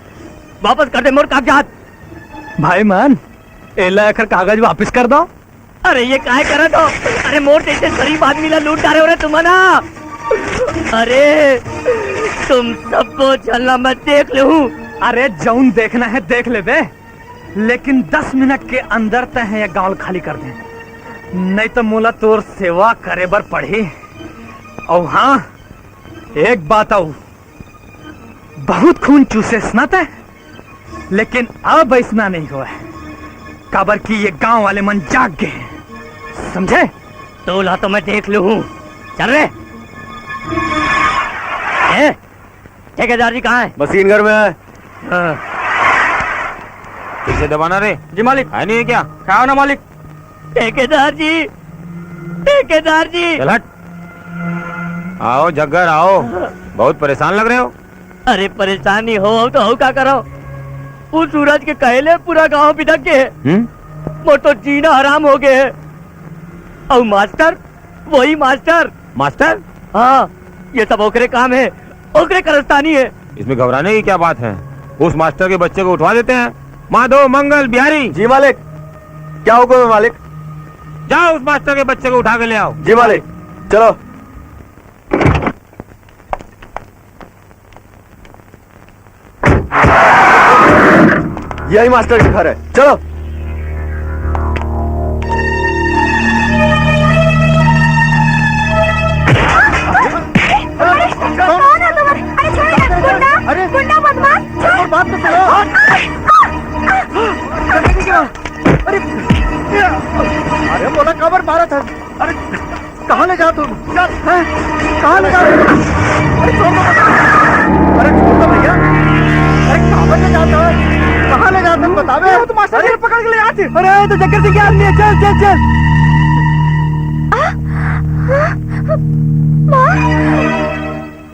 वापस कर दे मोर कागजात। भाई मन, एला एकर कागज वापस कर दो। अरे ये काय करत हो? अरे मोर जैसे गरीब आदमी ला लूट डारे हो रे तुम ना। अरे तुम सबको झल्ला मत देख लूं। अरे जौन देखना है देख ले बे, लेकिन दस मिनट के अंदर तय है ये गांव खाली कर दे, नहीं तो मोला तोर सेवा करे बर पड़ही। और हाँ, एक बात आऊ, बहुत खून चूसेस ना तय, लेकिन अब ऐसना नहीं होय, काबर कि ये गांव वाले मन जाग गए हैं, समझे? तोला तो मैं देख लूं हूं। चल रे। ए, ठेकेदार जी कहाँ है? मशीन घर में है। हाँ। ठीक से दबाना रे। जी मालिक। है नहीं है क्या? खाओ ना मालिक। ठेकेदार जी, ठेकेदार जी। चल हट। आओ जग्गर आओ, बहुत परेशान लग रहे हो। अरे परेशान नहीं हो तो हो का करो? उस सूरज के कहले पूरा गांव बिदक गए। हम्म? मोर तो जीना हराम हो गए है। और मास्टर, वही मास्टर। मास्टर? हाँ, ये सब ओकरे काम है, ओकरे करस्तानी है। इसमें घबराने की क्या बात है? उस मास्टर के बच्चे को उठवा देते हैं। माधो, मंगल, बिहारी। जी मालिक। क्या हुक्म है मालिक? जाओ उस मास्टर के बच्चे को उठा के ले आओ। जी मालिक। चलो। यही मास्टर के घर है, चलो। अरे, कौन है तुम? अरे, छोड़ो ना, गुंडा, अरे, गुंडा बदमाश, छोड़ो। बात तो सुनो। अरे, अरे, मोला काबर मारा था? अरे, कहाँ ले जात हो? चल। हैं? कहाँ ले जात हो? अरे, छोड़ दो। अरे, छोड़ दो भैया। अरे, कहाँ ले जात हो? कहाँ ले जात हो? बतावे। वो तो मास्टर अरे, जी पकड़ के ले आते। अरे, वो तो जग्गर सिंह के आदमी है। चल, चल, चल। आ, आ, माँ,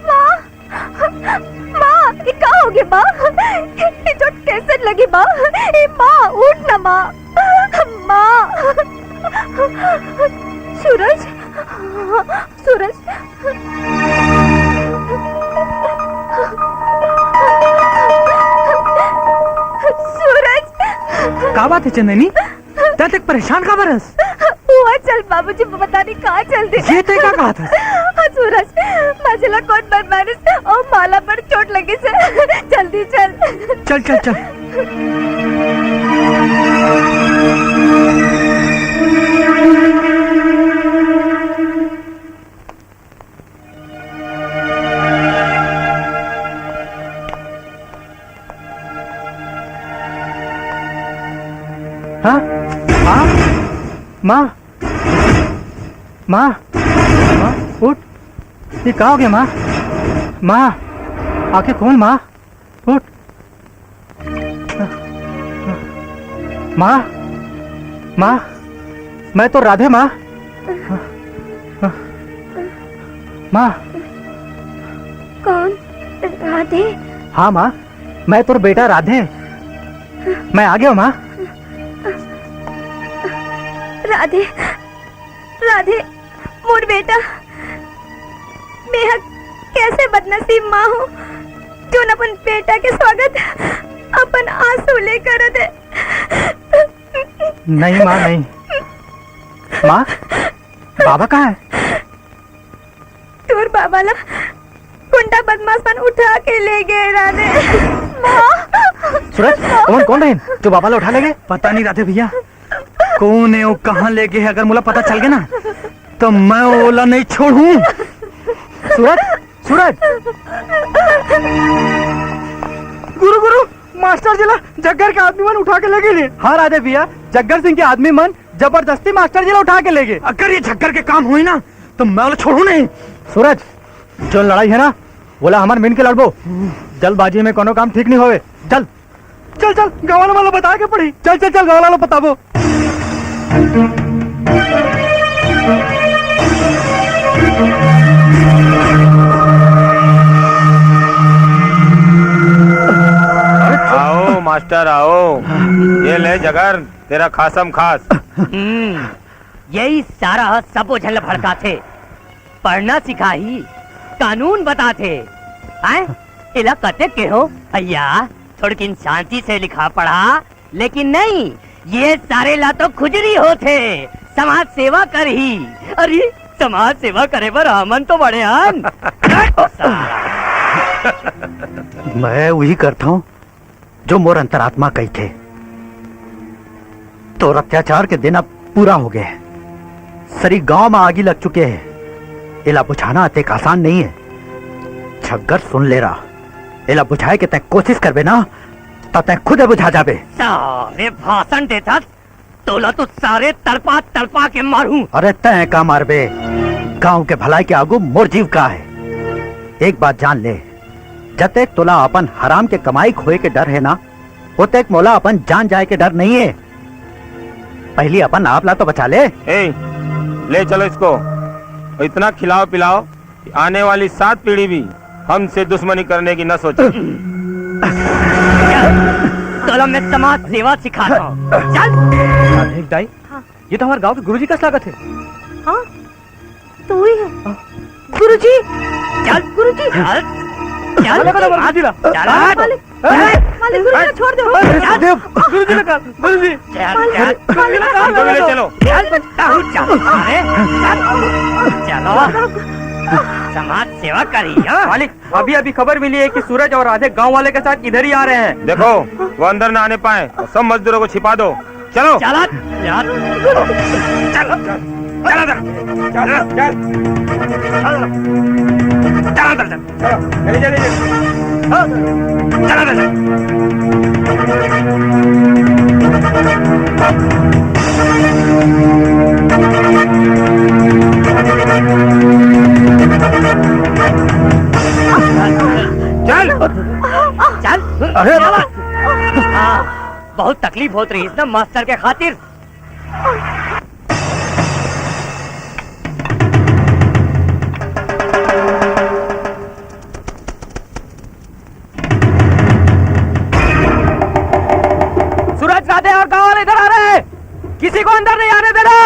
माँ। माँ, ये का हो गया माँ? ये चोट कैसे लगी माँ? ए माँ, उठ ना माँ। माँ। सूरज, सूरज। सूरज। का बात है चंदनी? तैं तक परेशान काबर हस? हुआ चल बाबूजी, पता नहीं कहाँ चल दे। ये तैं का कहत हस? हाँ, सूरज, माझे ला कौन मर मारिस? ओ माला पर चोट लगी से। जल्दी चल। चल, चल, चल। माँ, माँ, माँ, माँ, उठ। ये का हो गया माँ? माँ, आंखें खोल माँ, उठ। माँ, माँ, मैं तो राधे माँ। माँ। कौन? राधे? हाँ माँ, मैं तोर बेटा राधे। मैं आ गया माँ। राधे, राधे, मोर बेटा, मैं ह कैसे बदनसीब माँ हूँ, जोन अपन बेटा के स्वागत अपन आंसू ले करत हे। नहीं माँ, नहीं। माँ, बाबा कहाँ है? तोर बाबा ला गुंडा बदमाश मन उठा के ले गए राधे। माँ। सूरज, ओमन कौन रहिन जो बाबा ला उठा ले गए? पता नहीं राधे भैया, कौन है वो, कहाँ ले गए? अगर मोला पता चल गया ना, तो मैं ओला नहीं छोड़ूं। सूरज, सूरज। गुरु, गुरु, मास्टर जी ला झग्गर के आदमी मन उठा के ले गए। हाँ राधे भैया, झग्गर सिंह के आदमी मन जबरदस्ती मास्टर जी ला उठा के ले गए। अगर ये झग्गर के काम होई ना, तो मैं ओला छोड़ूं नहीं। सूरज, जो लड़ाई है ना, वोला हमन मिल के लड़बो। जल्दबाजी में कोनो काम ठीक नहीं होवे। चल, चल, चल, गाँव वाला बता के पड़ी। चल, चल, चल, गाँव वाला बताबो। आओ मास्टर, आओ। ये ले झग्गर, तेरा खासम खास। हम्म, यही सारा ह सबो झन ल भड़काथे। पढ़ना सिखाही, कानून बताथे। हैं? एला कतेक के हो भैया, थोड़किन शांति से लिखा पढ़ा, लेकिन नहीं, ये सारे ला तो खुजरी होथे, समाज सेवा करही। अरे, समाज सेवा करे बर हमन तो बड़े हन। मैं उही करथौं जो मोर अंतरात्मा कहिथे। तोर अत्याचार के दिन अब पूरा हो गए हे। सरी गांव में आगी लग चुके हे। एला बुझाना अतेक आसान नहीं हे। झग्गर, सुन ले रहा, एला बुझाए के तैं कोशिश करबे ना, त तैं खुदे बुझा जाबे। सारे भाषण देथस, तोला तो सारे तड़पा तड़पा के मारूं। अरे तैं का मारबे? गांव के भलाई के आगू मोर जीव का हे? एक बात जान ले, जतेक तोला अपन हराम के कमाई खोए के डर हे ना, ओतेक मोला अपन जान जाए के डर नहीं हे। पहली अपन आप ला तो बचा ले। ए, ले चलो इसको, इतना खिलाओ पिलाओ, आने वाली सात पीढ़ी भी हमसे दुश्मनी करने की न सोचे। तोला मैं समाज सेवा सिखाथौं। चल। देख दाई, हाँ। ये तो हमारे गांव के गुरुजी कस लागत हे। हाँ, तो वही है। हाँ। गुरुजी। चल। गुरुजी। चल। चल। चलो, चलो, गुरुजी ला। चल। मालिक, ए! मालिक, गुरुजी ला छोड़ दो। अरे, चल। देव, गुरुजी ला कहा, गुरुजी। चल, मालिक, चल। मालिक, गुरुजी ला कहा, हम तो मिले, चलो। चल, चल, चल। अरे, चल। चलो। समाज सेवा करी, हाँ? मालिक, अभी अभी खबर मिली है कि सूरज और राधे गांव वाले के साथ इधर ही आ रहे हैं। देखो, वो अंदर ना आने पाए, सब मजदूरों को छिपा दो। चलो। चला, चल। चल, चल, चल, चल, चल, चल, चल, चल, चल, चल। चलो, चलिए, चलिए, चलिए। चलो, चलो। चल। चल। अरे। हाँ, बहुत तकलीफ होत रही इतना मास्टर के खातिर। सूरज, राधे और गांव वाले इधर आ रहे हैं, किसी को अंदर नहीं आने देना।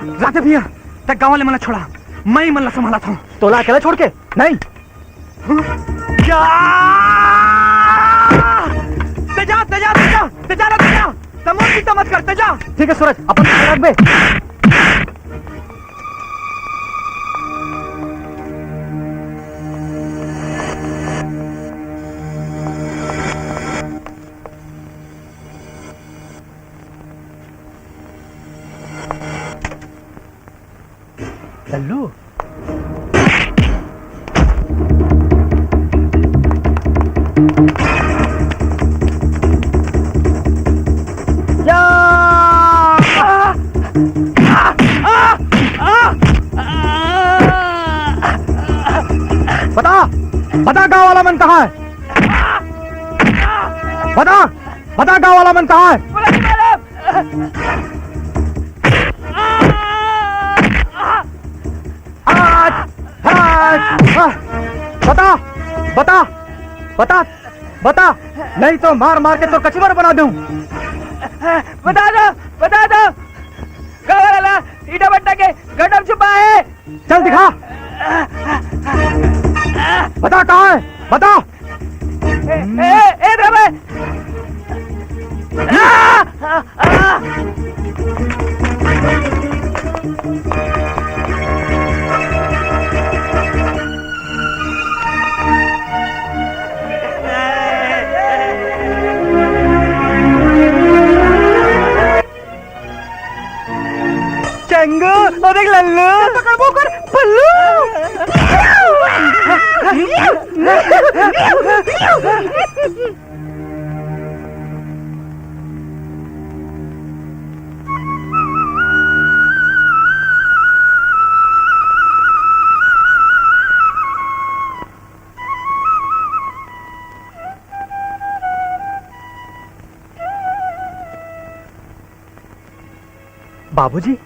राधे भैया, तैं गांव वाले मन ला छोड़ा, मैं ही मन ला संभालत हंव। तोला अकेला छोड़ के? नहीं। हं? या! तैं जा, तैं जा, तैं जा, तैं जा रे, तैं जा। तैं मोर चिंता मत कर, तैं जा। ठीक है सूरज, अपन ख्याल रखबे। लल्लू। या! बता, बता गांव वाला मन कहाँ है? बता, बता गांव वाला मन कहाँ है? आज, आज, आह, बता, बता, बता, बता, नहीं तो मार मार के तोर कचुबर बना दूं। बता दो, बता दो, गाँव वाला ईटा भट्टा के गड्ढा में छुपा है। चल दिखा। बता कहाँ है, बता। ए, ए, ए, धर्मे। आ, आ, आ। चंगू, ओ देख लल्लू। पकड़, पकड़, पल्लू। बाबूजी।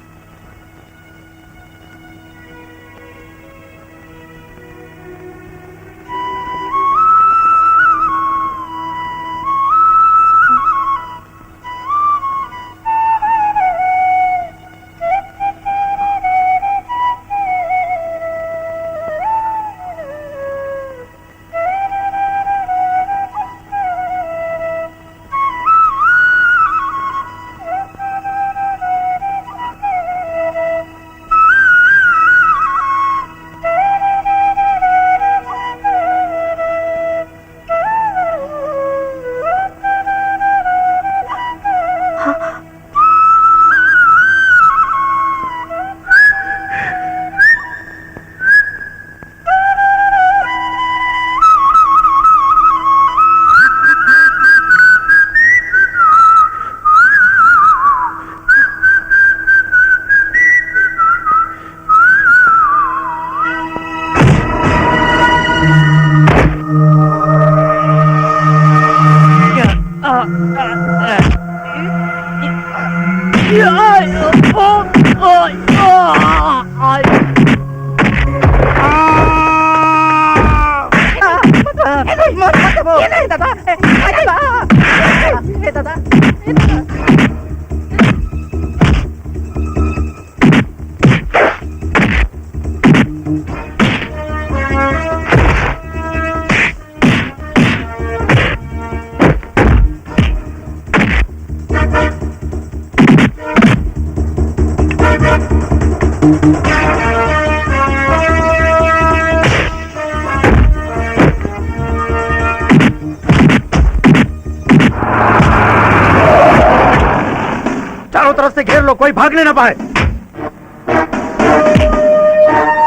चारों तरफ से घेर लो, कोई भागने ना पाए।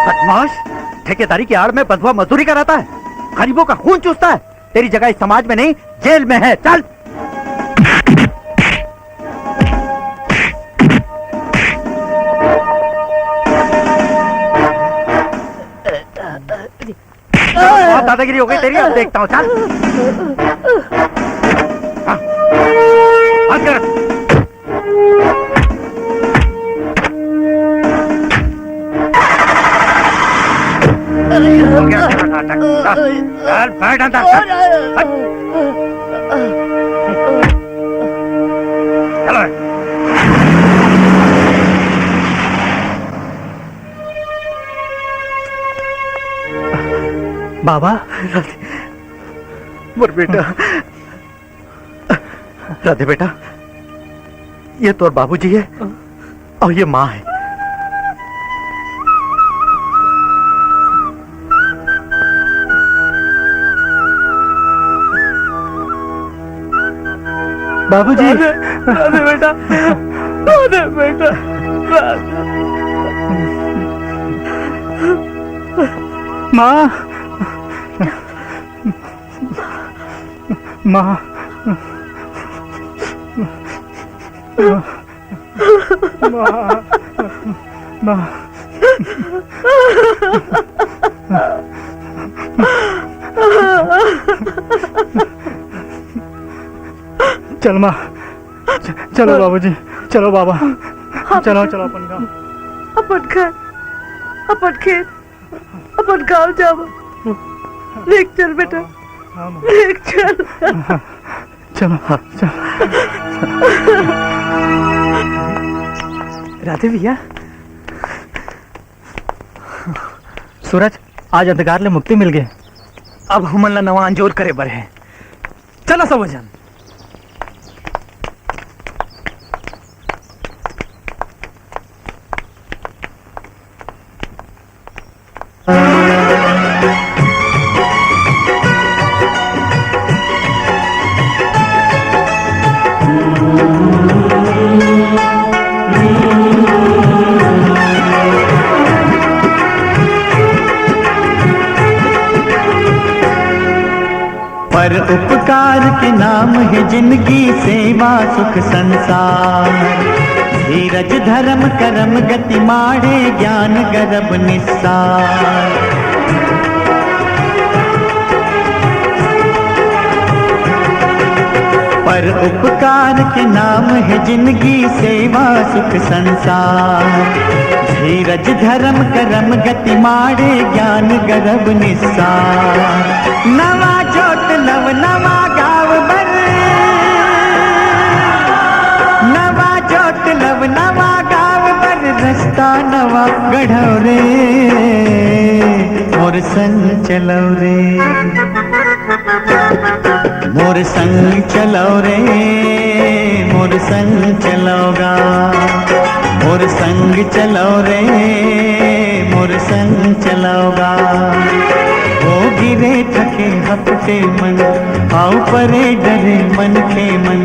बदमाश, ठेकेदारी की आड़ में बंधुआ मजदूरी कराता है, गरीबों का खून चूसता है। तेरी जगह इस समाज में नहीं, जेल में है। चल। बहुत दादागिरी हो गई तेरी, अब देखता हूँ। चल। हाँ। बंद कर। हो गया तेरा नाटक। चल, चल, बैठ अंदर, चल। हट। चलो। बाबा। राधे, मोर बेटा। राधे बेटा, ये तोर बाबूजी हे अउ ये माँ हे। बाबूजी। राधे, राधे बेटा, राधे बेटा, राधे। माँ। माँ। माँ। माँ। माँ। चल माँ, च-, चलो बाबूजी, चलो बाबा, हाँ, चलो, बेटा। चलो अपन गाँव। अपन घर, अपन खेत, अपन गाँव जावा। लेके चल बेटा, हाँ, माँ। लेके चल। चलो, हाँ। चलो। राधे भैया। सूरज, आज अंधकार ले मुक्ति मिल गे। अब हमन ला नवा अंजोर करे बर हे। चलो सब झन। पर उपकार के नाम हे जिनगी, सेवा सुख संसार। धीरज धरम करम गति माड़े, ज्ञान गरब निस्सार। पर उपकार के नाम हे जिनगी, सेवा सुख संसार। धीरज धरम करम गति माड़े, ज्ञान गरब निस्सार। नवा जोत लव नवा गाँव बर, नवा जोत लव नवा गाँव बर, रस्ता नवा गढ़व रे, मोर संग चलव रे। मोर संग चलव रे, मोर संग चलव गा। मोर संग चलव रे, मोर संग चलव गा। हो गिरे थके हपटे मन, अउ परे डरे मनखे मन।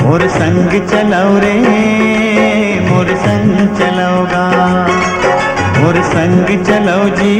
मोर संग चलव रे, मोर संग चलव गा। मोर संग चलव जी,